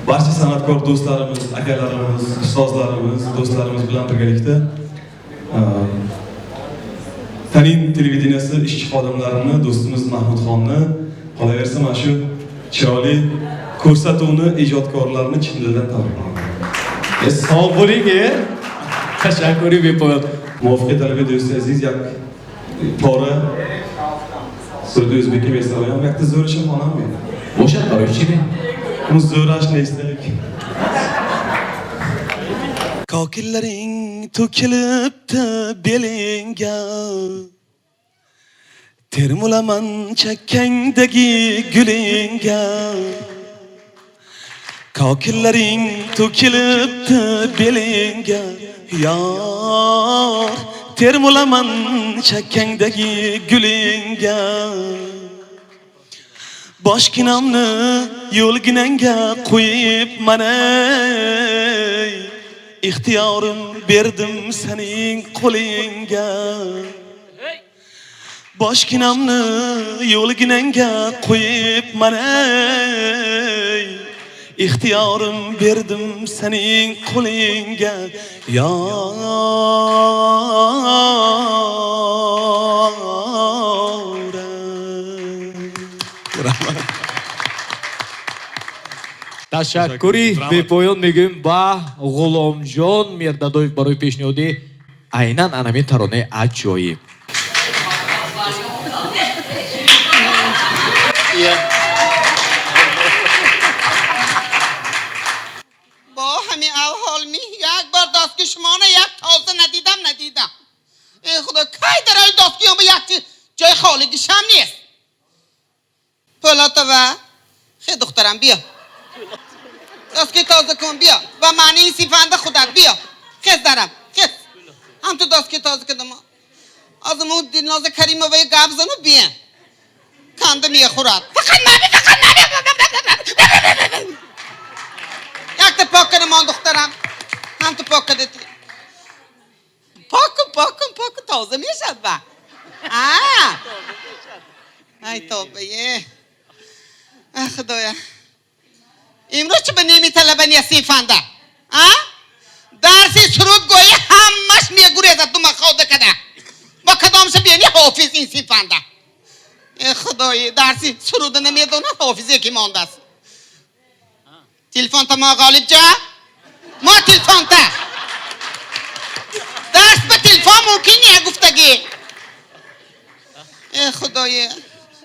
barcha san'atkor do'stlarimiz, akalarimiz, ustozlarimiz, do'stlarimiz bilan birgalikda Tanin televideniyasi ishchi xodimlarini, do'stimiz Mahmudxonni, qolaversa mana shu chiroyli ko'rsatuvni ijodkorlarini chin dildan tabriklayman. Sog' bo'ling, tashakkuri bepoyon. Muvaffaqiyat talab do'sti aziz, yak pora surda o'zbekka bersalar ham yakta zo'r ishim xonam men. Bo'shat baribir chi? Uni zo'rash nestalik. Kokillaring to'kilibdi belingga, termulaman chakkangdagi gulingga. Kokillaring to'kilibdi belingga, yor, termulaman chakkangdagi gulingga. Boshginamni yo'lginangga qo'yib manay, ixtiyorim berdim sening qo'lingga. Boshginamni yo'lginangga qo'yib manay, ixtiyorim berdim sening qo'lingga. Ташаккури бепоён мегӯем ба Ғуломҷон Мирдадоев барои пешниҳоди айнан анамин таронаи аҷоиб. Бо ҳамин авҳол ми як бор дастги шуморо як тоза надидам. Э худо, кай дарои дастгиём як ҷои холигишам нест. Пӯлотова, хе духтарам биё. Дастги тоза кун биё. Ва маънии сифанда худат биё. Хез дарам, хез. Ҳам ту дастги тоза кардам. Аз му Дилноза Каримоваи гап зану биё. Канда мехӯрад. Фақат наби, фақат наби. Якта пок кардам он духтарам. Ҳам ту пок кардати. Пок кун, пок кун, пок кун, тоза мешавад ба. Ай тавба, е. Худоя. Имрӯз чӣ ба ними талаба нестин фанда? А? Дарси сурудгӯӣ ҳамаш мегурезад дума хода када. Ма кадомша бени ҳофиз ин синфанда? Э худои, дарси суруда намедонад, ҳофизе ки мондааст. Телефонта ма Ғолибҷа? Ма телефонта. Дарс ба телефон мумкин не гуфтагӣ. Э худоё,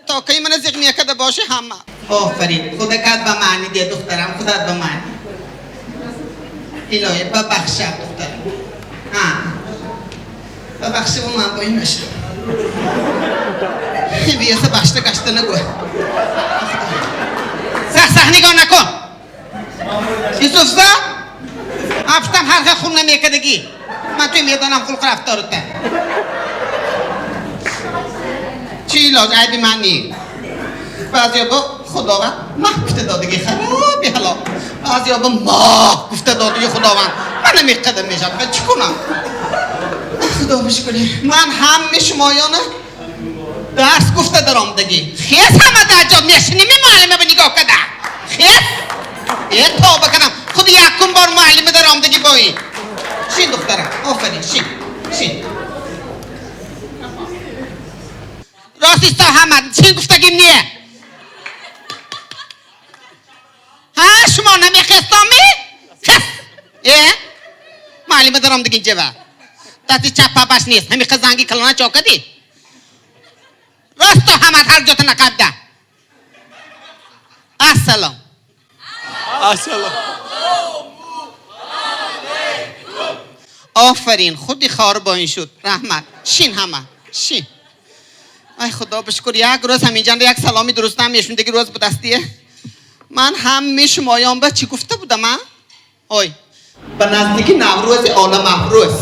то кай мана зиқ мекарда боши ҳама. Офарин, худакат ба маъни де духтарам, худат ба маъни. Илоҳӣ бабахшад духтарам. Ҳа. Бабахши ман бо ин нашам. Биёса бахшта гашта нагӯ. Сах сах нигоҳ накун. Юсуфзо? Афтам ҳар хел хун намекардагӣ. Ман туй медонам хулқ рафтората. Чӣ илоҷ айби ман ни? Баъзеё бо Худованд маҳ гуфта додагӣ хароби ҳалол. Баъзеё бо моҳ гуфта додагӣ Худованд. Ман намеқадам мешавам. Чӣ кунам? Худо бишкурӣ. Ман ҳамаи шумоёна дарс гуфта даромадагӣ. Хес ҳама дар ҷо мешиними муаллима ба нигоҳ када. Хес? Э тавба кардам. Худи якум бор муаллима даромадагӣ бо ин. Шин духтарам. Офарин, шин. Шин. Рост исто ҳама. Шин гуфтагим не. Ҳа, шумо намехестоми? Хес. Э? Муаллима даромадагӣ ҷава. Дасти чап папаш нест. Ҳамиқа занги калона чо кадӣ? Рост то ҳама ҳар ҷота нақабда. Ассалом. Ассалом. Офарин, худи хор бо ин шуд. Раҳмат. Шин ҳама. Шин. Ай худо бишкур, як рӯз ҳаминҷанда як саломи дурустам мешундаги рӯз будастие. Ман ҳамаи шумоён ба чӣ гуфта будам, а? Ой, ба наздики Наврӯзи олам афрӯз.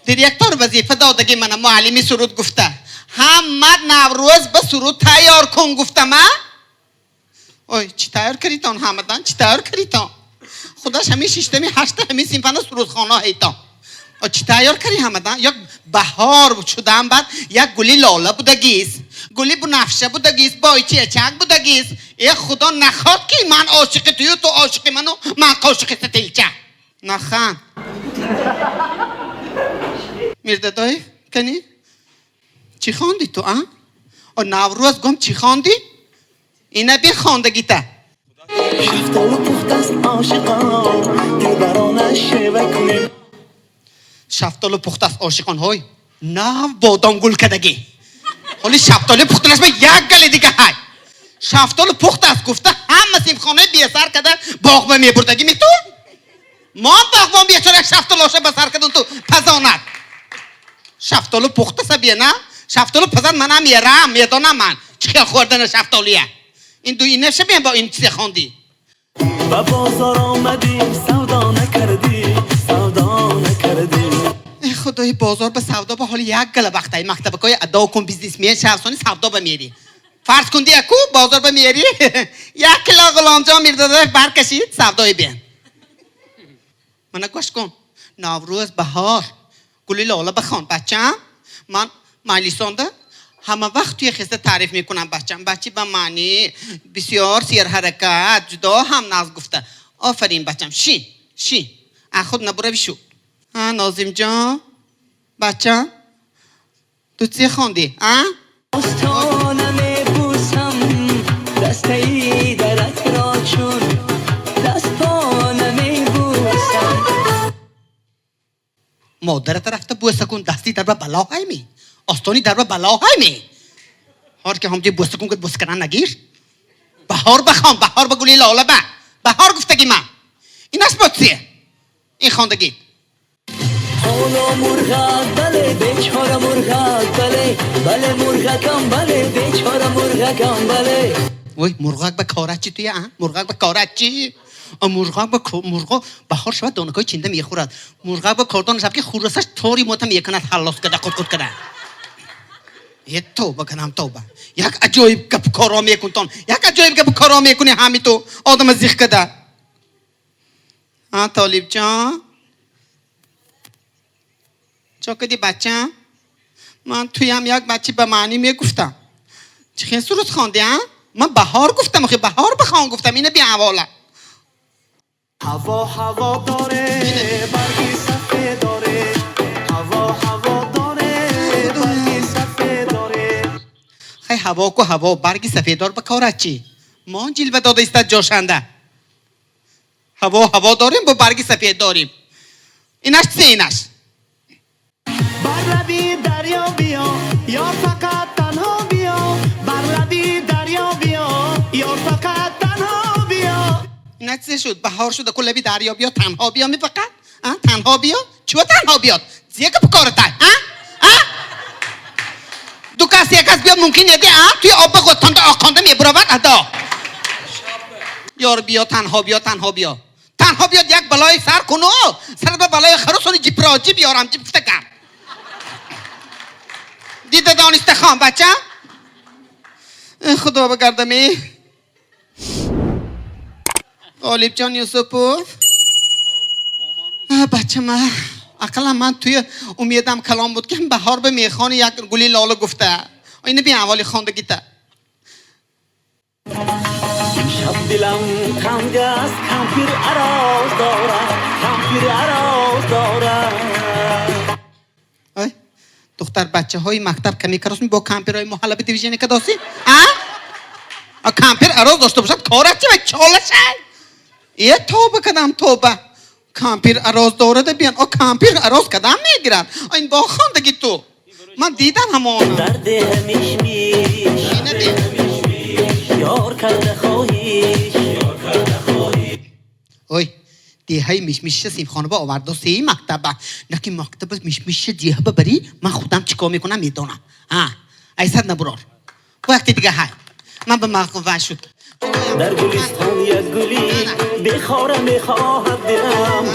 Директор вазифа додаги мана муаллими суруд гуфта. Ҳама Наврӯз ба суруд тайёр кун гуфтам, а? Ой, чӣ тайёр кардитон ҳамадан? Чӣ тайёр кардитон? Худаш ҳамин шиштами ҳашта ҳамин синфана сурудхона ҳайтон. Чӣ тайёр кардӣ ҳамадан? Як баҳор шудан баъд як гули лола будагист, гули бунафша будагист, бойчечак будагист. Э худо наход ки ман ошиқи тую, ту ошиқи ману ман қошиқи тилча. Нахан. Мирдадоев, кани? Чӣ хонди ту, а? О Наврӯз гум чӣ хонди? Ина бин хондагита. Шафтолу пухтаст ошиқон, дилбарона шева кунем. Шафтолу пухтаст ошиқон, ҳой. Нав бодом гул кадагӣ. Ҳоли шафтолу пухтанаш ба як гали дига ҳай. Шафтолу пухтаст гуфта ҳама синфхонаи бесар када боғба мебурдагӣ ми ту? Мон боғбон бечора шафтолоша ба сар кадан ту пазонад. Шафтолу пухтаса бия, на? Шафтолу пазан манам мерам, медонам ман. Чӣ хел хӯрдана шафтолуя. Ин ду инаша бия бо ин чизе хондӣ. Ба бозор омадӣ, савдо накардӣ, савдо накардӣ. Э худои, бозор ба савдо ба ҳоли як гала вақтай мактабакои адо кун, бизнесмен шавсони савдо ба мери. Фарз кун ди яку бозор ба мери. Як кило Ғуломҷон Мирзадоев баркашид, савдои бен. Мана гӯш кун. Наврӯз баҳор. Гули лола бихон, бачам. Ман маҷлисонда ҳама вақт туя хеста таъриф мекунам, бачам. Бачи ба маъни бисёр серҳаракат, ҷудо ҳам нағз гуфта. Офарин, бачам. Шин, шин. А худ набурави шу. А, Нозимҷон, бачам, ту чӣ хондӣ, а? Остона мебусам, дастаи даратро чун дастпона мебусам. Модарата рафта бӯса кун, дасти дарба бало ҳайми. Остони дарба бало ҳайми. Ҳор ки ҳамҷои бӯса кун, бӯса кардан нагир. Баҳор бахон, баҳор ба гули лола ба. Баҳор гуфтагӣ ман. Инаш бо чие? Ин хондагӣ. Ҳоло мурғак, бале, бечора мурғак, бале, бале, мурғакам, бале, бечора мурғакам, бале. Ой, мурғак ба корат чӣ туя, а? Мурғак ба корат чӣ? А мурғак ба мурғо баҳор шавад донакҳои чинда мехӯрад. Мурғак ба кордон шавад ки хӯрасаш тори мота мекунад, ҳаллос када, қут-қут када. Е тавба кунам, тавба. Як аҷоиб гап коро мекунтон. Як аҷоиб гап коро мекунӣ ҳами ту. Одама зиқ када. А, Толибҷон? Чо кади бачам? Ман туям як бачи ба маънӣ мегуфтам. Чӣ хел суруд хонди, а? Ман баҳор гуфтам, охи баҳор бихон гуфтам, ина биҳавола. Ҳаво ҳаво доре, барги сафед доре. Ҳаво ҳаво доре, барги сафед доре. Хай ҳаво ку ҳаво, барги сафеддор ба корат чӣ? Мон ҷилва дода истад ҷошанда. Ҳаво ҳаво дорем, бо барги сафед дорем. Инаш чӣ инаш? Бар лаби дарё биё, ё фақат танҳо биё. Дилакат шуд, баҳор шуд, ку лаби дарё биё, танҳо биё ми фақат? А? Танҳо биё? Чӣ танҳо биёд? Зига пукоратай, а? А? Ду кас як кас биёд мумкин неди, а? Туи об ғоттонда оқонда мебуравад адо. Ёр биё, танҳо биё, танҳо биё. Танҳо биёд як балои сар куну, сар ба балои харусони ҷипроҷи биёрам, ҷип фута гап. Дида дониста хон, бача? Худо багардами. Ғолибҷон Юсупов. Бачама, ақаллан ман туи умедам калон буд ки баҳор ба мехони як гули лола гуфта. Ина би аввали хондагита. Имшаб дилам танг аст, кампир ароз дорад, кампир ароз дорад. Ой, духтар бачаҳои мактаб ками каросми бо кампирҳои маҳалла ба дивижияне кадоси? А? А кампир ароз дошта бошад, корат чи ва чолашай? Е, тоба кадам, тоба. Кампир ароз дорада биён. О, кампир ароз кадам мегирад. Ин бо хондаги ту. Ман дидам ҳамона. Дарди ҳамишмиш, ёр карда хоҳиш. Ой, деҳаи мишмишша синфхона ба оварда сеи мактаба. Наки мактаба мишмишша деҳа ба барӣ, ман худам чӣ кор мекунам медонам. А, айсад набурор. Бо якти дига ҳай. Ман ба мағва шуд. Дар гулистон як гули бехора мехоҳад дилам.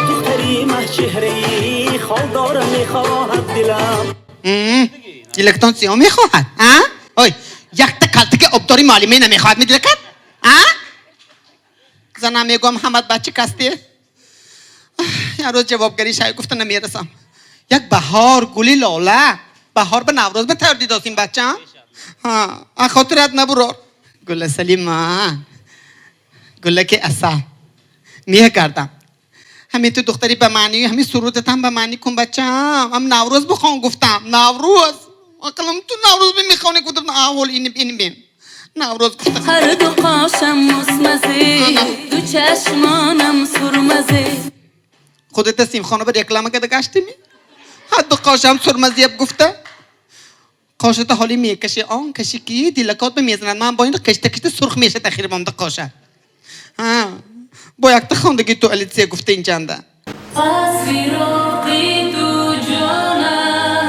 Духтари маҳчеҳраи холдора мехоҳад дилам. Дилактон сиё мехоҳад? А? Ой, якта калтаки обдори муаллиме намехоҳад медилакат? А? Занам мегӯям ҳамат бача касте. Як рӯз ҷавобгари шай гуфта намерасам. Як баҳор гули лола. Баҳор ба Наврӯз ба тайёр дидосим бача? Ҳа, а хотират набурор. Гула Салима. Гулаки асал. Мегардам. Ҳамин ту духтари ба маънии ҳамин сурудатам ба маъни кун бачам. Ҳам Наврӯз бихон гуфтам. Наврӯз. Ақлам ту Наврӯз бимехонӣ гуфтам. Аввал ин ин бин. Наврӯз гуфтам. Ҳар ду қошам мусмазе, ду чашмонам сурмазе. Худата симхона ба реклама када гаштими? Ҳар ду қошам сурмазеб гуфта. Қошата ҳоли мекаши, он каши ки дилакот ба мезанад. Ман бо ин кашта кашта сурх мешад ахир монда қоша. Ҳа, бо якта хондаги ту Алитсия гуфта инҷанда. Аз фироқи ту ҷонам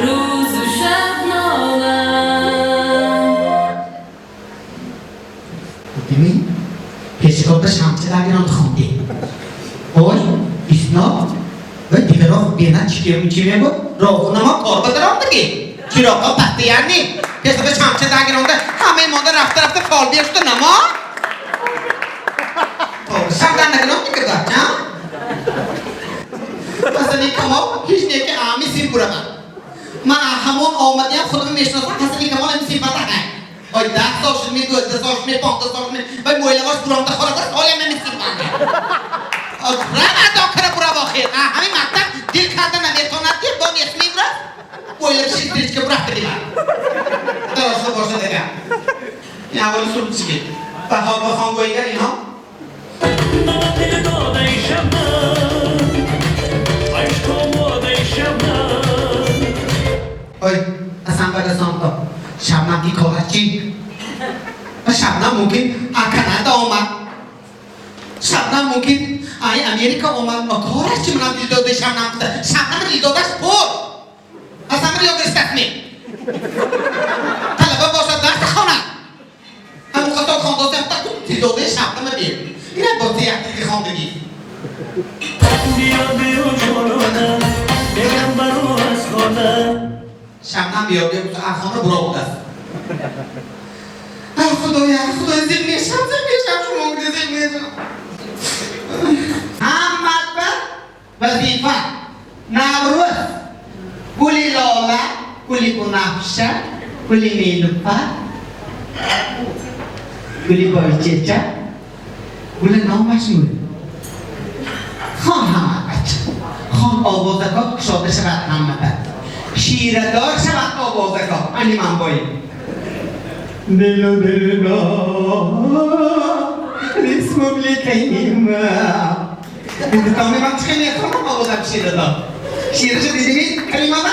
рӯзу шаб нолам. Дими, пешикота шамча дагирон хонди. Ой, исно, ва дигароқ бена чӣ чи мегӯ? Роҳунамо кор ба даромдаги. Чироқо пастияни. Пешикота шамча дагиронда ҳамаи монда рафта рафта фолбия шуда намо? Шамдан нагирон дигар бача? Ҳасани Камол ҳеҷ не ки ами син буравад. Ман ҳамон омадиам худам мешиносам Ҳасани Камол ами синфата ҳай. Ой, 10 сол шуд, ми 12 сол шуд, ми 15 сол шуд, вай мӯйлавош буромда хора дорад, ҳоле ами синфата. Рав адо кара бурав охир. Ҳамин мактаб дил карда наметонад ки бо несми бурад. Мӯйлавиш стричка бурафта дила. Дошта боша дигар. Ин аввали суруд чӣ? Баҳор ба хонгоҳигар инҳо. Ой, асан барасонто. Шабнам ки кораш чӣ? Шабнам мумкин а Канада омад. Шабнам мумкин ай Америка омад. А кораш чӣ манам дилдодаи Шабнам гуфта. Шабнам дилдодаш пур. Асан бар ёд гирифтастми. Талаба бошад дарс хонад. Ҳамон қасод хондосам та дилдодаи Шабнама бир. Ина бози якдиги хондагӣ. Биё биё ҷонона, мерам баро аз хона. Шабнам биё биё аз хона буро будааст. Худоя, Худоя, зиқ мешам, зиқ мешам, шумо зиқ мешам. Ҳамат ба вазифа. Наврӯз, гули лола, гули бунафша, гули нилуфар, гули бойчеча, гули номаш мӯ. Хон ҳамат бача. Хон овозакот кушода шавад ҳамата. Ширадор шавад овозакот. Ани ман боем. Дилу дило республикаима. Индистони ман чӣ мехонам овозам ширадор. Шираша дидими калимада?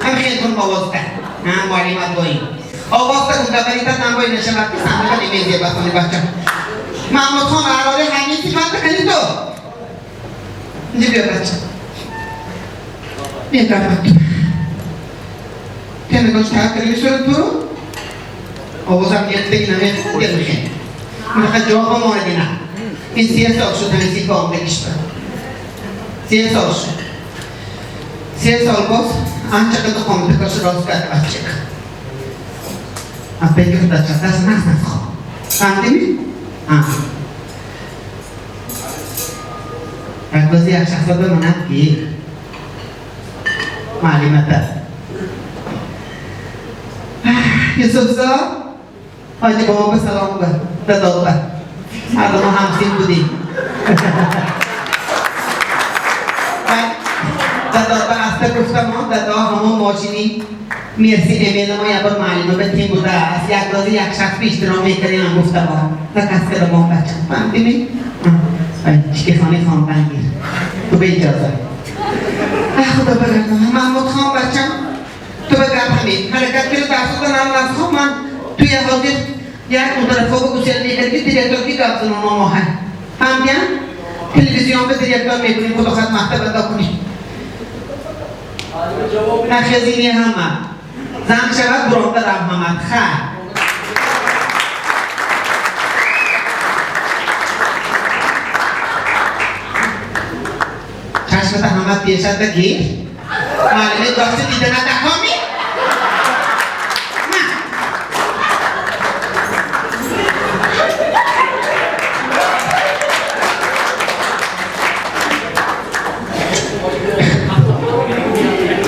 Ҳам хел кун овозда. Ҳа, муаллимат боем. Овозда кун габаритат ман бой нашавад ки сандуқа немезебасони бача. Маҳмудхон Аҳрорӣ ҳамин сифат кани ту. Инҷа биё бача. Биё рафт. Каме гош таъкид шуд ту? Овозам гирифтагӣ намехоҳад дил мехоҳад. Мехоҳад ҷавоб монад ина. Ин 3 сол шуд ҳамин сифа омдагиш ба. 3 сол шуд. 3 сол боз анча қад қомата кош рост кард бачак. Апеки худа чатас нас нас хо. Фаҳмидӣ? Ҳа. Як рӯзе як шахсо бимонад ки маълимата. Юсуфзо ҳоҷи бобо ба салом ба дадод ба. Ҳар ду мо ҳамсин будем. Дадод ба аста гуфтамо дадо ҳамон мошини Мерси эмела мо як бор маълима ба тим буда аст. Як рӯзе як шахс ба иштирок мекардем гуфтамо. Заказ карда мо бача. Фаҳмидӣ? Чикехони хондан гир. Ту ба иҷоза. Худо багардон. Маҳмудхон бачам ту ба гап ҳамин. Ҳаракат кунед дарсода нам насхо ман туя ҳозир як мударафо ба гусел мекард ки директор ки гап занон омоҳа. Фаҳмидӣ? Телевизион ба директор мекунем худо хат мактаб адо кунем. Нахезини ҳама. Занг шавад буронда раҳмамад. Хай. Чашмата ҳама пешата гир. Маълиме дости дида натакоми?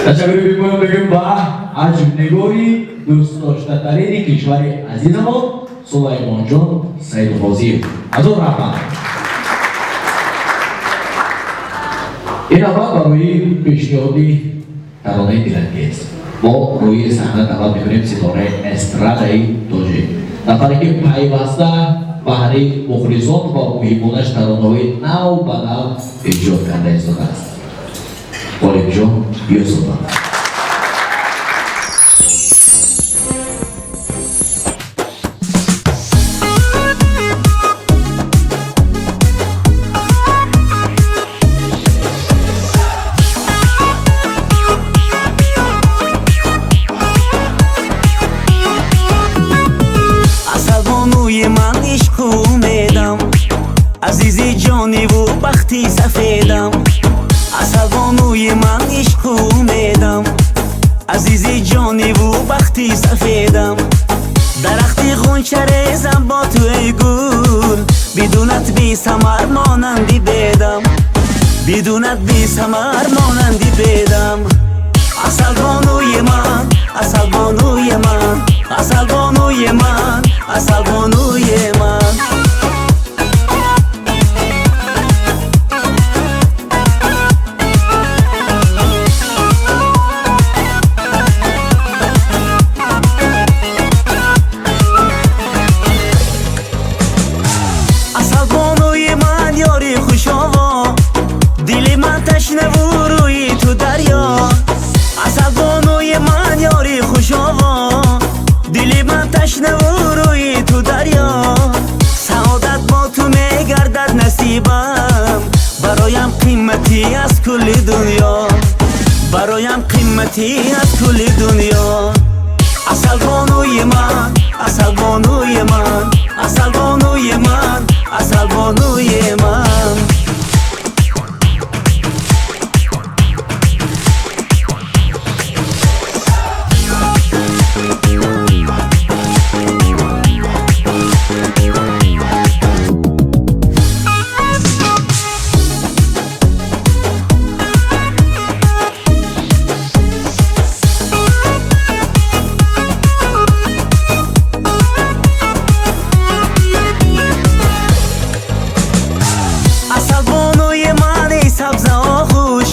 Ташаккур мекунам бегим ба аҷибнигори дӯстдоштатарини кишвари азизамон Сулаймонҷон Саидғозиев. Ҳазор раҳмат. Ин навбат барои пешниҳоди таронаи дилангез мо рӯи саҳна даъват мекунем ситораи эстрадаи тоҷик, нафаре ки пайваста баҳри мухлисон ва муҳибонаш таронаҳои нав ба нав эҷод карда истодааст. Ғолибҷон Юсупов. Асалбонуи ман ишқу умедам, азизи ҷониву бахти сафедам. Асалбонуи ман ишқу умедам, азизи ҷониву бахти сафедам. Дарахти ғунчарезам бо ту эй гул, бидунат бесамар монанди бедам, бидунат бесамар монанди бедам. Асалбонуи ман, асалбонуи ман, асалбонуи ман, асалбонуи ман. Асалбонуи ман ёри хушово, дили ман ташнаву рӯи ту дарё. Асалбонуи ман ёри хушово, дили ман ташнаву рӯи ту дарё. Саодат бо ту мегардад насибам, бароям қиматӣ аз кулли дунё, бароям қиматӣ аз кулли дунё. Асалбонуи ман, асалбонуи ман, асалбонуи ман, асалбонуи ман. Асалбонуи ман эй сабза оғӯш,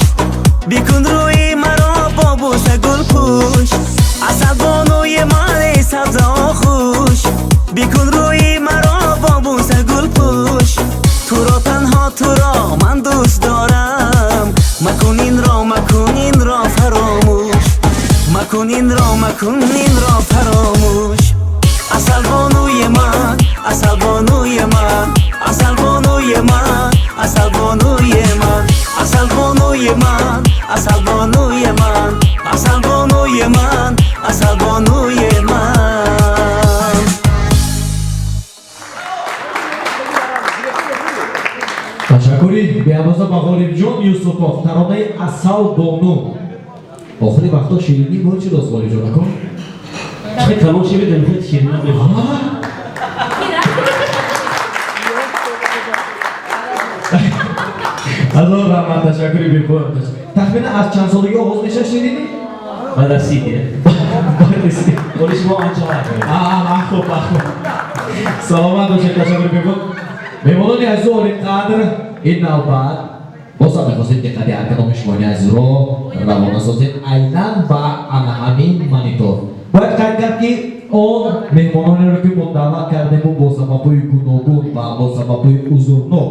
бикун рӯи маро бо бӯса гулпӯш. Асалбонуи ман эй сабза оғӯш, бикун рӯи маро бо бӯса гулпӯш. Туро танҳо туро ман дӯст дорам, макун инро, макун инро фаромӯш, макун инро, макун инро фаромӯш. Асалбонуи ман, асалбонуи ман, бонуи ман, асал бонуи ман, асал бонуи ман, асал бонуи ман, асал бонуи ман, асал бонуи ман. Ташаккури беандоза ба Ғолибҷон Юсупов. Таронаи Асал бону. Охири вақто ширинӣ бо чӣ дост, Ғолибҷон ако? Чӣ калон шивед, мехоҳед ширинӣ мехоҳед? Ҳазор раҳмат, ташаккури бепоён. Тахминан аз чанд солагӣ оғоз мешавад ширинӣ? Баъд аз 30. Баъд аз 30. Оли шумо анча вақт. Хуб, хуб. Саломат бошед, ташаккури бепоён. Меҳмонони азизу олиқадр, ин навбат боз ҳам мехостем диққати ҳар кадоми шумони азизро равона созем айнан ба ана ҳамин монитор. Бояд қайд кард, ки он меҳмононеро, ки мо даъват кардему бо сабабҳои гуногун ва бо сабабҳои узрнок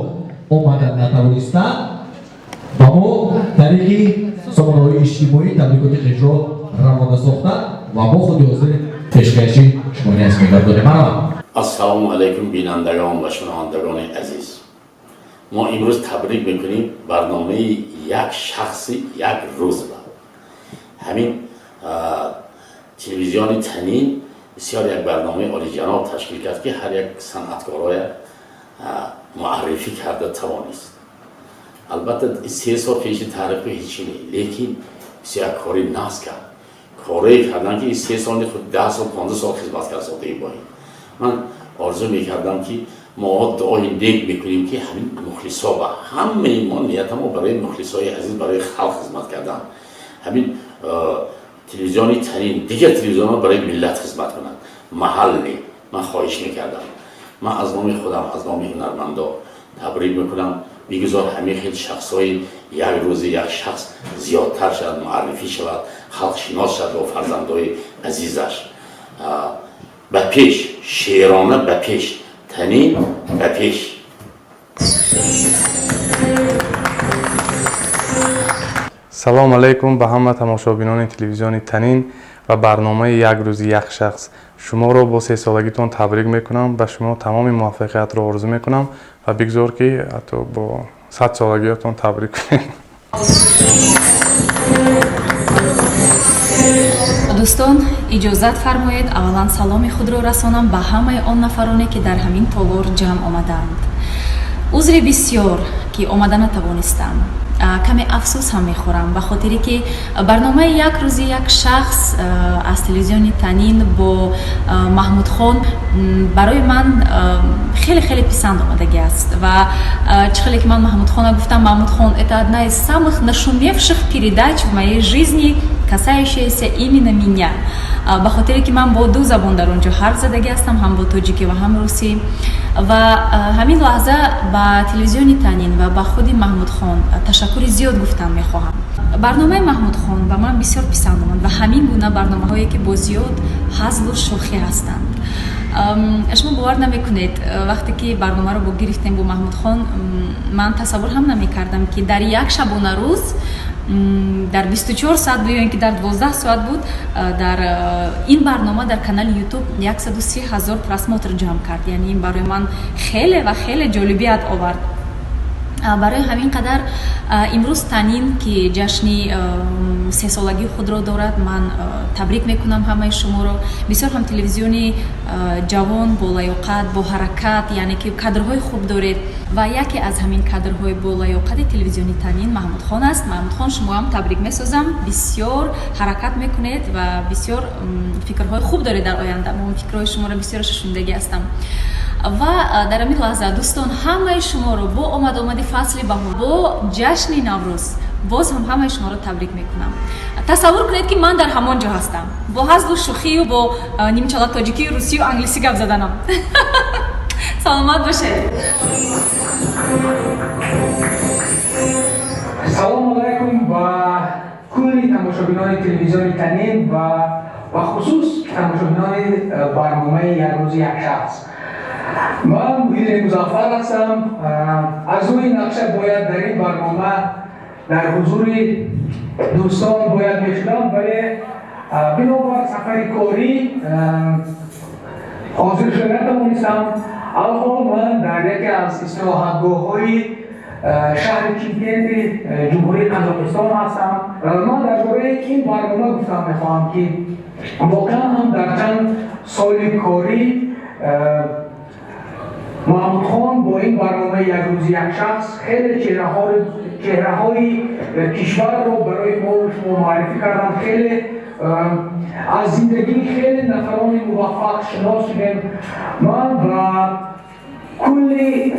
омадан натавонистанд, ба мо тариқи сомонаҳои иҷтимоӣ табрикоти хешро равона сохтанд ва мо худи ҳозир пешкаши шумони азиз мегардонем. Марҳамат. Ассалому алайкум, бинандагон ва шунавандагони азиз. Мо имрӯз табрик мекунем барномаи як шахси як рӯзро. Ҳамин телевизиони Танин бисёр як барномаи олиҷаноб ташкил кард, ки ҳар як санъаткорое муаррифӣ карда тавонист. Албатта, 3 сол пеши таърихи ҳечи не, лекин бисёр як кори нағз кард. Корое кардан, ки 3 сол не, худ 10 сол, 15 сол хизмат кард соддаи бо ин. Ман орзу мекардам, ки мо дуои нек мекунем, ки ҳамин мухлисо ва ҳамаи мо ниятамо барои мухлисои азиз, барои халқ хизмат кардан. Ҳамин телевизиони Танин, дигар телевизионҳо барои миллат хизмат кунанд. Маҳалли ман хоҳиш мекардам. Ман аз номи худам, аз номи ҳунармандо табрик мекунам. Бигузор ҳамин хел шахсҳои як рӯзи як шахс зиёдтар шавад, муаррифӣ шавад, халқшинос шавад бо фарзандои азизаш. Ба пеш, шерона ба пеш, Танин ба пеш. Салом алейкум ба ҳама тамошобинони телевизиони Танин ва барномаи як рӯзи як шахс. Шуморо бо сесолагитон табрик мекунам, ба шумо тамоми муваффақиятро орзу мекунам ва бигзор, ки ҳатто бо 100-солагиятон табрик кунем. Дӯстон, иҷозат фармоед, аввалан саломи худро расонам ба ҳамаи он нафароне, ки дар ҳамин толор ҷамъ омадаанд. Узри бисёр, ки омада натавонистам. Каме афсӯс ҳам мехӯрам, ба хотире ки барномаи як рӯзи як шахс аз телевизиони Танин бо Маҳмудхон барои ман хеле хеле писанд омадагӣ аст. Ва чӣ хеле ки ман Маҳмудхона гуфтам, Маҳмудхон, это одна из самых нашумевших передач в моей жизни, касающаяся именно меня, ба хотире ки ман бо ду забон дар он ҷо ҳарф задагӣ ҳастам, ҳам бо тоҷикӣ ва ҳам русӣ. Ва ҳамин лаҳза ба телевизиони Танин ва ба худи Маҳмудхон ташаккури зиёд гуфтан мехоҳам. Барномаи Маҳмудхон ба ман бисёр писанд омад ва ҳамин гуна барномаҳое, ки бо зиёд ҳазлу шӯхӣ ҳастанд. Шумо бовар намекунед, вақте ки барномаро бо гирифтем бо Маҳмудхон, ман тасаввур ҳам намекардам, ки дар як шабонарӯз дар 24 соат буд ё ин ки дар 12 соат буд, дар ин барнома дар канали Ютуб 130 ҳазор просмотр ҷамъ кард. Яъне ин барои ман хеле ва хеле ҷолибият овард. Барои ҳамин қадар имрӯз Танин, ки ҷашни сесолагии худро дорад, ман табрик мекунам ҳамаи шуморо. Бисёр ҳам телевизиони ҷавон, болаёқат, бо ҳаракат, яъне ки кадрҳои хуб доред. Ва яке аз ҳамин кадрҳои болаёқати телевизиони Танин Маҳмудхон аст. Маҳмудхон, шумоам табрик месозам. Бисёр ҳаракат мекунед ва бисёр фикрҳои хуб доред дар оянда. Мо фикрҳои шуморо бисёр шунидагӣ ҳастам. Ва дар ҳамин лаҳза, дӯстон, ҳамаи шуморо бо омад-омади фасли баҳор, бо ҷашни Наврӯз боз ҳам ҳамаи шуморо табрик мекунам. Тасаввур кунед, ки ман дар ҳамон ҷо ҳастам, бо ҳазлу шӯхию бо нимчала тоҷикию русию англисӣ гап заданам. Саломат бошед. Салому алайкум ба кулли тамошобинони телевизиони Танин ва бахусус тамошобинони барномаи як рӯзи як шахс. Ман Муҳиддин Музаффар ҳастам. Аз рӯи нақша бояд дар ин барнома дар ҳузури дӯстон бояд мешудам, вале бинобар сафари корӣ ҳозир шуда натавонистам. Алҳол ман дар яке аз истироҳатгоҳҳои шаҳри Чимкенти Ҷумҳурии Қазоқистон ҳастам. Ман дар бораи ин барнома гуфтан мехоҳам, ки воқеан ҳам дар чанд соли корӣ Маҳмудхон бо ин барномаи як рӯзи як шахс хеле чеҳраҳои кишварро барои мо шумо муаррифӣ карданд. Хеле аз зиндагии хеле нафарони муваффақ шинос шудем. Ман ба кулли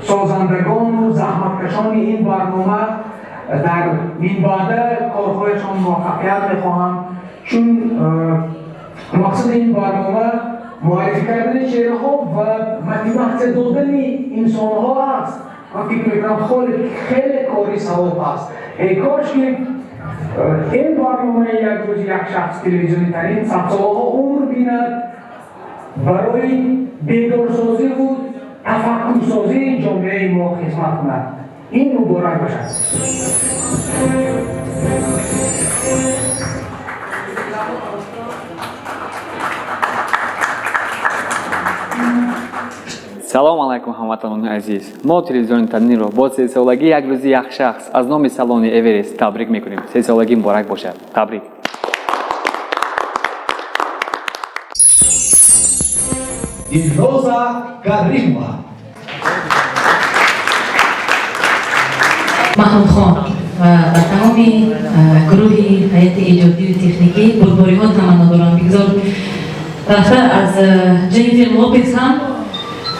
созандагону заҳматкашони ин барнома дар минбаъда корҳояшон муваффақият мехоҳам, чун мақсади ин барнома муаррифӣ кардани чеҳраҳо ва мотиватсия додани инсонҳо аст. Ман фикр мекунам хеле кори савоб аст. Эй кош ки ин барномаи як рӯзи як шахс телевизиони Танин садсолаҳо умр бинад, барои бедорсозиву тафаккурсозии ҷомеаи мо хизмат кунад. Ин муборак бошад. Салом алайкум, ҳамватанони азиз. Мо телевизиони Танинро бо сесолагии як рӯзи як шахс аз номи салони Эверест табрик мекунем. Сесолагӣ муборак бошад. Табрик. Дилноза Каримова. Маҳмудхон ва ба тамоми гурӯҳи ҳайати эҷодию техникӣ бурдбориҳо таманно дорам. Бигзор рафта аз Ҷеннифер Лопес ҳам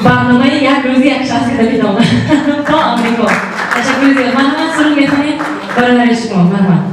барномаи як рӯзи як шахс карда бидонад то Амрико. Ташаккури зиёд. Марҳамат, суруд мехонем бародари шумо. Марҳамат.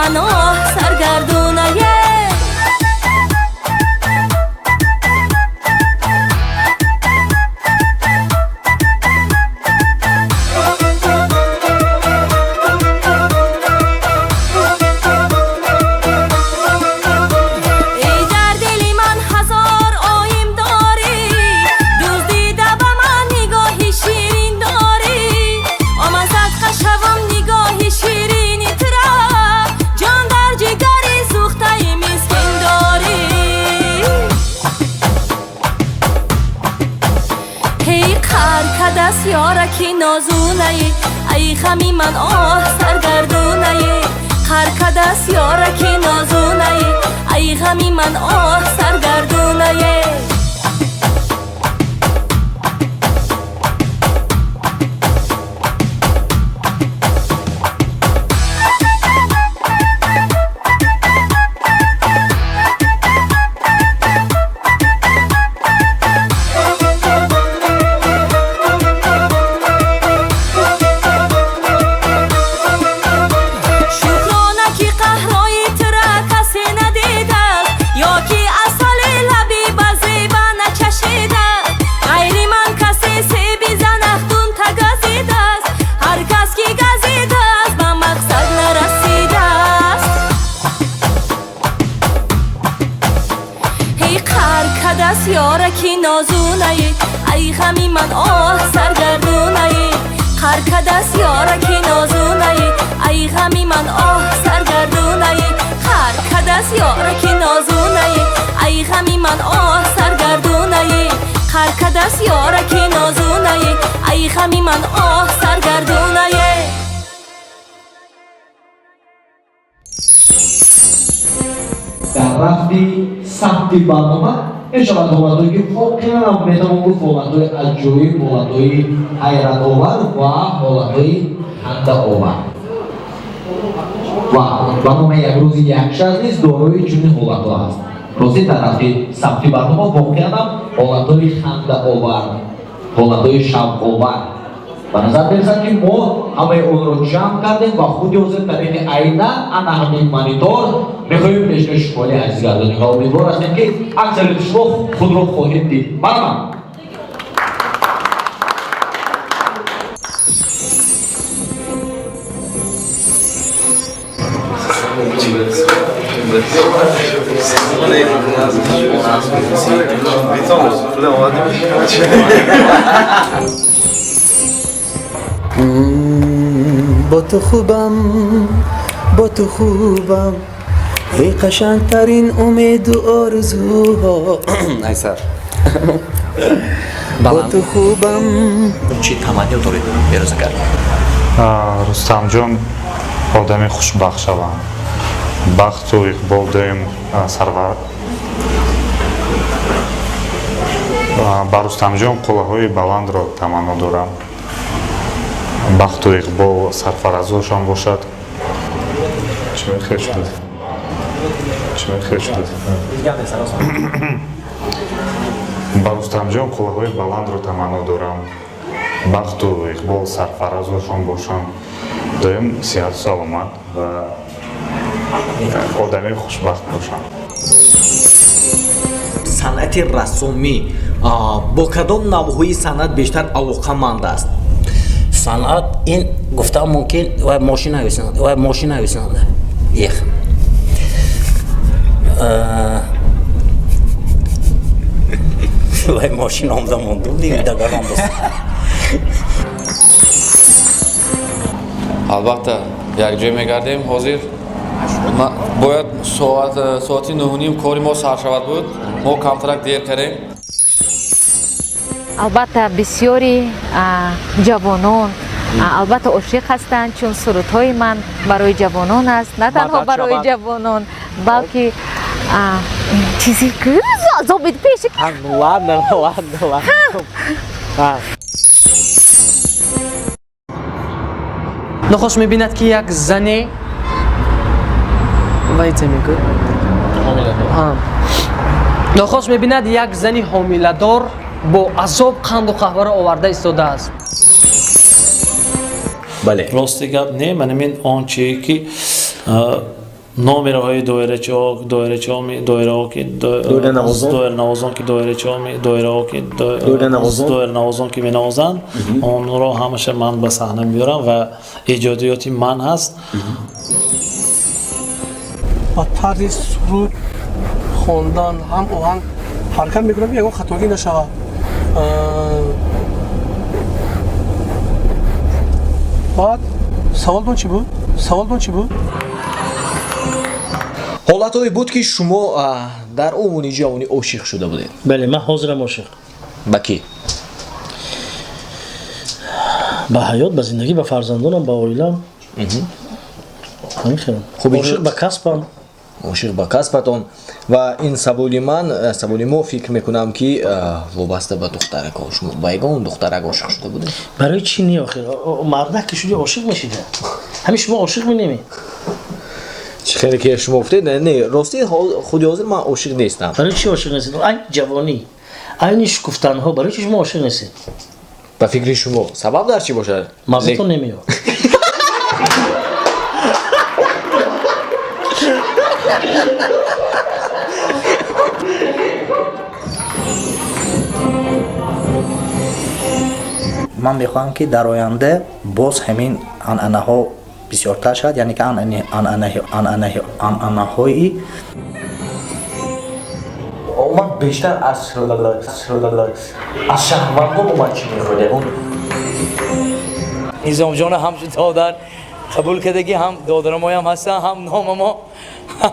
ман оҳ саргардонае. Эй дар дили ман ҳазор оим дорӣ, дуздида ба ман нигоҳи ширин дорӣ. Оман садқа шавам нигоҳи ширини тура, ҷон дар ҷигари сӯхтаи мискин дорӣ. Ҳей қар кадаст ёраки нозунаи, ай ғами ман оҳ саргардонаи. Қар кадаст ёраки нозунаи, ай ғами ман оҳ саргардонае. Шукрона ки қаҳрои тура касе надидааст, ё ки асали лаби ба зеба начашидааст. Ғайри ман касе себи занахтун тагазидааст, ҳар кас ки газидааст ба мақсад нарасидааст. Ҳей қар кадаст ёраки нозунаи, ай ғами ман оҳ саргардонаи. Қар кадаст ёраки нозунаи, ай ғами ман оҳ саргардонаи. Қар кадаст ёраки нозунаи, ай ғами ман оҳ саргардонаи. Қар кадаст ёраки нозунаи, ай ғами ман оҳ саргардонаи. Дар рафти сабти барнома мешавад ҳолатҳое ки воқеан метавон гуфт ҳолатҳои аҷоиб, ҳолатҳои ҳайратовар ва ҳолатҳои хандаовар. Ва барномаи як рӯзи як шахс низ дорои чунин ҳолатҳо аст. Рости дар рафти сабти барнома воқеан ҳам ҳолатҳои хандаовар, ҳолатҳои шавқовар ба назар мерасад ки мо ҳамаи онро ҷамъ кардем ва худи ҳозир тариқи айнан ана ҳамин монитор мехоҳем пешкаши шумои азиз гардонем ва умедвор ҳастем ки аксарияти шумо худро хоҳед дид. Марҳамат. Бо ту хубам, бо ту хубам, эй қашангтарин умеду орзуҳо. Айсар, бо ту хубам. Чӣ таманниё доред, Берӯзагар? Рустамҷон одами хушбахт шаванд, бахту иқбол доим сарвар. Ба Рустамҷон қуллаҳои баландро таманно дорам, бахту иқбол сарфаразошон бошад. Чӣ мехел шудед? Чӣ мехел шудед? Ба Рустамҷон қуллаҳои баландро таманно дорам, бахту иқбол сарфаразошон бошанд, доим сиҳату саломат ва одами хушбахт бошанд. Санъати рассомӣ бо кадом навъҳои санъат бештар алоқаманд аст? Санъат ин гуфтан мумкин вай мошин нависанд, вай мошин нависанд. Ех. Вай мошин омда монду, дагарон боз. Албатта, якҷой мегардем ҳозир. Бояд соати 9:30 кори мо сар шавад буд. Мо камтарак дер кардем. Албатта бисёри ҷавонон албатта ошиқ ҳастанд, чун сурудҳои ман барои ҷавонон аст, на танҳо барои ҷавонон, балки чизе азобит пеш. Ладно, ладно, ладно. Нохост мебинад ки як зане вай чӣ мегӯяд? Нохост мебинад як зани ҳомиладор бо азоб қанду қаҳваро оварда истодааст. Бале. Рости гап не, ман ҳамин он чие ки Номерҳои доирачиҳо, доирачиҳо, доираҳо ки доиранавозон ки доирачиҳо, доираҳо ки доиранавозон ки менавозанд, онро ҳамаша ман ба саҳна меорам ва эҷодиёти ман ҳаст. Ба тарзи суруд хондан ҳам оҳанг ҳаракат мекунам, ки ягон хатогӣ нашавад. Баъд саволтон чӣ буд? Саволтон чӣ буд? Ҳолатҳое буд, ки шумо дар овони ҷавонӣ ошиқ шуда будед? Бале, ман ҳозирам ошиқ. Ба кӣ? Ба ҳаёт, ба зиндагӣ, ба фарзандонам, ба оилам. Ошиқ ба касбам. Ошиқ ба касбатон. Ва ин саволи ман, саволи мо, фикр мекунам, ки вобаста ба духтаракҳо. Шумо ба ягон духтарак ошиқ шуда будед? Барои чӣ не охир? Мардак ки шуди ошиқ мешида. Ҳамин шумо ошиқ менемед? Чӣ хеле ки шумо гуфтед, не, рости худи ҳозир ман ошиқ нестам. Барои чӣ ошиқ нестед? Айни ҷавонӣ, айни шукуфтанҳо, барои чӣ шумо ошиқ нестед? Ба фикри шумо сабаб дар чӣ бошад? Маззатон намеёд. Ман мехоҳам, ки дар оянда боз ҳамин анъанаҳо бисёртар шавад, яъне ки анъанаҳои Ман бештар аз шаҳрвандон омад чӣ мехоҳед? Ягон Низомҷона ҳамчун додар қабул кардагӣ, ҳам додарамоям ҳастанд, ҳам номамо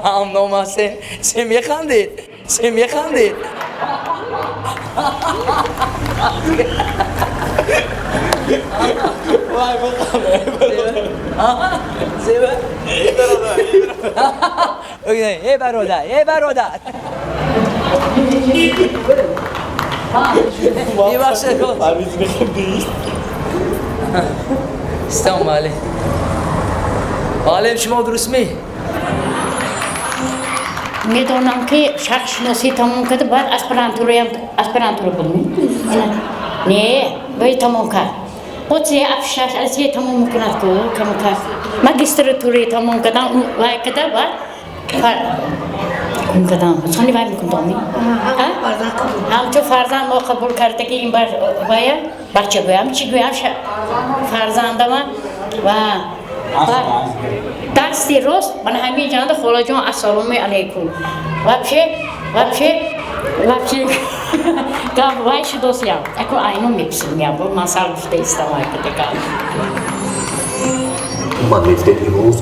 ҳам ном ҳастем. Се механдед, се механдед. Вай, эй бародар, эй бародар. Мебахшед. Истам маълим. Маълим, шумо дуруст ми? Медонам, ки шарқшиносӣ тамом карда, баъд аспирантура буд. Не, баъд тамом кард. Боз се шаш се тамом мекунад ку камкар. Магистратура тамом кардам, вай карда, баъд кун кардам. Сони вай мекунам. Ҳамчун фарзанд мо қабул карда, ки ин вая бача гӯям, чӣ гӯям, фарзандама ва дасти рост ман ҳамин ҷанда. Холаҷон, ассалому алайкум. Вообще, вообще, вообще гап вай шудосям. Аку айно меписим, я ман сар гуфта истам айкадагам. Ман мегуфтед, имрӯз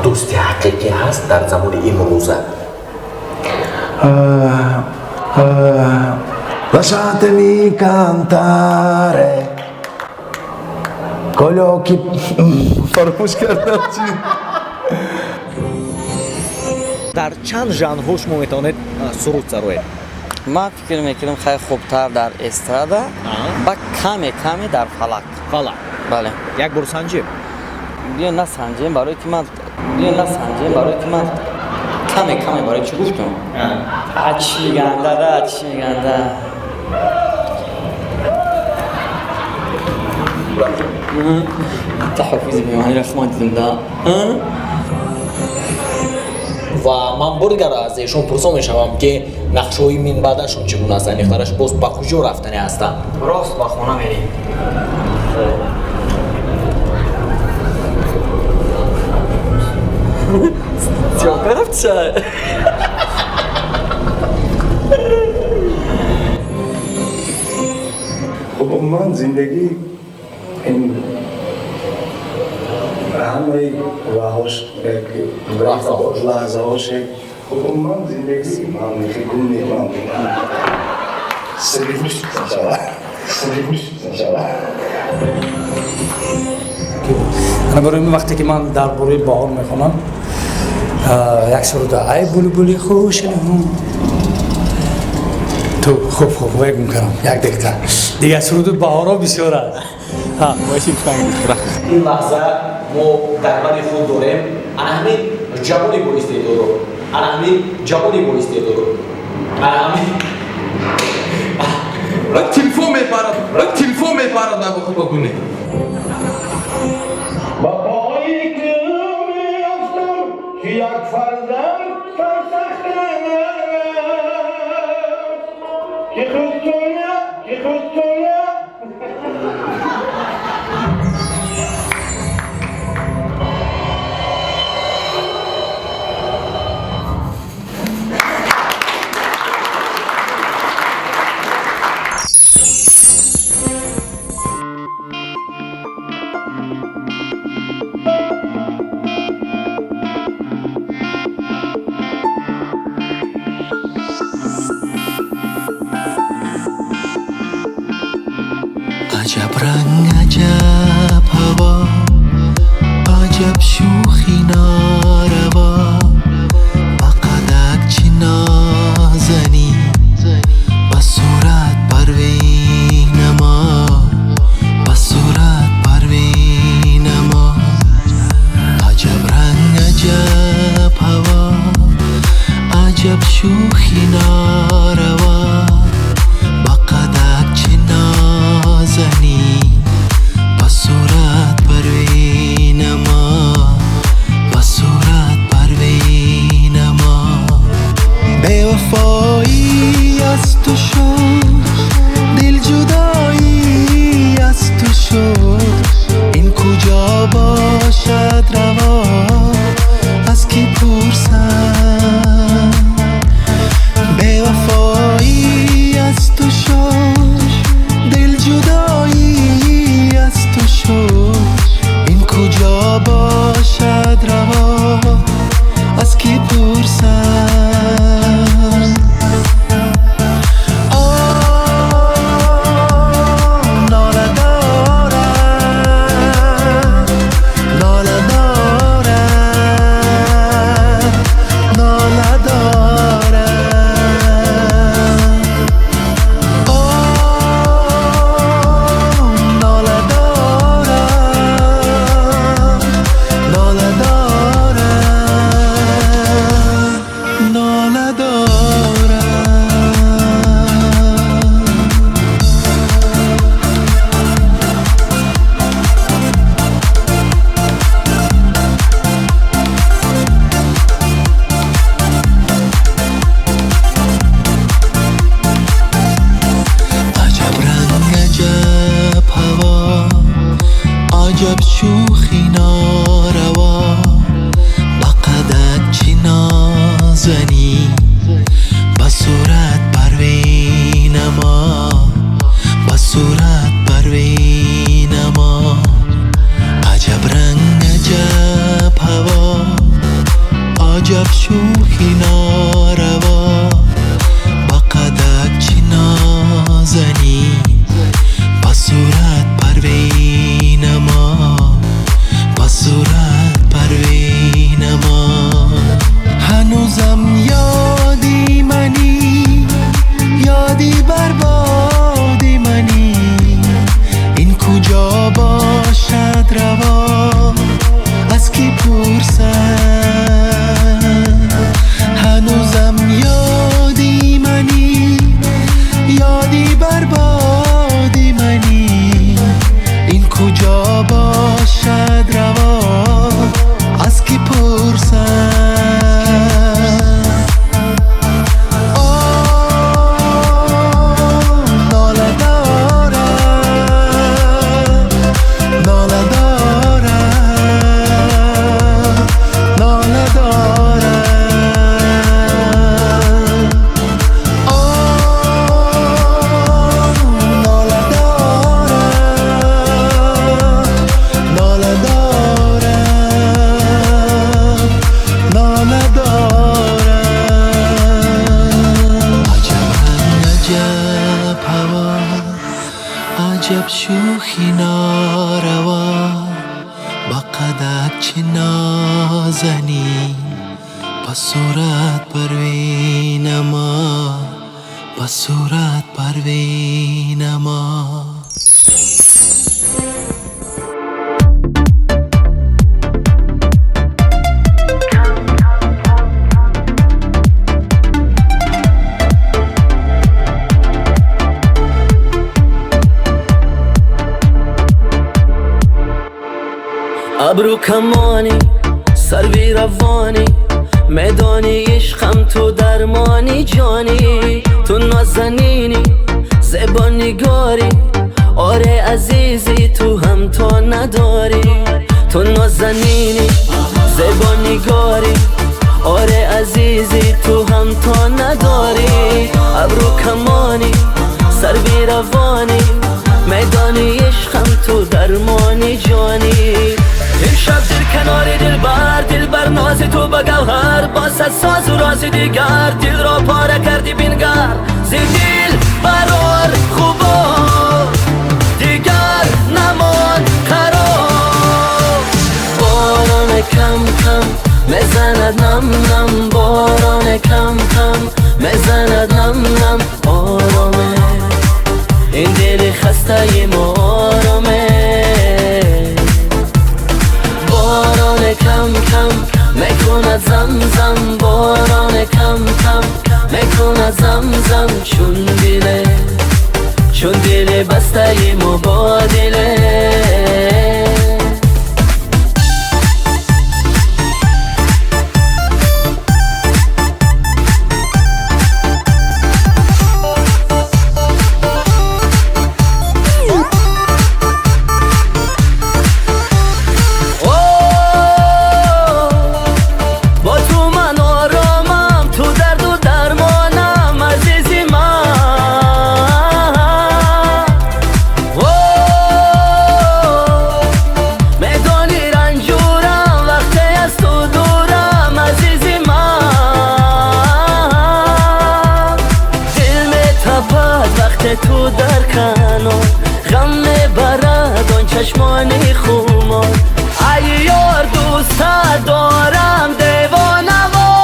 дӯсти ҳақиқӣ ҳаст дар замони имрӯза? Lasciatemi cantare con gli occhi фаромӯш кардам чӣ. Дар чанд жанрҳо шумо метавонед суруд сароед? Ман фикр мекунам, хеле хубтар дар эстрада ва каме каме дар фалак. Фалак? Бале. Як бор санҷем. Биё, насанҷем, барои ки ман, биё, насанҷем, барои ки ман каме каме, барои чӣ гуфтам? А чӣ меганда, да, чӣ меганда. Та ҳофизи бемаъни рафт, ман дидам, да. Ва ман бори дигар аз эшон пурсон мешавам, ки нақшҳои минбаъдашон чӣ гуна аст, аниқтараш боз ба куҷо рафтанӣ ҳастанд? Рост ба хона мерем. Съёмка рафтша. Хуб, ман зиндагӣ ин ҳамаи ваҳош лаҳзаҳош. Хуб, ман зиндагӣ ман мехекун ман Барои вақте ки ман дар бораи баҳор мехонам як суруда, ай булбули хушнум ту, хуб, хуб, вай гум кардам, як дақиқа, дигар суруди баҳоро бисёр аст. Ин лаҳза мо дар бари худ дорем ана ҳамин ҷавони боистеъдодро, ана ҳамин ҷавони боистеъдодро, ана ҳамин Телефон мепарад, телефон мепарад, набохӯ. Ба пои ки меафтам, ки як фарзанд Ки худ туя, ки худ туя. عجب رنگ، عجب هوا، عجب شوخی ناروا، با قدک چی نازنی، با صورت پروین ما، با صورت پروین ما. عجب رنگ، عجب هوا، عجب شوخی ناروا، با قدک چی نازنی، با صورت پروین ما، با صورت پروین ما. بی‌وفایی از تو شد، دل جدایی از تو شد، این کجا باشد روا، از کی پرسم؟ بی‌وفایی از تو شد، دل جدایی از تو شد، این کجا باشد روا، از کی پرسم؟ آه ناله دارم، ناله دارم، ناله دارم. آه ناله دارم، ناله دارم، ناله دارم. عجب رنگ، عجب هوا، عجب شوخی ناروا، با قدک چی نازنی، با صورت پروین ما، با صورت پروین ما. عجب رنگ، عجب هوا، عجب شوخی ناروا، با قدک چی نازنی، با صورت پروین ما، با صورت پروین ما. هنوزم یادی منی، یادی بربادی منی، این کجا باشد روا، از کی پرسم؟ هنوزم یادی منی، یادی بربادی منی، این کجا باشد روا، از کی پرسم؟ آه ناله دارم، ناله دارم، ناله دارم. آه ناله دارم، ناله دارم، ناله دارم. عجب رنگ، عجب هوا، عجب شوخی ناروا، با قدک چی نازنی، با صورت پروین ما، با صورت پروین ما. ابرو کمانی، سروی روانی، میدانی عشقم تو درمانی جانی. Ту нозанинӣ, зебо нигорӣ, оре азизӣ, ту ҳамто надорӣ. Ту нозанинӣ, зебо нигорӣ, оре азизӣ, ту ҳамто надорӣ. Абрӯ камонӣ, сарви равонӣ, майдони ишқам, ту дармони ҷонӣ. Имшаб дил канори дилбар, дилбар нози ту ба гавҳар, бо сад созу рози дигар дилро пора кардӣ бингар. Зи дил барор ғубор, дигар намонд қарор. Борон кам кам мезанад нам нам, борон кам кам мезанад нам нам, ороме ин дили хастаи мо, ороме. Борон кам кам мекунад зам зам, борон кам кам мекунад зам зам, чун диле, чун дили бастаи мо бо диле. Ту дар канор, ғам мебарад он чашмони хумор. Ай ёр, дӯстат дорам девонавор.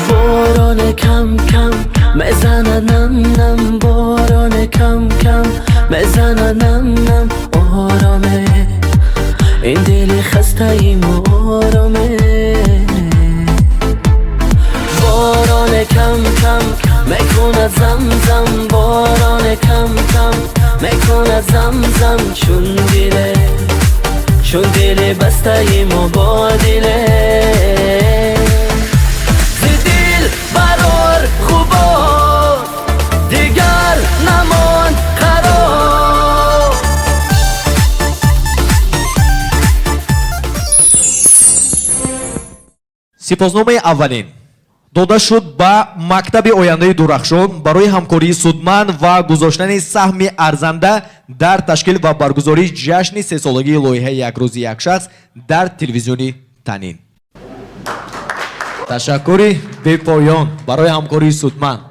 Борон кам кам мезанад нам нам, борон кам кам мезанад нам нам, ороме ин дили хастаи мо, ороме. Борон кам кам мекунад зам зам, борон кам кам мекунад зам зам, чун диле, чун дили бастаи мо бо диле. Зи дил барор ғубор, дигар намонд қарор. Сипосномаи аввалин дода шуд ба мактаби ояндаи дурахшон барои ҳамкории судманд ва гузоштани саҳми арзанда дар ташкил ва баргузории ҷашни сесолагии лоиҳаи як рӯзи як шахс дар телевизиони Танин. Ташаккури бепоён барои ҳамкории судманд.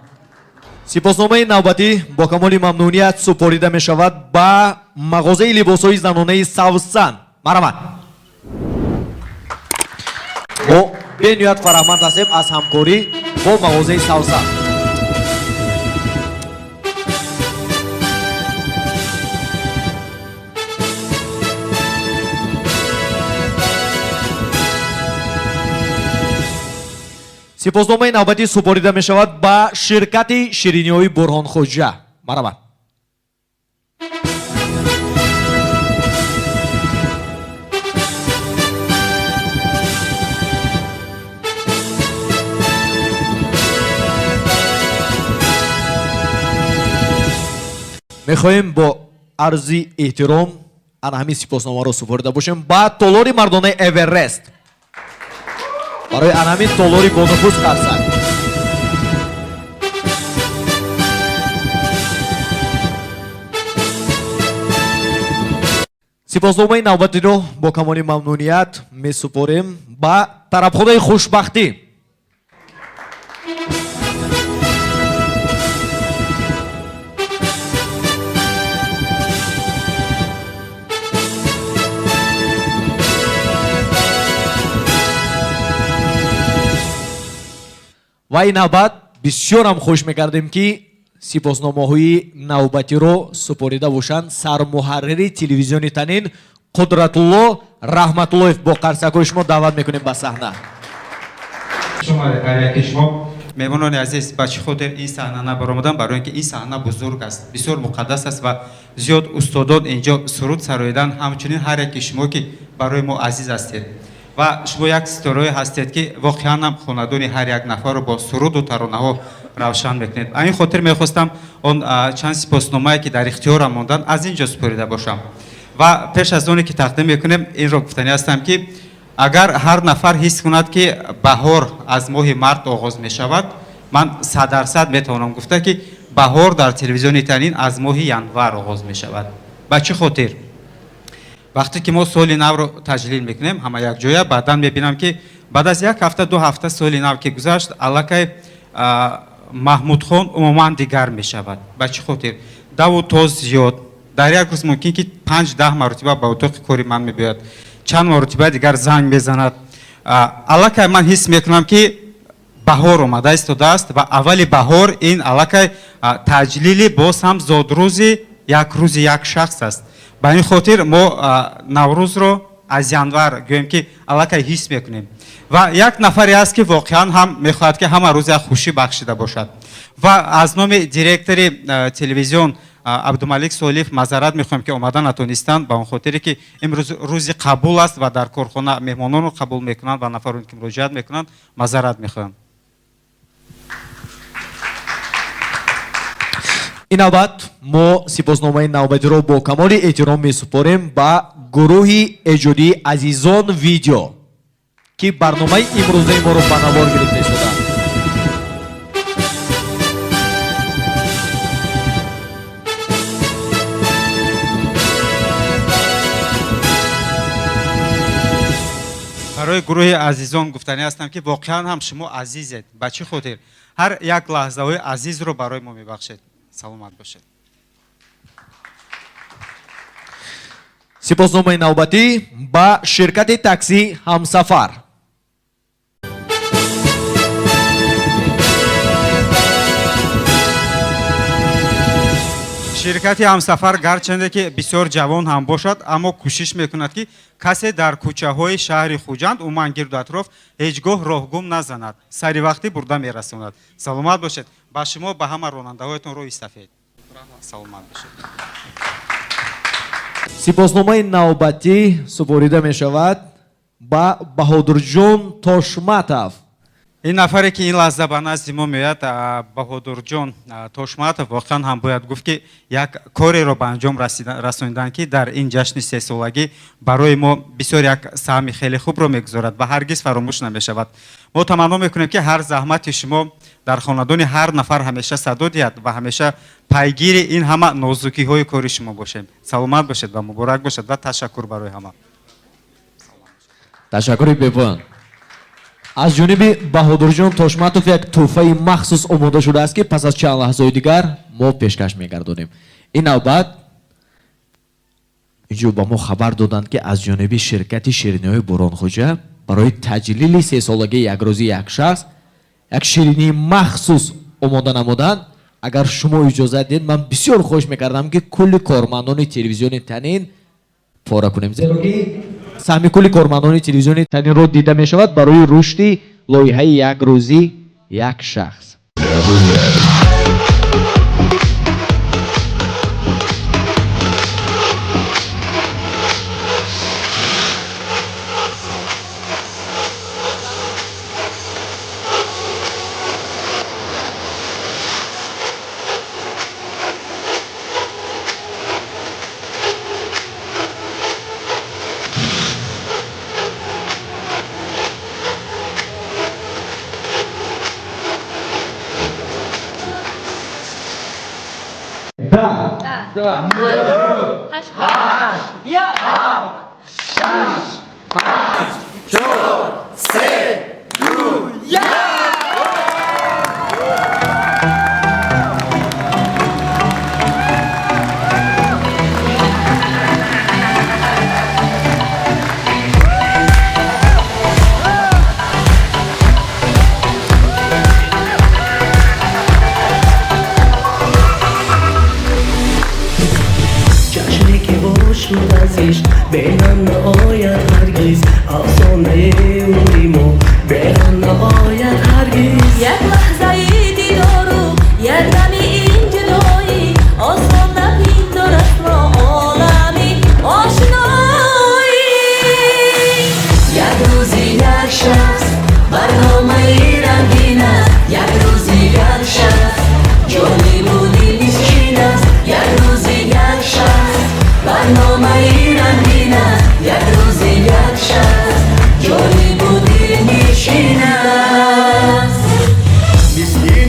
Сипосномаи навбатӣ бо камоли мамнуният супорида мешавад ба мағозаи либосҳои занонаи Савсан. Марҳамат. Мо бениҳоят фараҳманд ҳастем аз ҳамкорӣ бо мағозаи Савсан. Сипосномаи навбатӣ супорида мешавад ба ширкати шириниҳои Бурҳонхоҷа. Марҳамат. Мехоҳем бо арзи эҳтиром ана ҳамин сипосномаро супорида бошем ба толори мардонаи Эверест. Барои ана ҳамин толори бонуфуз қарсак. Сипосномаи навбатиро бо камоли мамнуният месупорем ба тарабхонаи хушбахтӣ. Ва ин навбат бисёрам хуш мекардем, ки сипосномаҳои навбатиро супорида бошанд сармуҳаррири телевизиони Танин Қудратулло Раҳматуллоев. Бо қарсакҳои шумо даъват мекунем ба саҳна. Ҳар яки шумо меҳмонони азиз, ба чӣ хотир ин саҳна набаромадам? Барои ин ки ин саҳна бузург аст, бисёр муқаддас аст ва зиёд устодон инҷо суруд сароидан, ҳамчунин ҳар яки шумо ки барои мо азиз ҳастед. Ва шумо як ситорае ҳастед, ки воқеан ҳам хонадони ҳар як нафарро бо суруду таронаҳо равшан мекунед. А ин хотир мехостам он чанд сипосномае, ки дар ихтиёрам монданд, аз ин ҷо супорида бошам. Ва пеш аз оне ки тақдим мекунем, инро гуфтанӣ ҳастам, ки агар ҳар нафар ҳис кунад, ки баҳор аз моҳи март оғоз мешавад, ман 100% метавонам гуфта, ки баҳор дар телевизиони Танин аз моҳи январ оғоз мешавад. Ба чӣ хотир? Вақте ки мо соли навро таҷлил мекунем ҳама якҷоя, баъдан мебинам, ки баъд аз як ҳафта, 2 ҳафта соли нав ки гузашт, аллакай Маҳмудхон умуман дигар мешавад. Ба чӣ хотир? Даву тоз зиёд. Дар як рӯз мумкин ки 5-10 маротиба ба утоқи кори ман мебиёяд, чанд маротиба дигар занг мезанад. Аллакай ман ҳис мекунам, ки баҳор омада истодааст. Ва аввали баҳор ин аллакай таҷлили боз ҳам зодрӯзи як рӯзи як шахс аст. Ба ин хотир мо Наврӯзро аз январ гӯем, ки аллакай ҳис мекунем. Ва як нафаре аст, ки воқеан ҳам мехоҳад, ки ҳама рӯз як хушӣ бахшида бошад. Ва аз номи директори телевизион Абдумалик Солиев мазарат мехоҳем, ки омада натонистанд, ба он хотире ки имрӯз рӯзи қабул аст ва дар корхона меҳмононро қабул мекунанд ва нафароне ки муроҷиат мекунанд. Мазарат мехоҳам. Ин навбат мо сипосномаи навбатиро бо камоли эҳтиром месупорем ба гурӯҳи эҷодии Азизон Видео, ки барномаи имрӯзаи моро ба навор гирифта истодаанд. Барои гурӯҳи Азизон гуфтанӣ ҳастам, ки воқеан ҳам шумо азизед. Ба чӣ хотир? Ҳар як лаҳзаҳои азизро барои мо мебахшед. Саломат бошед. Сипосномаи навбатӣ ба ширкати таксӣ Ҳамсафар. Ширкати Ҳамсафар гарчанде ки бисёр ҷавон ҳам бошад, аммо кӯшиш мекунад, ки касе дар кӯчаҳои шаҳри Хуҷанд, умуман гирду атроф, ҳеҷ гоҳ роҳгум назанад, сари вақтӣ бурда мерасонад. Саломат бошед. Ба шумо, ба ҳама ронандаҳоятон роҳи сафед. Саломат бошед. Сипосномаи навбатӣ супорида мешавад ба Баҳодурҷон Тошматов. Ин нафаре, ки ин лаҳза ба назди мо меояд, Баҳодурҷон Тошматов, воқеан ҳам бояд гуфт, ки як кореро ба анҷом расониданд, ки дар ин ҷашни сесолагӣ барои мо бисёр як саҳми хеле хубро мегузорад ва ҳаргиз фаромӯш намешавад. Мо таманно мекунем, ки ҳар заҳмати шумо дар хонадони ҳар нафар ҳамеша садо диҳад ва ҳамеша пайгири ин ҳама нозукиҳои кори шумо бошем. Саломат бошед ва муборак бошад ва ташаккур барои ҳама. Ташаккури бепоён. Аз ҷониби Баҳодурҷон Тошматов як тӯҳфаи махсус омода шудааст, ки пас аз чанд лаҳзаҳои дигар мо пешкаш мегардонем. Ин навбат инҷо ба мо хабар доданд, ки аз ҷониби ширкати шириниҳои Боронхоҷа барои таҷлили сесолагии як рӯзи як шахс як ширинии махсус омода намуданд. Агар шумо иҷозат диҳед, ман бисёр хоҳиш мекардам, ки кулли кормандони телевизиони Танин пора кунем, зеро ки саҳми кулли кормандони телевизиони Танинро дида мешавад барои рушди лоиҳаи як рӯзӣ як шахс. 10, 8, 7, 6, 5, 4, 3, 2, 1. Чашме ки бошуд аз ишқ бенам наояд ҳаргиз, афсонаи умри мо берам наояд ҳаргиз. Як лаҳзаи дидору як дами ин ҷудоӣ осон напиндорад ро олами ошноӣ. Як рӯзи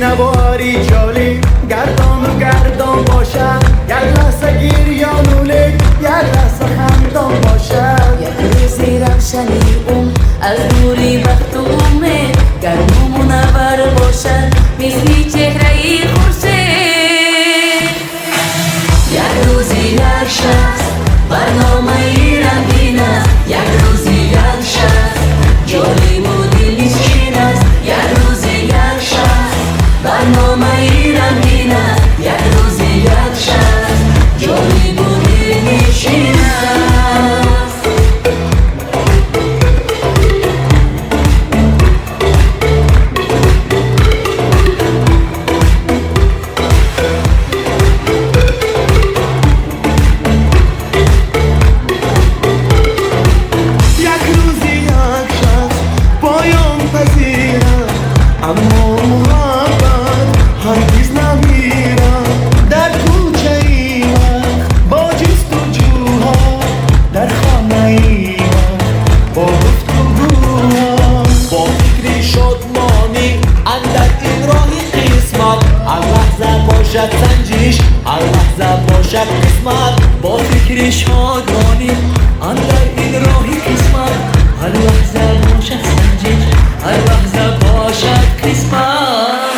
Навори ҷолиб гардону гардон бошад, як лаҳза гирёну лек, як лаҳза хандон бошад. Як рӯзи равшани умр аз нури бахту умед, гарму мунаввар бошад мисли чеҳраи хуршед. Як рӯзи як шахс барномаи рангин аст, як рӯзи як шахс ҷолибу дилнишин аст, як рӯзи як шахс барномаи рангин аст, як рӯзи як шахс ҷолибу дилнишин аст. Як рӯзи як шахс поён пазирад, аммо муҳаббат ҳаргиз намирад. Дар кӯчаи вақт бо ҷустуҷӯҳо, дар хонаи вақт бо гуфтугӯҳо, бо фикри шодмонӣ андар ин роҳи қисмат, ҳар лаҳза бошад санҷиш, ҳар лаҳза бошад қисмат. Бо фикри шодмонӣ андар ин роҳи қисмат, ҳар лаҳза бошад санҷиш, ҳар лаҳза бошад қисмат.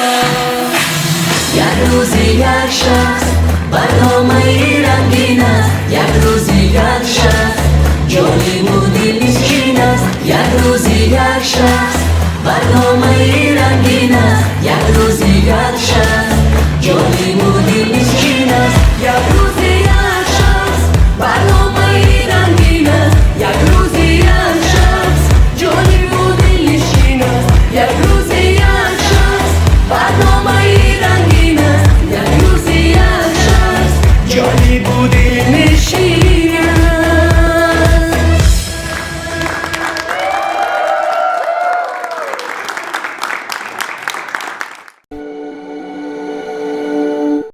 Як рӯзи як шахс барномаи рангин аст, як рӯзи як шахс ҷолибу дилнишин аст, як рӯзи як шахс барномаи рангин аст, як рӯзи як шахс ҷолибу